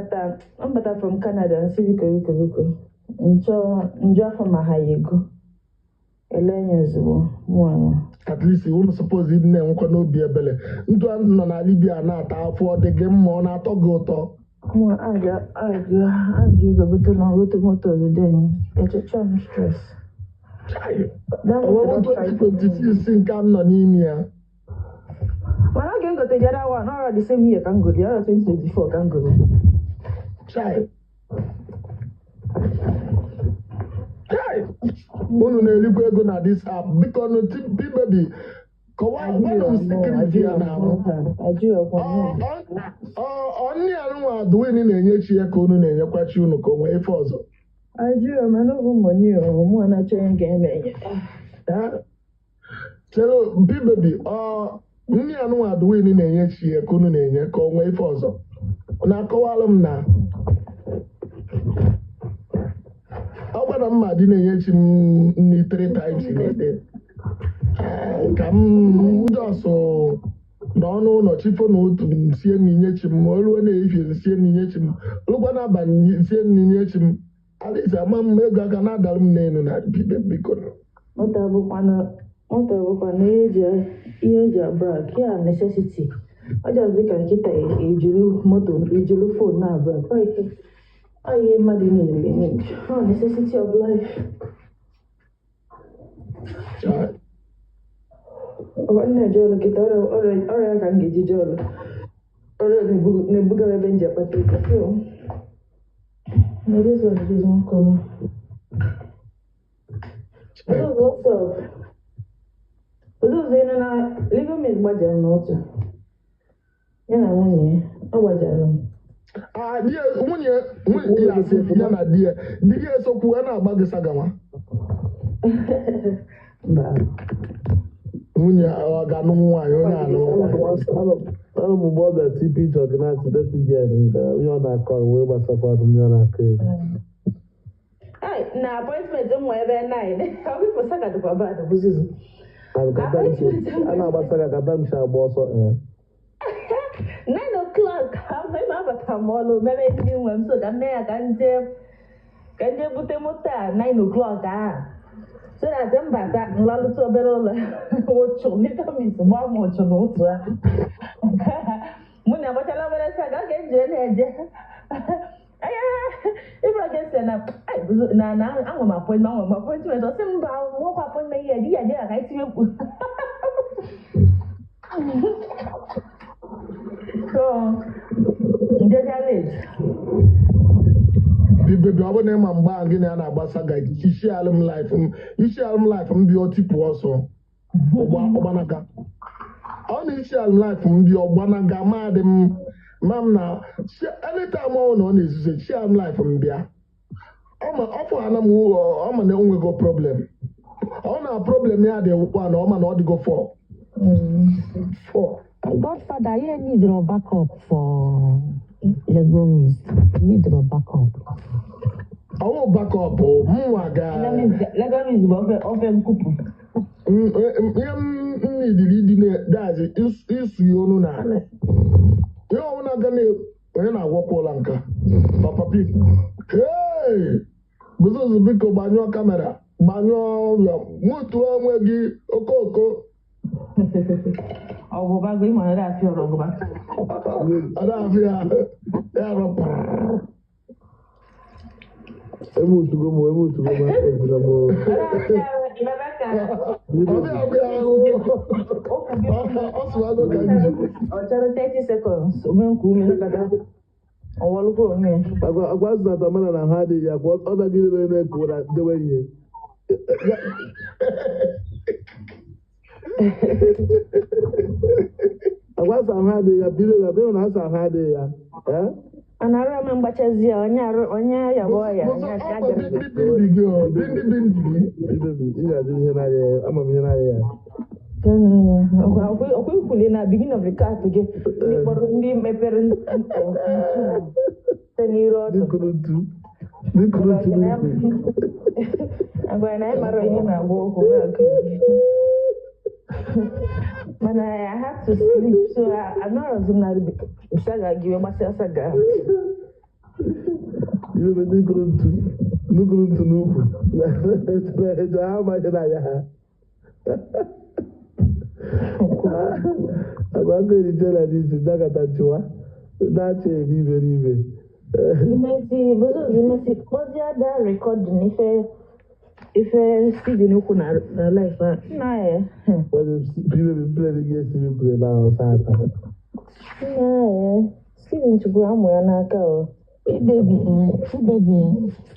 [SPEAKER 8] bata from Canada nsị biko biko biko nchọ njụ afọ ma ha ya ego ele anya ozugbo mụ anya.
[SPEAKER 5] At least unu suppose ịdị na-enwekwa n'obi ebele. Ndụ a nọ na Libya na-ata afọ, ọ dị gị mma, ọ na-atọ gị ụtọ?
[SPEAKER 8] Mụ aja aja aja ego gote na gote moto ozugbo enyi echecha m stress.
[SPEAKER 5] Chai,
[SPEAKER 8] That moto
[SPEAKER 5] ọwụwụ
[SPEAKER 8] don try to
[SPEAKER 5] 2026 nke a m nọ n'ime ya.
[SPEAKER 8] Mana oge m gote the other one, ọrọ the same year ka m goro ya, ọrọ 2024 ka m goro.
[SPEAKER 5] Chai. Chai. Unu na-erikwa ego na this app. Biko nụ P-Baby, kọwaa gwanụ m secret ya na ahụ.
[SPEAKER 8] Ajụrọkwa m.
[SPEAKER 5] Ọ nne ya nwa Dwayne na-enye chi ya ka unu na-enyekwa chi unu ka o nwee ife ọzọ.
[SPEAKER 8] Ajụrọ m anọghị m money o, mụ na-achọghị m ga-eme ya.
[SPEAKER 5] Eh? Chere P-Baby, ọ nne ya nwa Dwayne na-enye chi ya ka unu na-enye ka o nwee ife ọzọ. Na-akọwalụ m na ọ gwara m ma di na-enye chi m nri three times in a day. Eh, ka m just n'ọnụ ụlọ chifo na otu m sie nri nye chi m, ma o ruo na-ehihie sie nri nye chi m, rukwa n'abalị sie nri nye chi m. Alisa ama m ego aka na-adara m n'elu na bibe biko.
[SPEAKER 8] Moto abụkwanụ ihe eji abrag ya necessity. Ọ just dị ka nkịta ejiri moto ejiri phone na-abrag. Ọ ihe mmadụ niile need. Ọ necessity of life.
[SPEAKER 5] Chai.
[SPEAKER 8] Ọ na-eje ọrụ kịta ọrịa ka m ga-eji jee ọrụ. Ọrịa na-ebuga m ebe m ji akpata ego. So, na this one is one come.
[SPEAKER 5] Chai.
[SPEAKER 8] What's up? Ụzọ ị nọ na Lagos Mist gbajara m n'otu. Ya na nwunye ya, ọ gbajara m.
[SPEAKER 5] Ah, di ya nwunye nwunye ya asị ya na di ya di ya esokwu ya na-agba gị saga nwa.
[SPEAKER 8] Mba.
[SPEAKER 5] Nwunye ọ ga-anụ nwaanyị onye anụ nwaanyị.
[SPEAKER 1] Anụ m mgbe ọ bịa tipi jọginat dirty girl nke ihe ọ na-akọ wee gbasakwa ihe ọ na-akọ ego.
[SPEAKER 8] Ai, na appointment m nwe ebe 9. Ọ bụ saga dịkwa bad bụzizi.
[SPEAKER 1] A na-agba saga ka tam si agba ọsọ.
[SPEAKER 8] 9 o'clock ebe abata m ọlụ mebe ndị nwe m so ka m mee ya ka m jee bute moto a 9 o'clock ahụ. So that m bata nlalụta obere ụlọ ụchụ little miss gbaa m ụchụ n'ụtụ a. Mụ na agbachala obere saga ọ ga-eji na-eje. Ịbụrụ ka esi na na anwe m appointment anwe m appointment ọ sị mba nwekwa appointment ya eji ya je ya ka itinye mkpu. So, njecha late.
[SPEAKER 5] Bibebi ọ bụ na ịma mgbe ahụ gị na ya na-agba saga isi alụm life m isi alụm life m bịa ọtipụ ọsọ ọgbanaga. Ọ na isi alụm life m bịa ọgbanaga ma dị m ma m na anytime ọ na ọ na-ezuzo chi alụm life m bịa. Ọ fụ ana m ọ ma na o nwego problem. Ọ na problem ya dị wụkwa na ọ ma na ọ dịgo fọ. Fọ.
[SPEAKER 7] Godfather, you need your backup for Lego Mist. You need your backup.
[SPEAKER 5] Ọwụ backup mụnwa ga
[SPEAKER 8] Lego Mist bụ ofe nkupu.
[SPEAKER 5] Ihe m nidiri ịdị na-dazi isu ya onu n'ala. Ihe ọbụla ga na onye na-agwọkwa ụla nka. Papa P. Hey! Bụzụzụ biko gbanyụọ kamera gbanyụọ ya mutuo onwe gị okooko.
[SPEAKER 8] Ọgụba go ịma na afịa ọrụ ọgụba.
[SPEAKER 5] Ọ na-afụ ya ya rọpụrụ.
[SPEAKER 1] Emutugo m emutugo m emutugo m.
[SPEAKER 5] Ọ bịa abụ ya ahụ. Ọ sụwago ka nji.
[SPEAKER 8] Ọ chọrọ 30 seconds ome nke ume nkata. Ọwọlụkwa onwe ya.
[SPEAKER 1] Agwa zụnata mana na ha adịghị ya kwa ọ dagidere na-ekwu na dewe ihe. Agwa sa ahụ adịghị ya bido ya bido na asa ahụ adịghị ya. Eh?
[SPEAKER 8] Ọ na-arụ eme mgbachazi ya onye arụ onye ya bụ ọya
[SPEAKER 5] Bụzụ
[SPEAKER 8] onye
[SPEAKER 5] ọ
[SPEAKER 8] aka
[SPEAKER 5] bụ
[SPEAKER 8] jere.
[SPEAKER 5] bindi bindi gị o bindi bindi gị.
[SPEAKER 1] Ibebi, ị ga-ajụ ihe na-arịa ya, ama m ihe na-arịa ya.
[SPEAKER 8] Ọkwa ikwuli na beginning of the cat gị ndị kpọrọ ndị mepere ntu site n'iru
[SPEAKER 1] Ndị
[SPEAKER 8] ọtụ.
[SPEAKER 1] kụrụ ntu. Ndị kụrụ ntu n'ukwu.
[SPEAKER 8] Agwara na anyị mara ihe na-agba ụkwụ na-akụ. Mana I had to sleep, so anọrọzi m na saga gị wee gbasịa saga.
[SPEAKER 1] Ibe ndị kụrụ ntu. Ndị kụrụ ntu n'ukwu. Etu ha amaghị na ya ha. Agwa nkụ eriche na n'isi ndakọta nchịwa. Na-achị eri iberibe.
[SPEAKER 8] Imesi, bụzụzụ imesi, kpọzie da recording ife ife Steven ukwu na na life a. Nna ya,
[SPEAKER 1] Baby, play the game, Steven play now, Sata.
[SPEAKER 8] nna ya, Steven chukwu amụ ya n'aka o.
[SPEAKER 7] Ibebi ibebi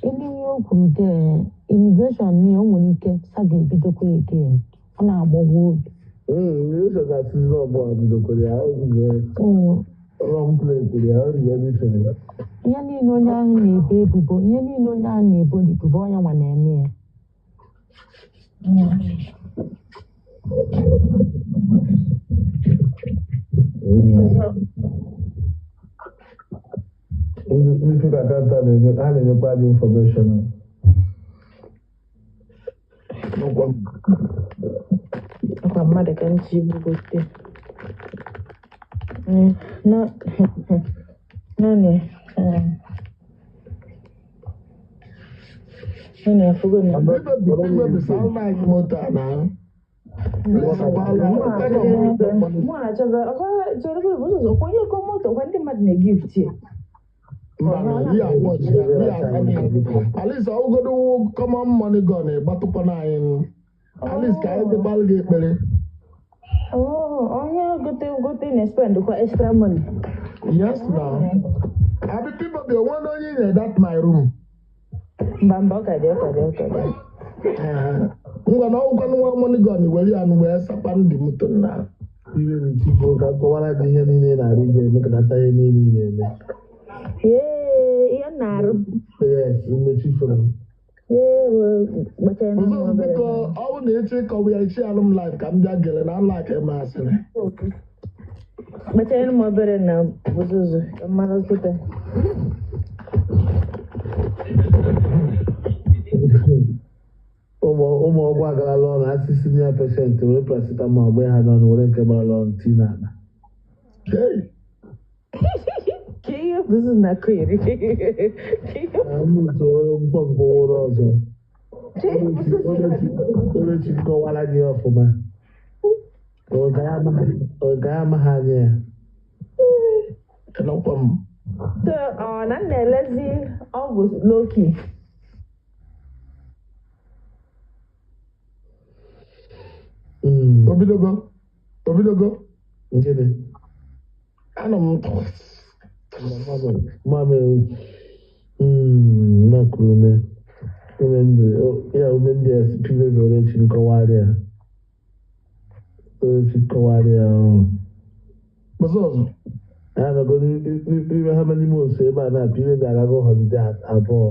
[SPEAKER 7] ile ihe o kwuru dee immigration ni o nwere ike saga ebidokwa again. Ọ na-agbagwa obi.
[SPEAKER 1] You should have seen no more of the Korea. Wrong play, Korea. Everything.
[SPEAKER 7] Ihe niile onye ahụ na-ebo ebubo, ihe niile onye ahụ na-ebo ebubo onye nwa na-eme ya.
[SPEAKER 1] Ndị fake accountant ha na-enyekwa gị information.
[SPEAKER 5] N'ụkwụ m.
[SPEAKER 8] Akwa mmadụ ka ntị bugote. No, no, no, no, afugo na.
[SPEAKER 5] Ibebi salva anyị moto a na.
[SPEAKER 8] Mụ achọba, ọkwa chọrọ bụ ụzọ kwa onye ko moto kwa ndị mmadụ na-egift ya.
[SPEAKER 5] Mba na ya watch ya, ya asami ya. At least ọwụgodo common money gun gbatụkwana anyị nụ. At least ka anyị dịbalụ gị ekpere.
[SPEAKER 8] Oh, onye gote gote na-spend kwa extra money.
[SPEAKER 5] Yes na. Abi people bi onwe na onye nyere that my room.
[SPEAKER 8] Mba mba, ọ ka dị, ọ ka dị, ọ ka dị.
[SPEAKER 5] Eh, ngwa na ọwụkwanụ nwa money gun were ya nụ wee sapa ndị moto na.
[SPEAKER 1] Ibe m tipo ka kọwara gị ihe niile ị na-arụ iji emekọnata ihe niile ị na-eme.
[SPEAKER 8] Yee, ihe m na-arụ.
[SPEAKER 1] Yes, mmechi fụrụ.
[SPEAKER 8] Yee, gbachara na
[SPEAKER 5] Ụzọ
[SPEAKER 8] nwa obere.
[SPEAKER 5] biko ọ bụ na echi ịkọwa ya echi alụm live ka m bịa gere na like eme asịrị.
[SPEAKER 8] Gbachara m obere na bụzụzụ ka m mara kịta.
[SPEAKER 1] Ụmụ ọgwụ agarala ọnụ asị senior patient were paracetamol gbee ha n'ọnụ were nke gbarala ọnụ tii n'akpa.
[SPEAKER 5] Hey,
[SPEAKER 8] Ka ihe bụzụ na kweri. Ka ihe
[SPEAKER 1] Mmutu mfọ nke ụra ọzọ. Orechi kọwara gị ọfụma. Ọ gaghị amaghị anya ya.
[SPEAKER 5] ịnọkwa m.
[SPEAKER 8] So, ọ na m na-elezi ọgwụ Loki.
[SPEAKER 5] Obidogo. Obidogo.
[SPEAKER 1] Gịnị?
[SPEAKER 5] Anọ m.
[SPEAKER 1] Mamịrị makuru ume. Ume ndụ ya ume ndị a pibebi Orechi nkọwarị ya. Orechi nkọwarị ya.
[SPEAKER 5] Bụzọ ọzọ.
[SPEAKER 1] Ha nọgo n'ime ha n'ime osu ebe a na-apị ibe ga-agago holiday abụọ.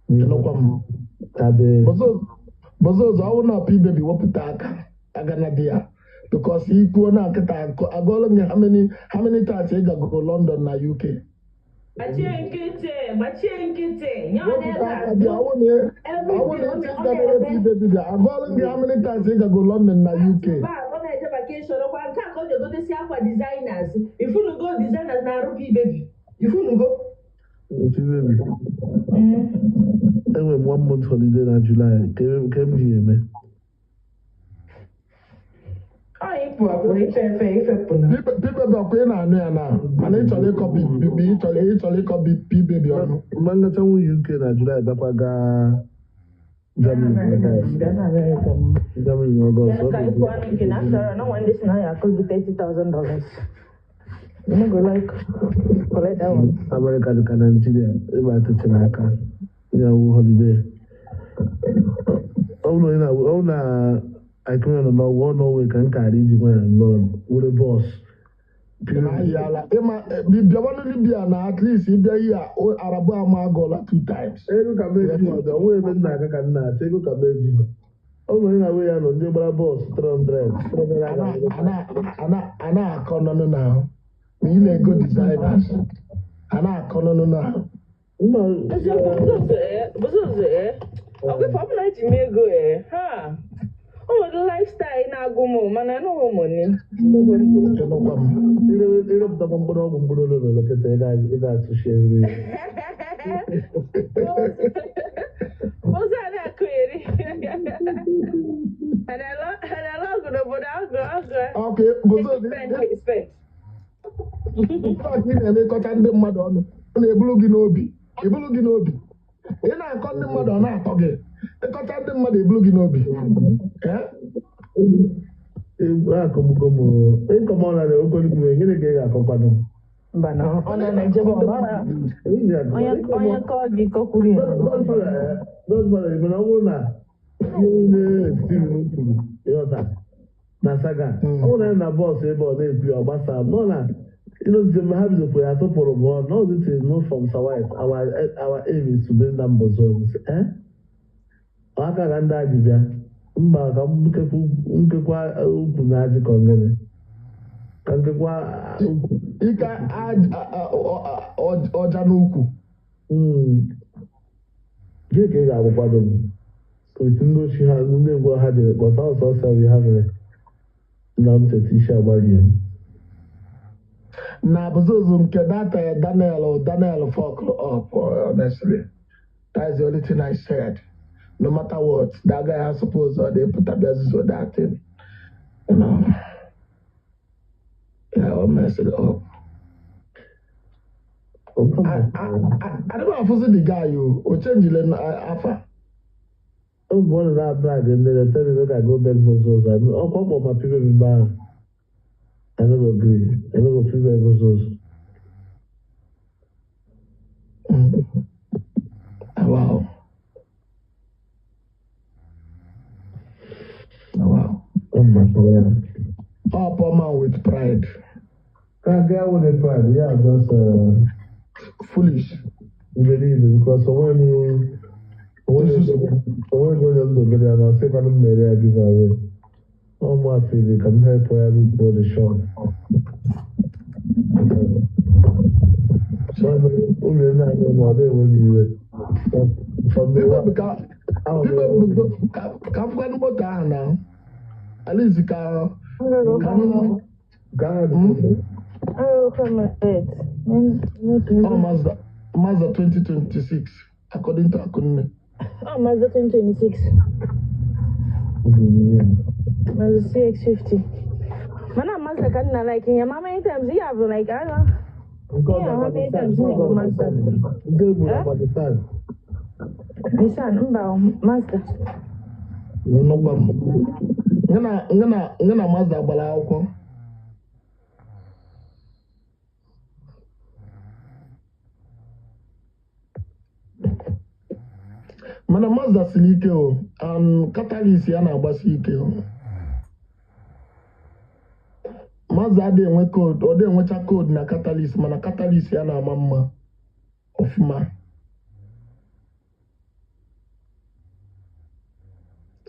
[SPEAKER 5] Ịnọkwa m.
[SPEAKER 1] Tabe.
[SPEAKER 5] Bụzọ ọzọ ọ bụ na P-Baby wepụta aka agana di ya. Because ikwuo na nkịta agụọla m ya how many times ị gago London na UK.
[SPEAKER 8] Gbachie nkịtị, gbachie nkịtị. Nye ọ
[SPEAKER 5] Wepụta
[SPEAKER 8] na-ebe
[SPEAKER 5] aka bịa ọ bụ na ọ bụ na echi ịgagoro P-Baby bịa agụọla m gị how many times ị gago London na UK.
[SPEAKER 8] Ọ na-eje vacation ọkwa nke a ka ọ ji egotesi akwa designers. Ifunugo designers na-arụ P-Baby. Ifunugo.
[SPEAKER 1] Pibebi. Enwere m one month holiday na July ka m ji eme.
[SPEAKER 8] Ọ ịpụ apụ ife efe ifepụ na.
[SPEAKER 5] P-Baby ọkwa ị na-anụ ya na mana ị chọrọ ịkọ B- ị chọrọ ịkọ P-Baby ọnụ.
[SPEAKER 1] Mgbe ngacha nwunye UK na July bịakwa gaa Germany na August. Germany na August.
[SPEAKER 8] Ka ịpụ ọnụ nke na after all, no one this na ya akụ gị $30,000. You no go like collect that one.
[SPEAKER 1] America dị ka Nigeria ịba atịchị n'aka ya wụ holiday. Ọ bụrụ na ọ bụrụ na akịrị nọ n'ọgwụ ọ nọwe ka m kara iji nwayọ nnọọ were bọs.
[SPEAKER 5] Ịma ịma bịawanụ Libya na at least ịbịa ihe a Arabu ama agụọla two times.
[SPEAKER 1] Ego ka m eji ọdọ, ọ nweghị ebe m na-aga ka m na-achọ ego ka m eji. Ọ nwere na we ya nọ ndị gbara bọọsụ 300 300
[SPEAKER 5] A
[SPEAKER 1] aga
[SPEAKER 5] na- a na- a na- a na-akọ nọnụ na ahụ ma ị na-ego designers a na-akọ nọnụ na ahụ.
[SPEAKER 1] Mba.
[SPEAKER 8] Eziokwu, Bụzụzụ ee, Bụzụzụ ee. Ọ gwefe ọ bụla eji m ego ee, ha. O nwere lifestyle na-agụ m mana anụghị m money.
[SPEAKER 5] Ịnụkwa m.
[SPEAKER 1] Ịrepụtakwa mkpụrụ ọgwụ mkpụrụ ole na ole kịta ị ga-atụchi eriri.
[SPEAKER 8] Ozi a na-akụgheri. Ana ọgụ n'obodo ọgụ ọgụ.
[SPEAKER 5] Okay, Bụzụzụ,
[SPEAKER 8] Spend, spend.
[SPEAKER 5] Nke ị na-emekọta ndị mmadụ ọnụ, ọ na-eburu gị n'obi, eburu gị n'obi. Ị na-akọ ndị mmadụ, ọ na-atọ gị. Ịkọcha ndị mmadụ, eburu gị n'obi. Eh?
[SPEAKER 1] Akọgbugo m ịkọm ọ na okoligo m, gịnị ka ị ga-akọkwanụ?
[SPEAKER 8] Mba na ọ na-ejebe ọ na
[SPEAKER 7] Onye onye kọọ gị kọkwuru ya.
[SPEAKER 1] Godfather, mana ọ bụrụ na ihe niile Steven kwuru, ịghọta na saga, ọ bụrụ na ya na bọọsụ ebe ọ na-ekwu ya ọ gbasa nọ na ịnọzite mgbe ha bidokwa ya tụpụrụ m ọ nọzite no from Sir White, our aim is to bring down Bozos, eh, aka ka ndị a ji bịa mba ka nkekwa ukwu na ajị ka ngịnị ka nkekwa ukwu.
[SPEAKER 5] Ike ọja n'ukwu.
[SPEAKER 1] Gịnị ka ị ga-agwakwado m otu ndị ochi ha ndị ngwọrọ ha jere kpọta ọsọ ọsọ bụ ha mere na m cheta isi agbarie m.
[SPEAKER 5] Na Bụzụzụ nke data Daniel fuck up, honestly. That's the only thing I said. No matter what, that guy has supposed to put up that thing. You know. Yeah, I'll mess it up. I don't know if the guy you or change the afa.
[SPEAKER 1] Oge ọ na brag ndị na tell me make I go beg Bozos. Ọkwa ọkpọ ma people be bad. I no go gree. I no go fit beg Bozos.
[SPEAKER 5] Wow. Wow. Oh, poor man with pride.
[SPEAKER 1] Ka girl with the pride, yeah, just
[SPEAKER 5] foolish.
[SPEAKER 1] Believe because onwe onye m dobere ya na ọ sịkwanụ m mere ya give away. Ọ mụ afili ka m help ya look the shop. Ụmụ eme anyị ma ọ na-enwe m iwe. From the one,
[SPEAKER 5] Ka afụkwanụ moto ahụ na at least ka ọ Mazda 2026 according to Akunne.
[SPEAKER 8] Oh, Mazda 2026. Mazda CX-50. Man, Mazda can like yeah, how many times you have like I don't. Yeah, how many times you have Mazda? Nissan, mba, Mazda.
[SPEAKER 5] Nnukwu m. Nga na Mazda gbara akwụkwọ. Mana Mazda siri ike o, and catalyst ya na-agbasi ike o. Mazda adịghị enwe code, ọ dịghị enwecha code na catalyst, mana catalyst ya na-ama mma ọfụma.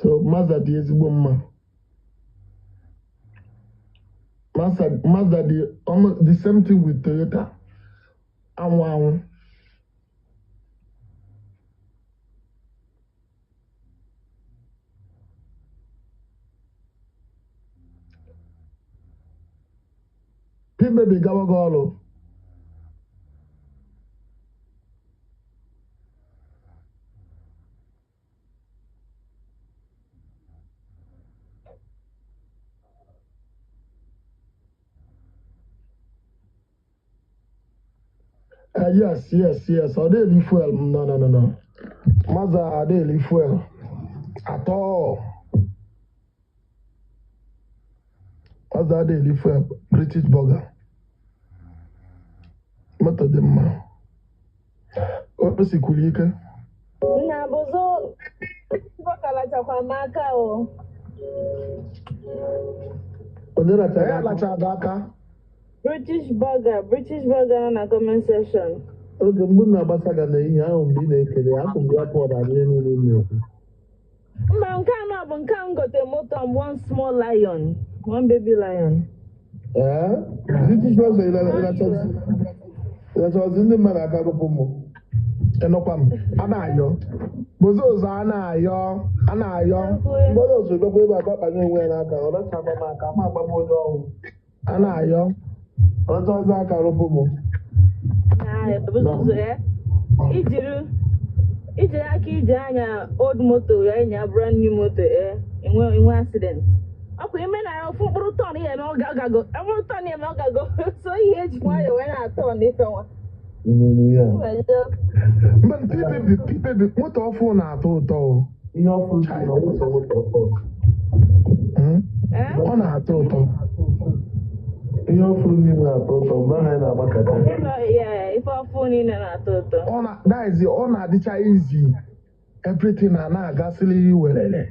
[SPEAKER 5] So Mazda dị ezigbo mma. Mazda dị almost the same thing with Toyota. Anwụ anwụ. P-Baby gawa gị ọrụ. Yes. Ọ dịghị fuel. No. Mazda adịghị fuel at all. Mazda adịghị fuel. British burger. Moto dị mma. O sikwuru ike.
[SPEAKER 8] Nna Bozo kalachakwa m aka o.
[SPEAKER 1] Onye racha
[SPEAKER 5] Ya lacha gị aka.
[SPEAKER 8] British burger nọ na comment section.
[SPEAKER 1] Oge mgbe m na-agbasa ga n'ehihie ahụ mgbe ị na-ekele, akwụ m ya pọd adịghị niile m na-ekwu.
[SPEAKER 8] Mba, nke anọ bụ nke a m gote moto m, one small lion, one baby lion.
[SPEAKER 1] Ee, British ọzọ ịlachọzi ndị mmadụ aka rụpụ mụ.
[SPEAKER 5] Ịnụkwa m, a na-ayọ Bụzụzụ, a na-ayọ, a na-ayọ.
[SPEAKER 1] Mgbada ọzọ bịakwa ebe a gbakpanye onwe ya n'aka, ọ racha agba m aka, ma agba m onye ọnwụ.
[SPEAKER 5] A na-ayọ.
[SPEAKER 1] Ọ rachọzi aka rụpụ mụ.
[SPEAKER 8] Na Bụzụzụ ya ijiri aka iji anya old moto ya ịnya brand new moto, enwe accident. Ọkwa ime na ofu mkpụrụ turn ya eme, ọ gago mkpụrụ turn ya eme, ọ gago. So ihe eji nwayọọ wee na-atọ n'ife nwa.
[SPEAKER 1] Ihe a.
[SPEAKER 5] Mba, P-baby, P-baby, moto ọfụ na-atọ ụtọ o.
[SPEAKER 1] Ihe ọfụ na ọwụsọ moto ọfụ.
[SPEAKER 8] Eh?
[SPEAKER 5] Ọ na-atọ ụtọ.
[SPEAKER 1] Ihe ọfụrụ niile na-atọ ụtọ mgbe ahụ anyị na-agbakọta.
[SPEAKER 8] Yeah, ife ọfụ niile na-atọ ụtọ.
[SPEAKER 5] Ọ na that is, ọ na-adịcha easy, everything na na-agasịrị werele.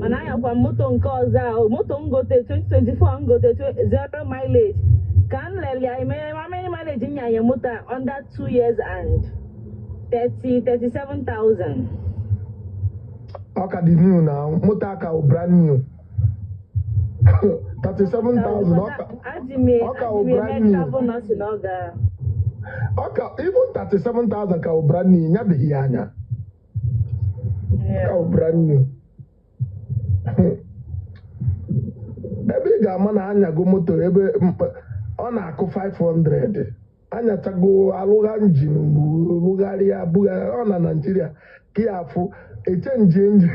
[SPEAKER 8] Mana anyakwa moto nke ọzọ ahụ, moto ngote 2024, ngote zero mileage ka m lele ya ime. How many mileage nyanye moto a under 2 years and 30 37,000?
[SPEAKER 5] Ọ ka dị new na moto aka wụ brand new, 37,000 ọ ka
[SPEAKER 8] Adị m
[SPEAKER 5] ọ ka wụ
[SPEAKER 8] adị m eme
[SPEAKER 5] brand new.
[SPEAKER 8] Travel nursing, ọ ga
[SPEAKER 5] Ọ ka even 37,000 ka wụ brand new, nyabeghị ya anya. Ka wụ brand new. Ebe ị ga-ama na anyago moto, ebe ọ na-akụ 500, anyachago, alụgha engine, rụgharịa, bugharịa ọ na Naịjirịa ka ya afụ echange engine,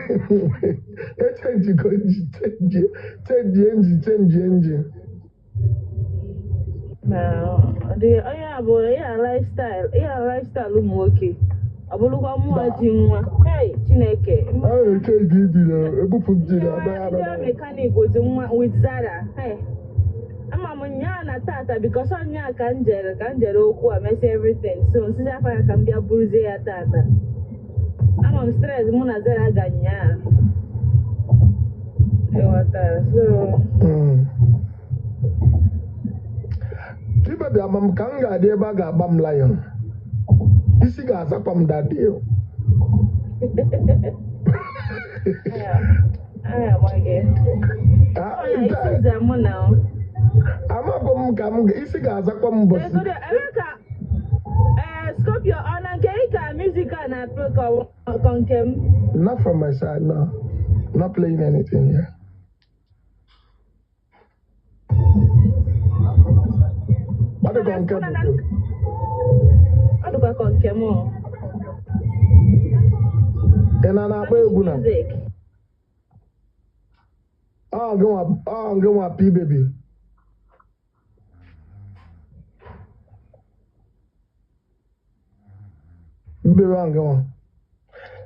[SPEAKER 5] echangego engine, change, change engine, change engine.
[SPEAKER 8] Ma ọ dị onye a bụ ihe lifestyle, ihe lifestyle ụmụ nwoke, ọ bụrụkwa mmụọ ji nwa. Hey, Chineke!
[SPEAKER 5] A na-echange engine, ebupụ engine abịa.
[SPEAKER 8] Ndị mechanic with nwa with Zara. Hey, ama m nyaa na tata because ọ nyaa ka m jere okwu a mesịa everything, so nsizi afọ ya ka m bịa buruzie ya tata. Ama m stress mụ na Zara ga nyaa, ịghọtara? So
[SPEAKER 5] Chibabi, ama m ka m ga-adị ebe a ga-agba m lion, isi ga-azakwa m daddy o.
[SPEAKER 8] Aya agba gị.
[SPEAKER 5] Ah,
[SPEAKER 8] Ọ ya isi za mụ na
[SPEAKER 5] amakwa m ka m isi ga-azakwa m mbọsị.
[SPEAKER 8] Ebe ka ee Scorpio, ọ na nke ị ka music a na-atụ ka nke m?
[SPEAKER 5] Not from my side, no. Not playing anything here. Ọ dịkwa nke bụ
[SPEAKER 8] Ọ dịkwa ka nke m o.
[SPEAKER 5] Ị na na-akpọ egwu na
[SPEAKER 8] Music.
[SPEAKER 5] ọ gị nwa, ọ gị nwa, P baby. Baby, ọ gị nwa.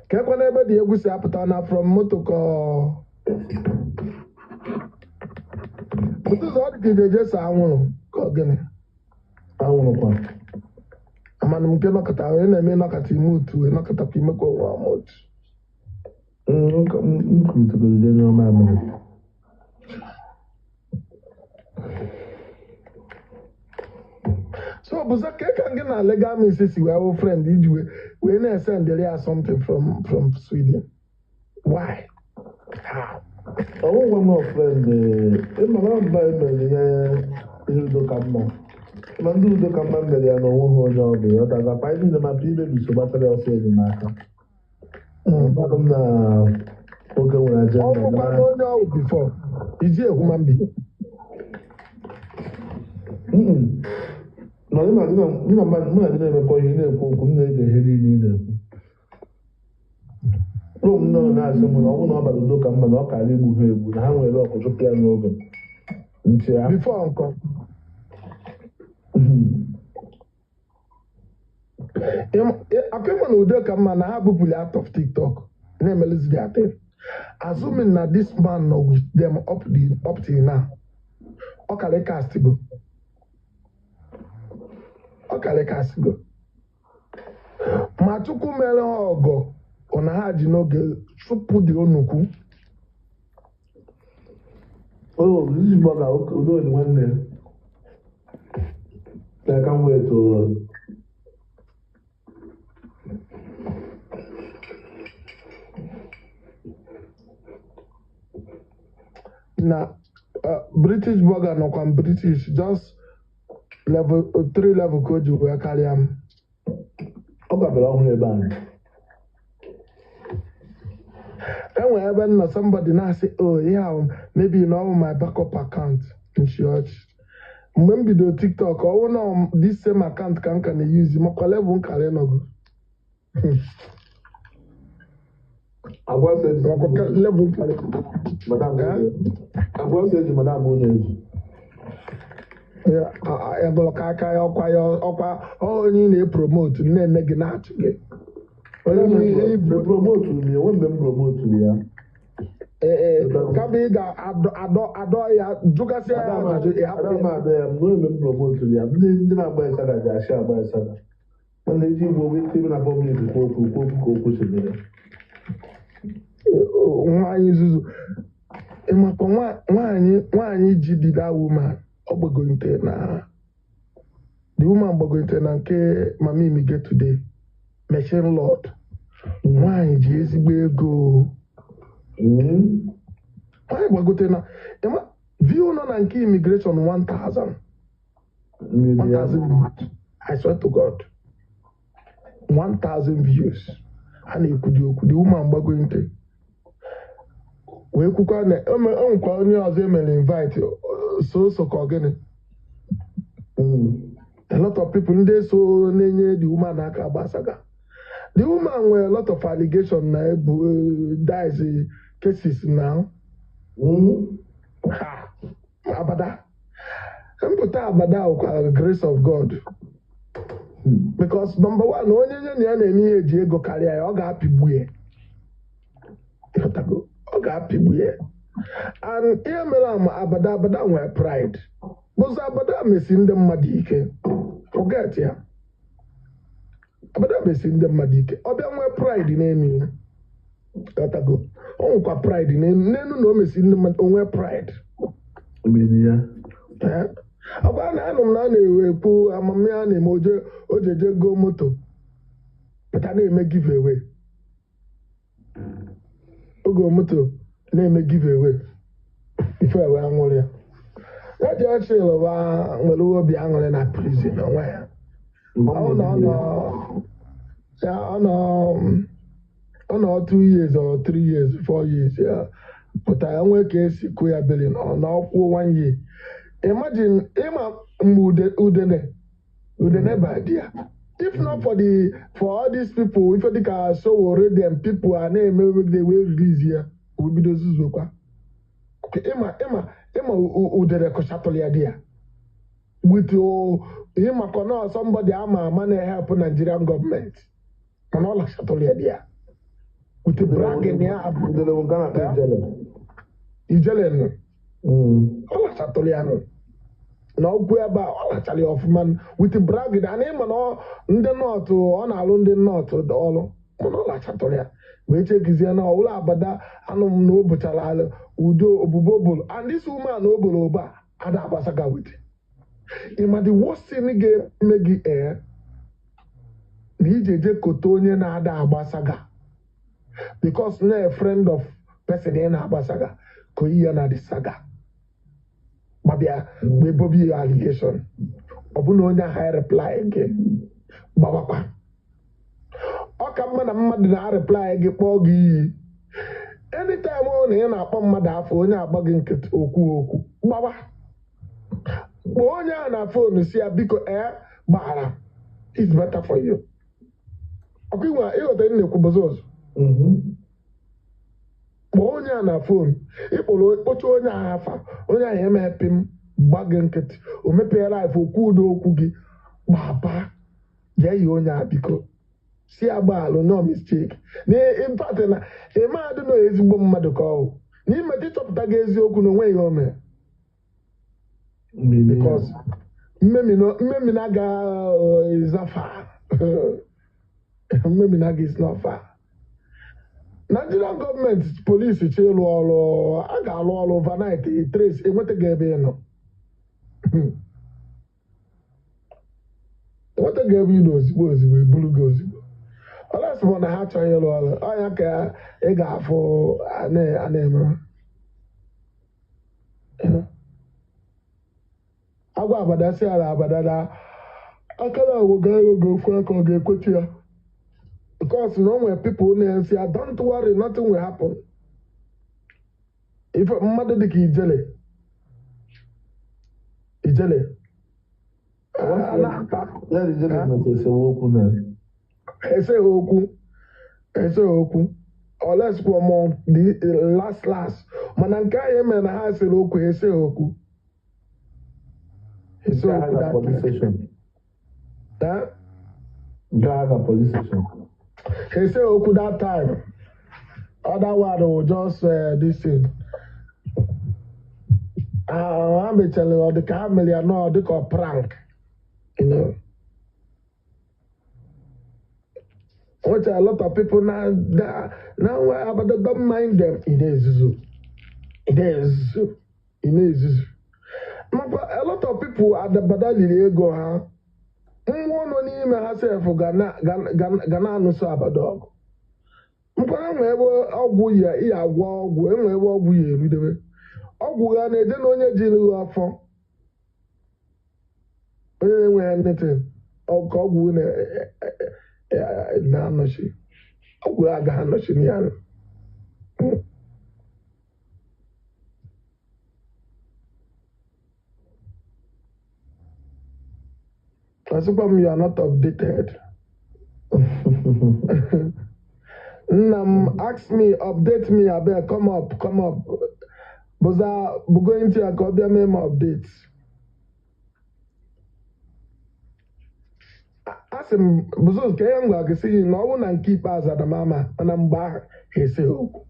[SPEAKER 5] Ka ekwe n'ebe dị egwu si apụta na from moto ka ọ pụta ụzọ, ọ dị ka ị ga-eje saa anwụrụ ka ọ gịnị?
[SPEAKER 1] Anwụrụkwa.
[SPEAKER 5] Amana m nke nọkọta ị na-eme, nọkọta ime otu, ịnọkọtakwa imekwa onwe ama otu.
[SPEAKER 1] M kwurutere nyụọ mamịrị.
[SPEAKER 5] So bụza ka ka gị na legal means si wee wụ friend iji wee na-esendịrị ya something from Sweden? Why? How?
[SPEAKER 1] Ọwụwa m friend, ịma na mba emere ihe ihe udo ka mma, ma ndị udo ka mma mere ya na onwe ha, onye ọ bụ ya ọtagakwa anyị niile, ma ibebi so gbatara ya ọsọ enyemaka. Mmadụ m na nwoke nwere
[SPEAKER 5] Ọ
[SPEAKER 1] agenda.
[SPEAKER 5] bụkwa na onye ọwụ before iji a human being.
[SPEAKER 1] Na gị na gị na gị na mmadụ, mụ na gị na-emekọ ihe, na-ekwu okwu, m na-ege ihe niile ị na-ekwu. Ruo m nọ na-asị m na ọ bụrụ na ọ bara udo ka mma na ọ kara igbu ha egbu na ha nwere ọkụ chụpụ ya n'oge ntị ya.
[SPEAKER 5] Before nkọ akwa na udo ka mma na ha bupụrụ out of TikTok na-emelụzi their thing, assuming na this man nọ with them up till now, ọ kara cast go, ọ kara cast go. Ma Chukwu mere ha ọgọ, ọ na ha ji n'oge chụpụ dị onukwu.
[SPEAKER 1] Oh, this is Boga Udo dị nwanne. I can't wait to
[SPEAKER 5] Na British burger nọkwa m British just level 3 level ka o ji wee karịa m.
[SPEAKER 1] Ọ gabara ọhụrụ ebe ahụ.
[SPEAKER 5] Enwere ebe m nọ, somebody na-asị, "Oh, ihe ahụ maybe na ọ bụ my backup account." Nchi ọchị. Mgbe m bidoro TikTok, ọ wụ na this same account ka m ka na-eyuzi, makwa level m kara ịnọgo.
[SPEAKER 1] Agwa sị eji
[SPEAKER 5] Makwa level m kara.
[SPEAKER 1] Madam.
[SPEAKER 5] Eh?
[SPEAKER 1] Agwa sị eji madam onye eji.
[SPEAKER 5] Ya bụrụ ka aka ya ọkwa ya ọkwa onye ị na-epromote nne nne gị na-achị gị onye ị
[SPEAKER 1] Promote m ya, onwe mgbe m promote ya.
[SPEAKER 5] Ee, kama ị ga-adọ adọ adọ ya, jụgasịa ya ajụjụ, ị hapụ
[SPEAKER 1] Ada m
[SPEAKER 5] ya.
[SPEAKER 1] ada ya, m onwe mgbe m promote ya. Ndị na-agba ịsada ji achị agba ịsada. Mana eji igbo wee tinye na public kwuo okwu kwuo okwu ka okwu si dị ya.
[SPEAKER 5] Nwaanyị nzuzu, ịmakwa nwaanyị ji di that woman, ọ gbagote na the woman gbagote na nke Mama Imige today, machine lord. Nwaanyị ji ezigbo ego. Nwaanyị gbagote na ịma view nọ na nke immigration 1000.
[SPEAKER 1] Mmiri ya.
[SPEAKER 5] 1000 views. I swear to God, 1000 views. A na-ekwudi okwu the woman gbagote wee kwukwa na o nwekwa onye ọzọ emere invite so ka ọ gịnị. A lot of people ndị so na-enye the woman aka gbasaga. The woman nwere a lot of allegation na ebu dice cases now. Ha abada mpụta abada wụkwa grace of God, because number one, onye nye na ya na-eme ihe ji ego karịa ya, ọ ga-apịgbu ya. Ịghọtago? Ọ ga-apịgbu ya. And ihe mere ama abada abada nwere pride bụzọ abada mesi ndị mmadụ ike. Forget ya, abada mesi ndị mmadụ ike, ọ bịa nwee pride n'elu ya. Ịghọtago? O nwekwa pride n'elu na o mesi ndị mmadụ, o nwee pride.
[SPEAKER 1] Mmiri ya.
[SPEAKER 5] Eh? Ọkwa na anụ m na a na-ewe ekwu amamihe a na-eme oje ojeje go moto pụta na-eme giveaway, oge moto na-eme giveaway, ife wee aṅụrị ya, ya ji ọchịlụwa nwere obi aṅụrị na prison onwe ya. Ọ nọ ya ọ nọ 2 years or 3 years, 4 years, ya pụta ya nwee ka esi kụ ya beli na ọ na ọkwụo one year. Imagine, ịma mgbe udene ba di ya, if not for all these people, ife dịka Sowore them people a na-eme the way release ya, o bido zuzokwa. Ịma udene kụchatụrụ ya di ya with ịma ka na somebody ama ama na-help Nigerian government, mana ọ lachatụrụ ya di ya with bragging ya.
[SPEAKER 1] Udele bụ nke a na-akpọ ijele.
[SPEAKER 5] Ijele nụ. Ọ lachatụrụ ya nụ na okwu ebe a, ọ lachara ya ọfụma with bragging and ịma na ndị nọtụ ọ na-alụ, ndị nọtụ ọrụ, mana ọ lachatụrụ ya wee chekizie na ọwụla abada anụ m na o buchara alụ udo obubo bolo. And this woman o bolo obo a ada agbasaga with ịma the worst thing ga-eme gị ee na ije je kote onye na-ada agbasaga, because na a friend of person ị na-agbasaga ka oyi ya na the saga gbabịa wee bobi ya allegation. Ọ bụ na onye ahụ reply gị gbawakwa, ọ ka mma na mmadụ na-areply gị kpọọ gị iyi. Anytime ọ na ị na-akpọ mmadụ afọ, onye agba gị nkịtị, okwu okwu gbawa, kpọọ onye ahụ na phone si ya biko ee gbaghara, it's better for you. Ọkwa inwe ịghọta ihe m na-ekwu bụzọ ọzọ. Kpọọ onye a na phone, ịkpọrọ kpọcha onye ahụ afa, onye ahụ emepe m gba gị nkịtị, o mepee live okwu udo okwu gị gbaba, jee yi onye a biko si agbaalụ, no mistake. Na in fact na ịma adị na ezigbo mmadụ ka ọ bụ n'ime ịchọpụta gị eziokwu na onwe ihe o mere.
[SPEAKER 1] Mmiri ya.
[SPEAKER 5] Because mmemi na aga is not far, mmemi na aga is not far. Nigerian gọọmenti polisi chi ịlụ ọrụ, a ga-alụ ọrụ overnight, trace enwetaghị ebe ị nọ, enwetaghị ebe ị nọ ozigbo ozigbo, eburu gị ozigbo. Ọlasị bụ na ha achọghị ịlụ ọrụ ọnya ka ị ga-afụ a na-eme. Agwa abada si ala abada na aka na agwụ ga-ego ga-okwu aka ọ ga-ekwechi ya. Because na o nwere people na-esi ya, don't worry, nothing will happen. Ife mmadụ dịka ijele ijele a na-ata.
[SPEAKER 1] Ya dị jere maka esemokwu na
[SPEAKER 5] eseghị okwu, eseghị okwu, olesikwa mọ the last last, mana nke ahụ emere na ha sere okwu, eseghị okwu, eseghị
[SPEAKER 1] nke
[SPEAKER 5] okwu
[SPEAKER 1] agha
[SPEAKER 5] that
[SPEAKER 1] police
[SPEAKER 5] time.
[SPEAKER 1] station.
[SPEAKER 5] Eh?
[SPEAKER 1] Nke agha police station.
[SPEAKER 5] Eseghị okwu that time. Other one will just this thing. Ah, ha mechara ọ dị ka ha mere ya nọọ dị ka ọ prank. Which a lot of people now now, but they don't mind them. Ị na-ezuzu, ị na-ezuzu, ị na-ezuzu. Makwa a lot of people adabada liri ego ha, mmụọ nọ n'ime ha sef ga na-anụso abada ọgụ. Mkwara nwe ebe ọgwụ ya iya agwọ ọgwụ enwe ebe ọgwụ ya erudebe ọgwụ ya na-eje na onye jiri gị ọfọ, onye na-enweghị anything, ka ọgwụ na-anọchi ọgwụ ya agaghị anọchi ya. Asịkwa m, you are not updated. Nna m, ask me, update me, abeg. Come up, come up. Bụza bugo ntị ya ka ọ bịa mee m update. Asị m bụzos ka ihe m gwara gị sị gị na ọ bụrụ na nke ikpeazụ adamama, mana mgbe ahụ ha eseghị okwu,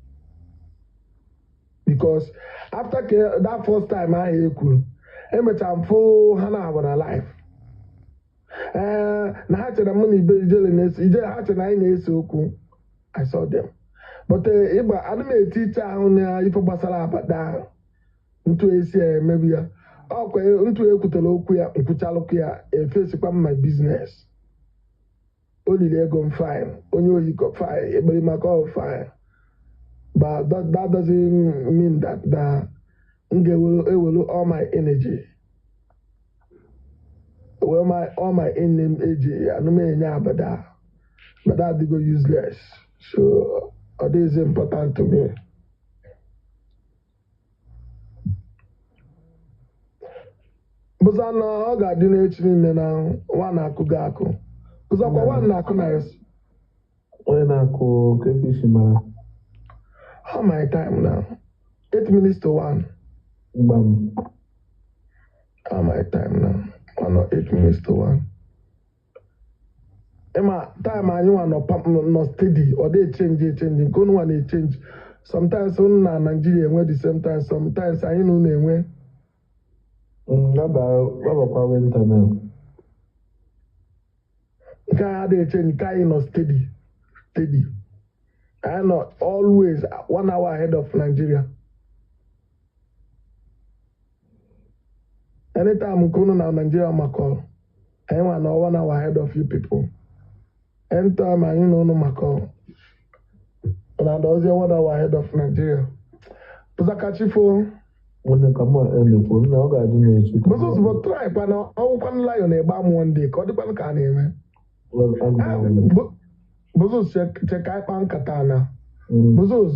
[SPEAKER 5] because after ka that first time ahụ e kwuru, emechara m fụ ha na-abụ na life, ee, na ha chere mụ na ibe ijele na-ese ijele, ha chere na anyị na-ese okwu. I saw them, but ịgba ana m eti iche ahụ na ife gbasara abada ahụ ntu esi emebi ya, ọkwa ntu ekwutere okwu ya nkwuchalụkwu ya, efesikwa m my business. O liri ego m, fine. Onye ohi ko fine, ekpere maka ọ fine, but that doesn't mean that na m ga-ewelu ewelu all my energy, well, my all my energy anụ m enye abada. But that adịgo useless, so ọ dịghịzi important to me. Bụza na ọ ga-adị n'echi niile na nwa na-akụ gị akụ, bụzakwa nwa na-akụ na
[SPEAKER 1] Onye na-akụ ka esi mara?
[SPEAKER 5] How my time now? 8 minutes to 1.
[SPEAKER 1] Gbam.
[SPEAKER 5] How my time now? One or 8 minutes to 1. Ịma time anyị nwa nọ nọ steady, ọ dị echange echange. Nke unu nwa na-echange sometimes. Unu na Nigeria enwe the same time sometimes, anyị na unu enwe.
[SPEAKER 1] Gbabakwa winter now.
[SPEAKER 5] Nke anyị adịghị echange, nke anyị nọ steady steady. Anyị nọ always 1 hour ahead of Nigeria. Anytime nke unu na Nigeria makọrọ, anyị nwa nọ 1 hour ahead of you people. Anytime anyị na unu makọrọ na dozie 1 hour ahead of Nigeria. Pụzakachifo.
[SPEAKER 1] Nwanne, ka mụ elekwu nna, ọ ga-adị n'echi ka
[SPEAKER 5] Bụzos bụ try kwana ọwụkwanụ lion egba m one day ka ọ dịkwanụ ka a na-eme. Bụzos, cheka ịkpa nkata na Bụzos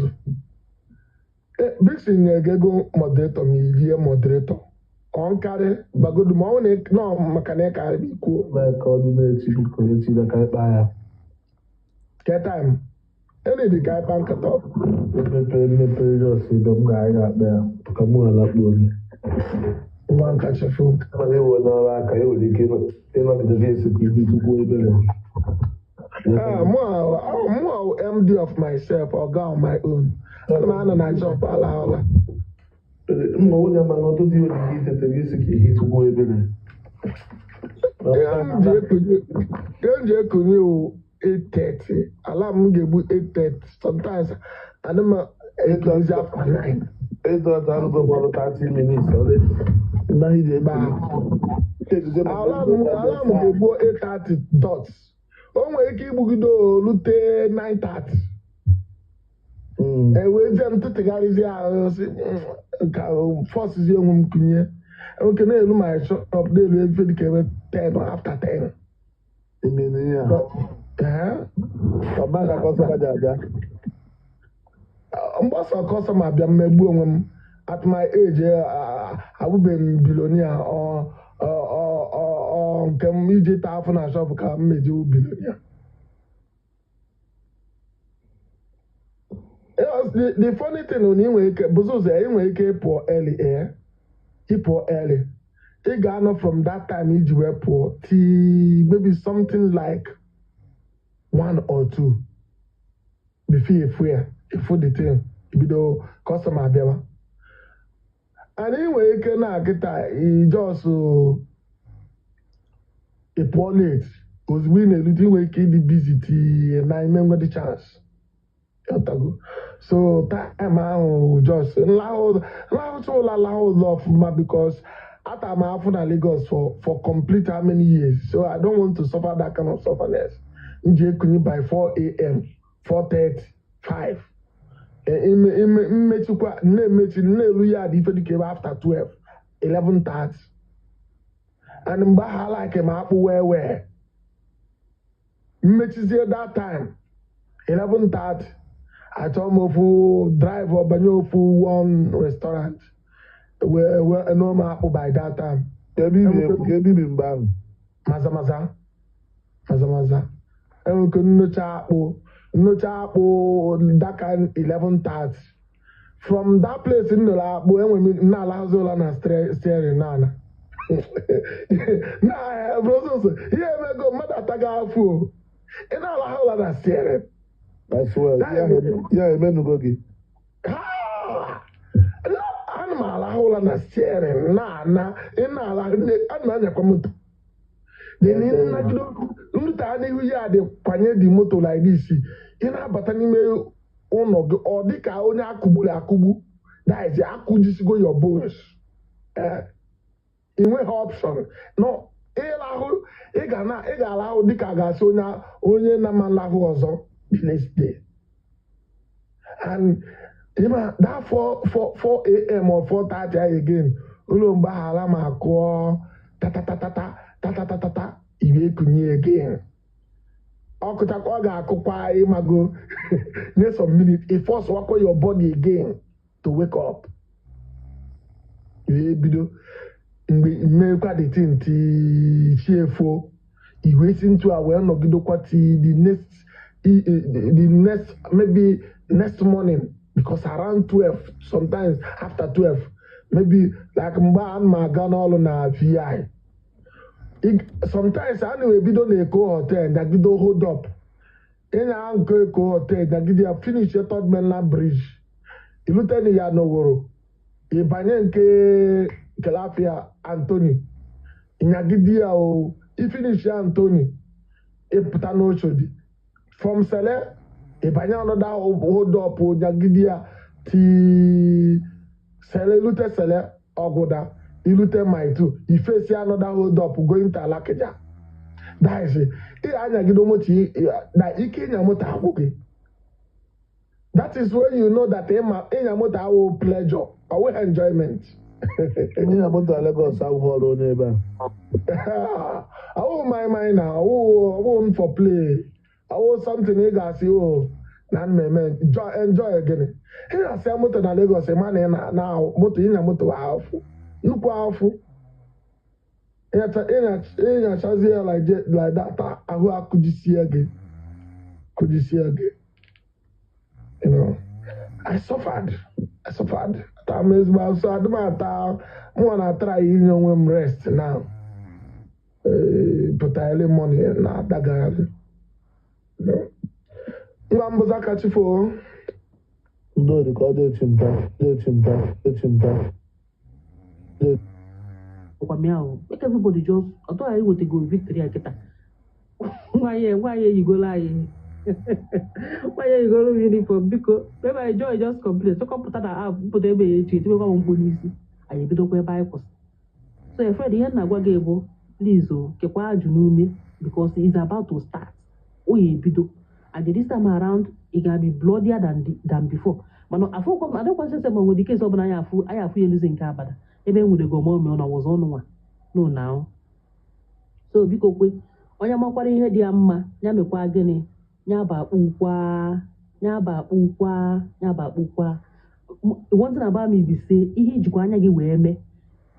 [SPEAKER 5] Bixi nyere gị ego moderator, ma irie moderator ọ nkarị bagodu, ma ọ bụ na nọ maka na ịkarị bụ ikwuo.
[SPEAKER 1] Ka ọ dị n'echi, biko, echi bịa ka ịkpa ya.
[SPEAKER 5] Ke time enedi ka ịkpa nkata?
[SPEAKER 1] Mmepe mmepe jos ebe m ga-anyị ga-akpa ya ka mụ alakpu onye.
[SPEAKER 5] Ngwa, nkachafu.
[SPEAKER 1] Mana ewe n'ọrụ aka e nwere ike ịnọgidezi esekwa ihu tupu ebere.
[SPEAKER 5] Ah, mụ a MD of myself, oga on my own. Ana m anọ na shop ala ala.
[SPEAKER 1] Mma nwunye, mana ọtụtụ ihe nwere ike itete gị isi ka ihe tupu ebere.
[SPEAKER 5] Ihe m ji ekunye, ihe m ji ekunye wụ 8:30. Alarm m ga-egbu 8:30. Sometimes ana m ekuzi after 9.
[SPEAKER 1] Ịdọ ọdụ arụgo m ọrụ 30 minutes ọ dị naghị ji
[SPEAKER 5] Ba. Alarm ga-egbu 8:30 dot. O nwere ike igbugide olute 9:30. E wee jee m tụtụgharịzi ahụ si ka fọsụzi onwe m kunye. Enwere ike na-elu my shop na-elu efe dịka ebe 10 or after 10.
[SPEAKER 1] Imene ihe a.
[SPEAKER 5] But, eh,
[SPEAKER 1] Ọba ka customer ji abịa.
[SPEAKER 5] Mgbasa customer bịa, mmegbu onwe m. At my age, abụbeghị m billionaire ọ nke m iji taa afọ na shop ka m mejiwu billionaire. Yes, the funny thing na ị nwere ike bụzụ ụzọ, ị nwere ike ịpụ early, ịpụ early, ị ga-anọ from that time iji wee pụọ till maybe something like 1 or 2 before efu ya efu the thing ebido customer abịawa. And ị nwere ike na kịta ijos ị pụọ late, ozugbo ị na-erute ị nwere ike ịdị busy till na ime nwere chance. Ịghọtago? So time ahụ just nlahụcha ụla, lahụ ụlọ ọfụma, because ata m afụ na Lagos for complete how many years, so I don't want to suffer that kind of sufferness. M ji ekunye by 4 a.m., 4:30, 5. Ime mmechikwa na-emechi na-elu ya dị ife dịka ebe after 12, 11:30. And mgbe ahụ like m akpụ wee wee mmechizie that time 11:30, achọọ m ofu drive banye ofu one restaurant wee wee nụọ m akpụ by that time.
[SPEAKER 1] Ka ebibi mgbe ahụ.
[SPEAKER 5] Maza maza maza maza, enweke nnocha akpụ, nnocha akpụ daka 11:30. From that place m nụrụ akpụ, enwe m na-alahụzi ụla na steering n'ala na brosos. Ihe emego mmadụ ataghị afụ o, ị na-alahụ ụla na steering.
[SPEAKER 1] I swear, ya emenugo gị.
[SPEAKER 5] Ha! Ana m alahụ ụla na steering na-ana, ị na-ala, ana m anyakwa moto. Then nrute n'ihu ya dị kwanye dị moto like this, ị na-abata n'ime ụlọ gị, ọ dị ka onye akụgburu akụgbu. That is, akụjisigo your bones. Ị nweghị option no ịlahụ. Ị ga na ị ga-alahụ dịka a ga-asị onye na-ama nlahụ ọzọ the next day. And ịma that 4 4 4 a.m. or 4:30 again, ụlọ mgbe ahụ ala ma kụọ tatatatata tatatatata, iwe ekunye again, ọkụchakwa ọ ga-akụkwa. Ịmago nye some minutes, ị force wakwa your body again to wake up. Iwe bido mgbe mmekwa the thing till chi efo, iwe si ntu a wee nọgidekwa till the next maybe next morning, because around 12, sometimes after 12, maybe like mgbe a ma aga n'ọrụ na VI. Sometimes a na-ebido na Eko Hotel nyagido hold up, ịnya nke Eko Hotel nyagide ya finish Third Mainland Bridge, iluteni ya n'Oworo, ịbanye nke Kelafia Anthony, nyagide ya o, ifinish ya Anthony, ịpụta n'Oshodi. From Sele ịbanye another hold up, nyagide ya till Sele, ilute Sele ọgwụda, ilute Mile 2, ifesi another hold up going to Alakija. That is it. Ị anyagide moto na ike ịnya moto agwụ gị. That is when you know that ịnya moto awụ pleasure, ọwụ enjoyment.
[SPEAKER 1] Ịnya moto na Lagos abụghị ọrụ onye ebe a.
[SPEAKER 5] Awụ my mind na awụ m for play, awụ something ị ga-asị o na mmemme enjoy enjoy gịnị. Ị na-asị moto na Lagos, ị ma na ị na moto, ịnya moto afụ nnukwu afụ. Ịnyachazie ya like that, ahụ akụjisie gị, kụjisie gị. I suffered, I suffered. Ata m ezigbo asụ, adị m ata mụnwa na-atara ya inye onwe m rest now. Pụta early morning na-adagagharị. Ngwa mbụza kachifo.
[SPEAKER 1] Ndị ori ka ọ dị echi nta, dị echi nta, echi nta. Dị
[SPEAKER 2] Ọkwa mịa o, make everybody just ọtọ anyị wetego victory a kịta. Nwaanyị nwaanyị eyigolo anyị, nwaanyị eyigolo uniform. Biko, ebe anyị joy just complete so kọmpụta na app mpụta ebe ya echi etibekwa m mkpu n'isi, anyị ebidokwa ebe anyị kwụsị. So Fred, ihe m na-agwa gị bụ, please o, kekwa ajụ n'ume, because it's about to start. O ya ebido, and this time around it ga be bloodier than before. Mana afụkwa m adịkwa nsị ma nwere ike ọbụla anyị afụ, anyị afụ ya eluzi nke abada. Ebe enwudego mọmị ọ na wụzọ ọnụnwa no now. So biko kwe, onye makwara ihe dị ya mma, ya mekwa gịnị, ya bakpukwa, ya bakpukwa, ya bakpukwa. One thing about me be say, ihe ijikwa anya gị wee mee,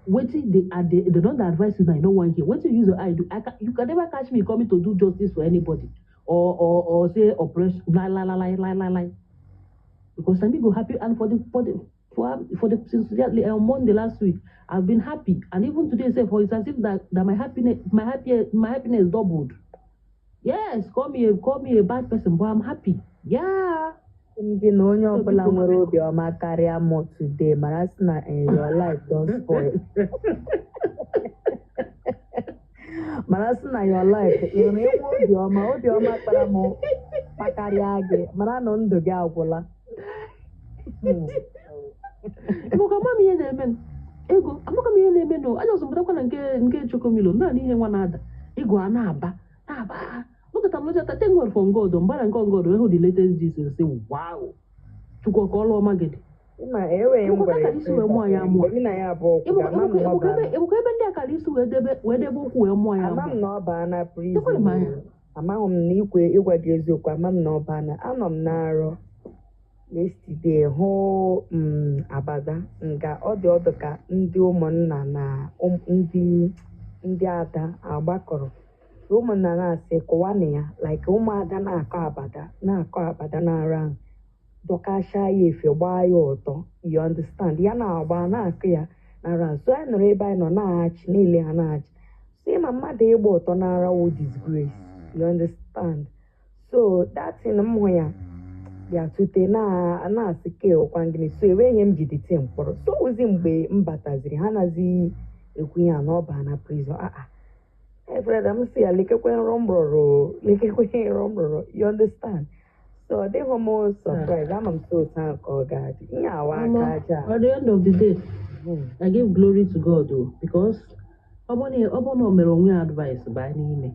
[SPEAKER 2] wetin they don dey advise you now, you no wan hear. Wetin you use your eye do, you can never catch me coming to do justice for anybody or say oppression. Lie, lie, lie, lie, lie, lie, lie. Because na me go happy. And for the since Monday last week, I've been happy, and even today sef, for it's as if that my happiness doubled. Yes, call me a bad person, but I'm happy, yeah.
[SPEAKER 8] Ndị na onye
[SPEAKER 2] So
[SPEAKER 8] ọbụla
[SPEAKER 2] biko
[SPEAKER 8] nwere obiọma karịa mụ today, mara sị na your life don spoil. Mara sị na your life, ị hụrụ enwe obiọma, obiọma kpara m kpakarịa gị, mara na ndụ gị agwụla.
[SPEAKER 2] Maka ama m ihe na-eme m. Ego amaka m ihe na-eme nụ anya ọzọ pụtakwa na nke chokomilo naanị ihe nwa na-ada ego a na-aba na-aba. Look at am, look at, thank God for God. Mbara nke God wee hụ the latest gist, say wow, Chukwu ka ọlụ ọma gị dị.
[SPEAKER 8] Ịma enweghị m
[SPEAKER 2] Ịbụkwa
[SPEAKER 8] gwara
[SPEAKER 2] akara isi wee mụọ ya amụọ.
[SPEAKER 8] mgbe gị na ya abụọ kwuru, ama m na ọ baa
[SPEAKER 2] Ịbụkwa ebe ndị akara isi wee debe ụkwụ wee mụọ ya
[SPEAKER 8] ama m
[SPEAKER 2] amụọ.
[SPEAKER 8] Na ọ baa na
[SPEAKER 2] Ekwere m anya.
[SPEAKER 8] prison. Amaghị m na ikwe ịgwa gị eziokwu, ama m na ọ baa na anọ m na-arọ yesterday hụ m abada nga ọ dị ọdụ ka ndị ụmụnna na ndị ada agbakọrọ. So ụmụnna na-asị kụwanụ ya, like ụmụada na-akọ abada, na-akọ abada n'ara ahụ, dọkasha ya efe, gbaa ya ọtọ, you understand? Ya na-agba na-akụ ya n'ara ahụ. So anyị nọrọ ebe anyị nọ na-achị niile, ha na-achị si ma mmadụ ịgba ọtọ n'ara wụ disgrace, you understand? So that thing m hụ ya bịa tute na na-asị ke ọkwa gịnị, so enweghị m jide tie mkpọrọ. So ozi mgbe m bataziri, ha nazi ekwu ya na ọ baa na prison. Ah ah, Efreda m si ya lekekwe nrọ m rọrọ, lekekwe nrọ m rọrọ, you understand? So ọ dịghị m surprise, ama m so otu ahụ ka ọ ga-adị ihe awa aka aja.
[SPEAKER 2] At the end of the day, I give glory to God o, because ọ bụrụ na o mere onwe ya advice baa n'ime,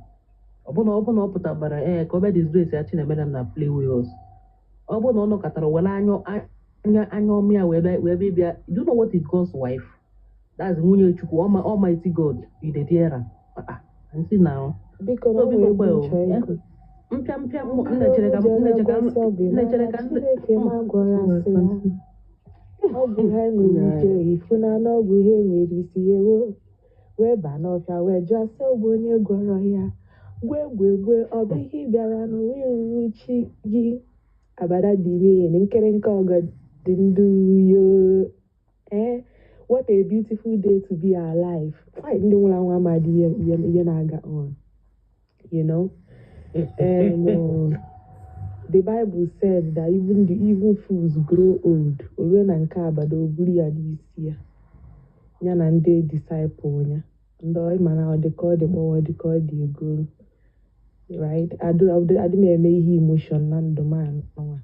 [SPEAKER 2] ọ bụrụ na ọ pụtabara ee ka ọ bịa disgrace ya Chinemerem na play with us, ọ bụrụ na ọ nọkọtara were anya anya anya ọma ya wee bịa. Do you know what is God's wife? That's nwunye Chukwu Almighty God. You dey hear am? Ah ah, ntị na
[SPEAKER 9] Biko na
[SPEAKER 2] so
[SPEAKER 9] o
[SPEAKER 2] biko
[SPEAKER 9] nwere
[SPEAKER 2] kwe
[SPEAKER 9] egwu
[SPEAKER 2] o
[SPEAKER 9] nchọ ịgụ.
[SPEAKER 2] Mpịa mpịa
[SPEAKER 9] Ndị
[SPEAKER 2] nne chere ka
[SPEAKER 9] ohu
[SPEAKER 2] nne
[SPEAKER 9] jere
[SPEAKER 2] chere ka
[SPEAKER 9] gosi obi
[SPEAKER 2] nne chere
[SPEAKER 9] mana
[SPEAKER 2] ka
[SPEAKER 9] Chineke m agwọghị asị ya. Ọ bụ ha nwere ike ịfụnanya, ọ bụ ha nwere isi ewo wee baa n'ọfịa wee jụọ sị ọ bụ onye gwọrọ ya gwe gwe gwe. Ọ bụ ihe ị bịara n'ụwa ịrụrụ chi gị. Abada dị ime nkịrịnka ọgọ dị ndụ yo. Eh, what a beautiful day to be alive. Why ndị nwụrụ anwụ amadị ihe na-aga on. The Bible said that even the even fools grow old. O rue na nke abada o buru ya n'isi ya. Ya na ndị disciple ya. Ndị ọ mana ọ dị ka ọ dị kpọwa, ọ dị ka ọ dị egoro. Right? Adị m eme ihe emotion na ndụ m anụnwa.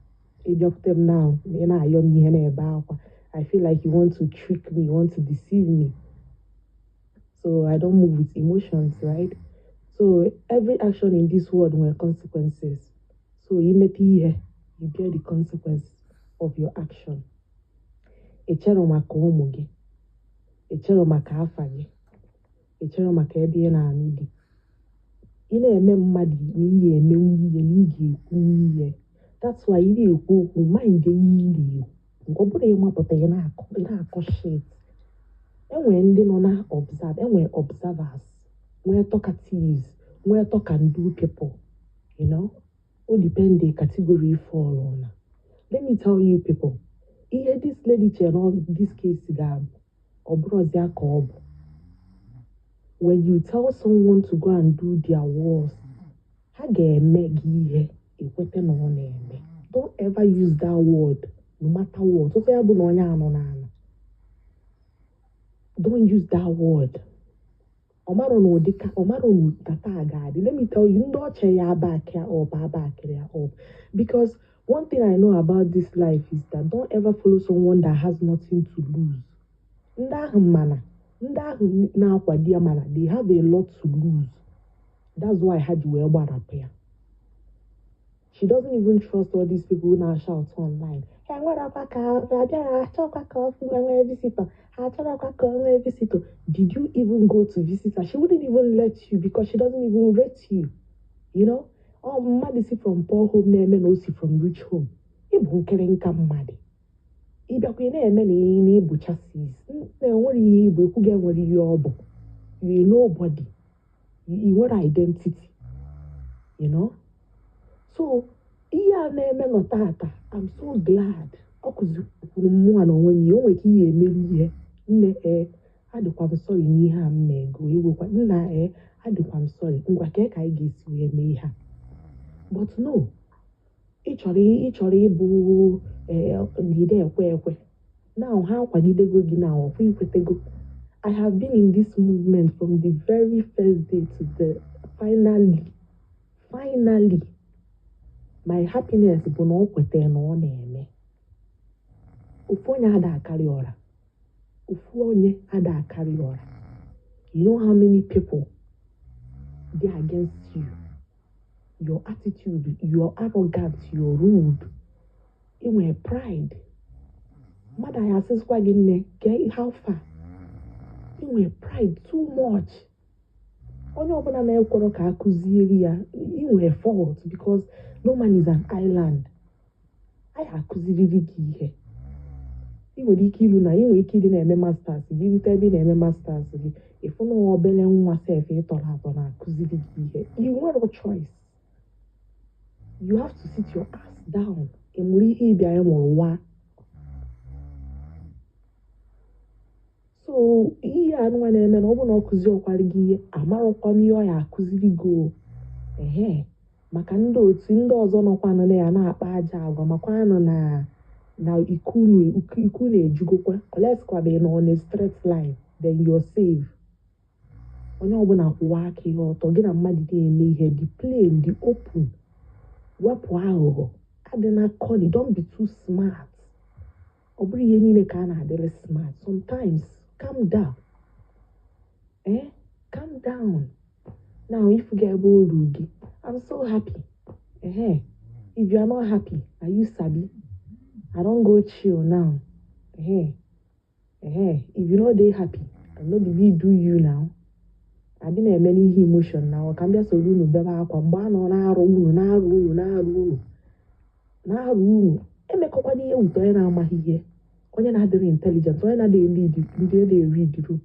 [SPEAKER 9] Ịbịakwute m now, ị na-ayọ m ihe na-ebe akwa. I feel like you want to trick me, you want to deceive me. So I don't move with emotions, right? So every action in this world nwere consequences. So imete ihe, you bear the consequence of your action. Ị chere maka ụmụ gị, ị chere maka afa gị, ị chere maka ebe ị na-anụ di. Ị na-eme mmadụ na ihe emenwu ihe na ị ga-ekwu ihe. That's why ị na-ekwu okwu, mind ihe ị na-ekwu. Ọ bụrụ ịmapụta ị na-akọ shit. Enwere ndị nọ na observe, enwere observers, nwee talkatives, nwee talk and do people. O depend the category fall on. Let me tell you people, ihe this lady chere na this case ga-abụ, ọ bụrụzia ka ọ bụ. When you tell someone to go and do their worst, ha ga-eme gị ihe ekwete na ọ na-eme. Don't ever use that word, no matter what. Ofe ya bụ na onye anọ n'ala. Don't use that word. Ọ marọ na ụdị ka ọ marọ na taa ga-adị. Let me tell you, ndị ọchị ya back ya up, abackịrị ya up. Because one thing I know about this life is that don't ever follow someone that has nothing to lose. Ndị ahụ mana, ndị ahụ na-akwado ya mana they have a lot to lose. That's why ha ji wee gbarapụ ya. She doesn't even trust all these people who now shout online. "Enwerekwa ka abịara achọkwa ka ọ nwee visitor. Ha achọrọkwa ka ọ nwee visitor." Did you even go to visit her? She wouldn't even let you because she doesn't even rate you. You know? Ọ mmadụ si from poor home na-eme na o si from rich home. Ị bụ nkịrịnka mmadụ. Ị bịakwa ị na-eme na ị na-ebu chassis. Na enwere ihe ịbụ ekwu gị enwere ihe ọ bụ. You nobody. You nwere identity. You know? So ihe a na-eme nọ tata, I'm so glad. Ọ kụzikwuru mmụọ na onwe m ihe o nwere ike ihe emeri ihe nne ee adịkwa m sorry n'ihe a m mego ewekwa nna ee adịkwa m sorry ngwa kee ka anyị ga-esi wee mee ihe a. But no, ị chọrọ ịbụ ee ndide ekwe ekwe now ha akwagidego gị na ọkwa ikwetego. I have been in this movement from the very first day to the finally, finally. My happiness bụ na ọ kwetara na ọ na-eme. Ofu onye ada akarị ọra, ofu onye ada akarị ọra. You know how many people dey against you, your attitude, your arrogant, your rude, ị nwere pride. Mmadụ anyị asịsịkwa gị nne ke how far. Ị nwere pride too much. Onye ọbụla na-ekwọrọ ka akụzieri ya ị nwere fault because no man is an island. Anyị akụziriri gị ihe. Ị nwere ike ilu na ị nwere ike ịdị na-eme masters gị rute ebe ị na-eme masters gị ịfụ na obere nwa sef ịtọrọ atọ na-akụziri gị ihe. You nwere choice. You have to sit your ass down. Ị mụrụ ihe ịbịa ị mụrụ nwa. So ihe anụnwa na-eme na ọ bụ na ọ kụzi ọkwara gị ihe amarọkwa m ihe ọ ya akụziri gị o. Ehe, maka ndị otu ndị ọzọ nọkwanụ na ya na-akpa aja agwa makwanụ na iku unu ejugokwa oleskwabe nọ on a straight line, then you're safe. Onye ọbụla kwụwa aka ihe ọtọ gị na mmadụ na-eme ihe dị plain, dị open, wepụ aghụghọ, adịna cunny, don't be too smart. Ọ bụrụ ihe niile ka a na-adịrị smart. Sometimes calm down, eh, calm down. Now if you get ebe o ruru gị, I'm so happy. Ehe, if you are not happy na you sabi. I don go chill now. Ehe, ehe, if you no dey happy, no be me do you now. Adị na-eme n'ihe emotion na ọ ka m bịa soro unu bebe akwa mgbe a nọ na-arụ unu na-arụ unu na-arụ unu na-arụ unu. Emekọkwana ihe wute onye na-amaghị ihe, onye na-adịrị intelligent, onye na-adịghị lead ndị na-eri room.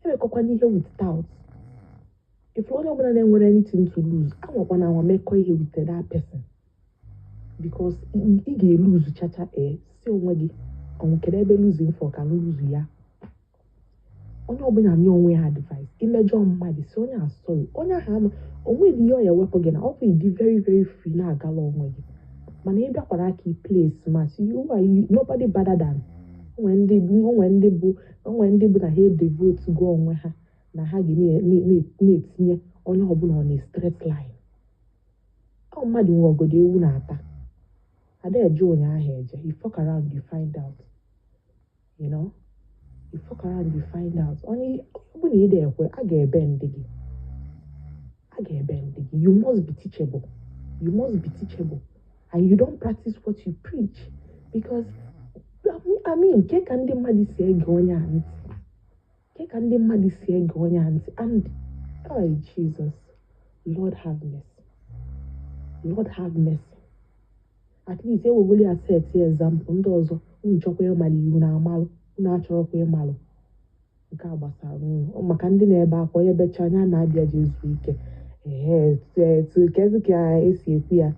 [SPEAKER 9] Emekọkwana ihe with tout. If onye ọbụla na-enwere anything to lose, anwakwana anwa mekọ ihe with that person because ị ga-eluzu chacha ee si onwe gị ọnwụ kedu ebe losing for ka lose ya. Onye ọbụla nye onwe ya advice. Imejọ mmadụ si onye a sorry, onye ahụ ama onweghị ihe ọ ya ewepụ gị na ọ bụ ịdị very very free na-agala onwe gị. Mana ị bịakwara aka i play smart, you are you, nobody better than onwe ndị bụ na ha devote go onwe ha na ha ga na-etinye onye ọbụla on a straight line. Ọ mmadụ nwe ọgọdọ ewu na-ata ada eje ụnyaahụ eje. You fuck around, you find out. You know, you fuck around, you find out. Onye ọ bụla ị na-ekwe a ga-ebe ndị gị, a ga-ebe ndị gị. You must be teachable, you must be teachable, and you don't practice what you preach because, I mean, ke ka ndị mmadụ si ege onye a ntị, ke ka ndị mmadụ si ege onye a ntị? And oh Jesus, Lord have mercy, Lord have mercy. At least ewegoli ya set example. Ndị ọzọ unu chọkwa ịmalụ iwu na amalụ unu achọrọkwa ịmalụ nke a gbasara unu. Maka ndị na-ebe akwa onye becha anya na-abịa ji ezu ike. Ehe, kezi ka esi ekwu ya,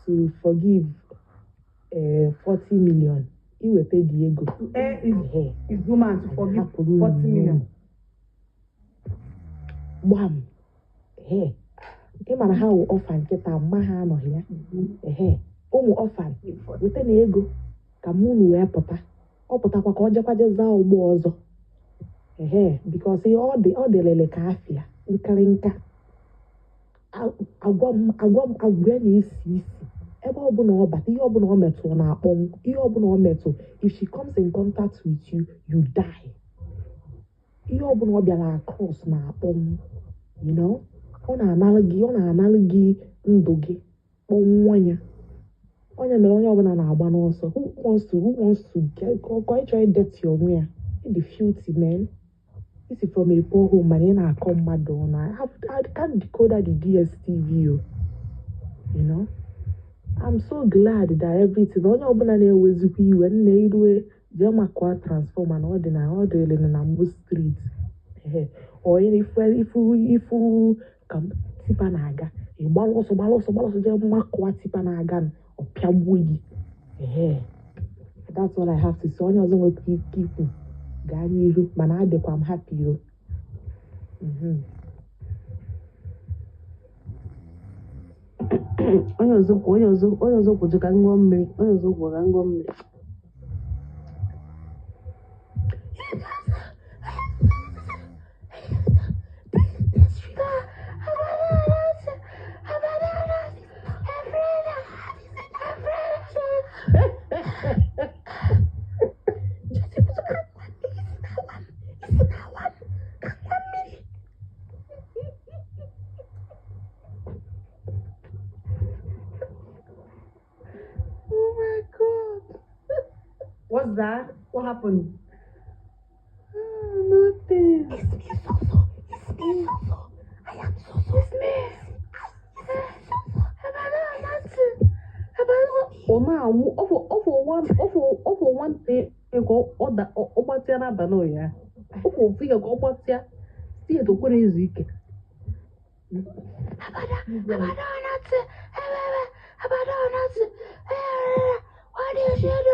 [SPEAKER 9] to forgive 40 million iweta dị ego.
[SPEAKER 10] To err is,
[SPEAKER 9] Ehe.
[SPEAKER 10] is human, to forgive
[SPEAKER 9] hapụrụ
[SPEAKER 10] 40
[SPEAKER 9] unu
[SPEAKER 10] million.
[SPEAKER 9] Gbam. Ehe, ị ma na ha wụ orphan kịta mma ha anọghị ya. Ehe, ụmụ orphan weta na ego ka mụ unu wee pụta. Ọ pụtakwa ka ọ jekwa je zaa ụgbọ ọzọ. Ehe, because ọ dịlịlị ka afịa nkịrịnka. Agwa m agwa m agwa ya na-esi isi ebe ọbụla ọ bata, ihe ọbụla ọ metụ na-akpọnwụ, ihe ọbụla ọ metụ. If she comes in contact with you, you die. Ihe ọbụla ọ bịara across na-akpọnwụ. Ọ na-analụ gị, ọ na-analụ gị ndụ gị kpọnwụọ ya. Onye mere onye ọbụla na-agba n'ọsọ. Who wants to get ka ịchọ ịdeti onwe ya? Ịdị filthy, man. Isi from a poor home, mana ị na-akọ mmadụ ọnụ. I can't decode that, the DSTV o. I'm so glad that everything, onye ọbụla na-ewezikwa iwe, nne, irue jee makụa transformer na ọ dị na ọ dịrị na mbụ street. Ehe, ọ ifu ifu ifu ka tipper na-aga, ị gbara ọsọ, gbara ọsọ, gbara ọsọ, jee makụa tipper na-aga, ọ pịagbuo gị. Ehe, that's all I have to say. Onye ọzọ nwekwa ike ikwu, gaa n'ihu, mana adịkwa m happy o.
[SPEAKER 2] Onye ọzọ kwuo, onye ọzọ, onye ọzọ kwuju ka m ṅụọ mmiri. Onye ọzọ kwuo ka m ṅụọ mmiri.
[SPEAKER 9] Oh my God.
[SPEAKER 10] What's that? What happened?
[SPEAKER 9] Oh, nothing.
[SPEAKER 7] It's me, Soso. It's me, Soso. I am Soso. It's me.
[SPEAKER 2] Ọ na-anwụ ọfụ nwante ka ọ da, ọ gbatịa n'abalị ụnyaahụ. Ọfụ ofu ihe ka ọ gbatịa steeti o kwere izu ike.
[SPEAKER 7] Abada, abada, nothing. Abada, nothing. What is it?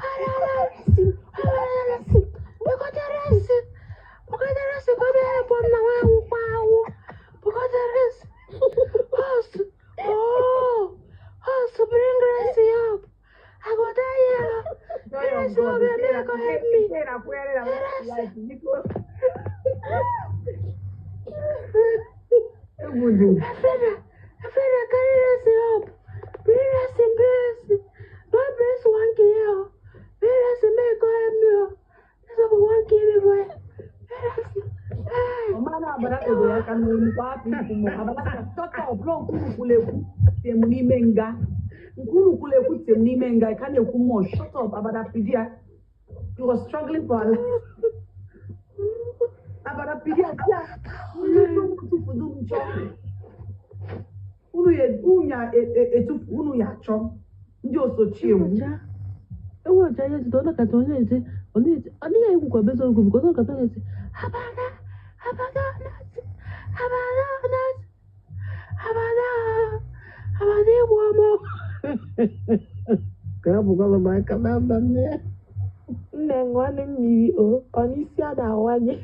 [SPEAKER 7] Abada, nothing. Abada, nothing. Because there is, because there is, host, oh, host, bring Gracie up. I go die here.
[SPEAKER 10] Joy of
[SPEAKER 7] Gracie
[SPEAKER 10] God.
[SPEAKER 7] up, make her help me.
[SPEAKER 10] Egwu dị.
[SPEAKER 7] Alfreda, Alfreda, carry Gracie up. Bring Gracie, bring Gracie. Don't bring one kill. Bring Gracie, make her help me. This is one kill, boy. Gracie, hey.
[SPEAKER 10] Ọmara abara kpọdoro aka n'olu kwa afọ ikwu mụ abara sị shut up lọ nke unu kwuru ekwu tie m n'ime nga, nke unu kwuru ekwu tie m n'ime nga, ka na-ekwu mmụọ. Shut up, abada pidia. He was struggling for her life. Abada pidia tia unu tufudu nchọ unu ya unu ya etufu unu ya achọ ndị osochi ewu.
[SPEAKER 2] Ewu ọcha ihe site ọnọkata onye ezi ọ na-eti, ọ dịghị ekwukwa bezi okwu because ọnọkata onye ezi
[SPEAKER 7] Abada, abada, abada, abada, abada, igbu ọmụ.
[SPEAKER 2] Ka ya bụkwara m aka na mba nne ya.
[SPEAKER 9] Nne, ṅụọnụ mmiri o, ọ n'isi a na-awa gị.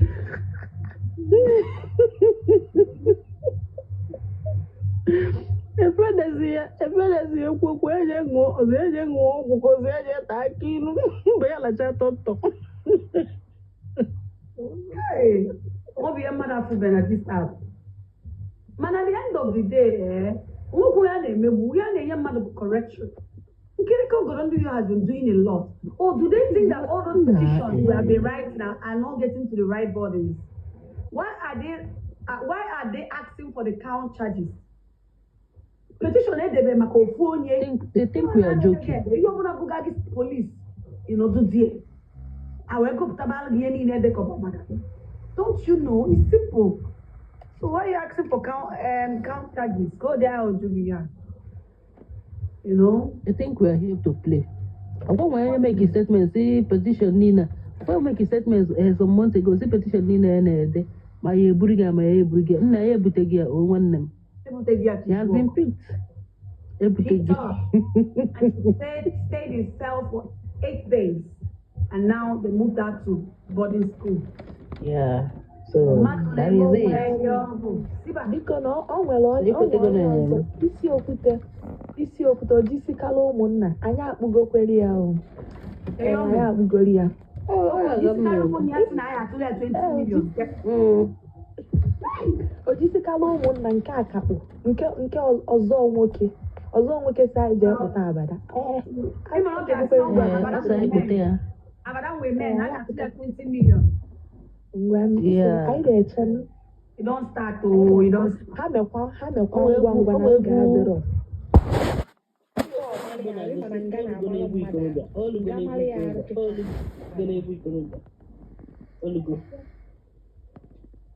[SPEAKER 2] Efredezi ya, efredezi ya ekwu okwu eje ṅụọ ọzọ, eje ṅụọ ọgwụ ka ọzọ eje taa aka ilu mgbe ya lacha tọtọ.
[SPEAKER 10] Hey, ọ bụ ihe mmadụ afụbe na this app. Mana at the end of the day, nwoke ya na-emegbu ya na-enye mmadụ bụ correction. Nkirika Ogodo ndị has been doing a lot. Or do they think that all those petitions we have been writing are not getting to the right bodies? Why are they asking for the count charges? Petition edebe maka ofu onye.
[SPEAKER 2] They think we are joking.
[SPEAKER 10] Ihe ọbụla bụga gị police ịnọdụ die. A wee gụpụtabara gị ihe niile edekọba maka gị. Don't you know? It's simple. So why are you asking for count charges? Go there, Ojubiya. You know?
[SPEAKER 2] They think we are here to play. Ọgwa nwere onye make a statement say petition niile. Ọgwa make a statement some months ago say petition niile ya na-ede ma ya eburu gị ma ya eburu gị, nna ya ebute gị ya o nwanne m.
[SPEAKER 10] Ebute gị
[SPEAKER 2] She has been picked. Ebute
[SPEAKER 10] Picked
[SPEAKER 2] gị.
[SPEAKER 10] up. And she stayed in cell for 8 days. And now they moved her to boarding school.
[SPEAKER 2] Yeah. So that is it.
[SPEAKER 10] Siba.
[SPEAKER 9] Biko na ọ nwere onye ọ
[SPEAKER 2] Ekwetego
[SPEAKER 9] nwere
[SPEAKER 2] na
[SPEAKER 9] onye ọzọ isi okwute, isi okwute ojisikala ụmụnna anyị akpụgokwere ya o. Ee, anyị akpụgoro ya.
[SPEAKER 2] Ọ ga-aga m na-ekwu.
[SPEAKER 10] Ya sị na anyị atụrụ ya 20 million.
[SPEAKER 9] Ojisikala ụmụnna nke akakpụ nke ọzọ nwoke, ọzọ nwoke si anyị jee kpụta abada. Ee,
[SPEAKER 10] Ị ma ọ ga-asị na ọ gwara
[SPEAKER 2] Ee,
[SPEAKER 10] Abada
[SPEAKER 2] ọ sị anyị kpụta ya.
[SPEAKER 10] Abada nwee men, a ga-atụ ya 20 million.
[SPEAKER 9] Ngwa m,
[SPEAKER 2] Yeah.
[SPEAKER 9] anyị na-eche m.
[SPEAKER 10] You don't start, oh, you don't start.
[SPEAKER 9] Ha mekwa, ha mekwa
[SPEAKER 2] O wee
[SPEAKER 9] ngwa ngwa
[SPEAKER 2] o
[SPEAKER 9] na
[SPEAKER 2] wee
[SPEAKER 9] nke adịrọ. ya arụ, ịma na nga
[SPEAKER 8] Olugo
[SPEAKER 9] na-amalụ
[SPEAKER 8] na-egwu
[SPEAKER 9] mmadụ
[SPEAKER 8] ikorobịa.
[SPEAKER 9] arụ.
[SPEAKER 8] Olugo
[SPEAKER 9] Nga
[SPEAKER 8] na-egwu
[SPEAKER 9] mara ya arụ
[SPEAKER 8] ikorobịa.
[SPEAKER 9] kịta.
[SPEAKER 8] Olugo na-egwu ikorobịa. Olugo.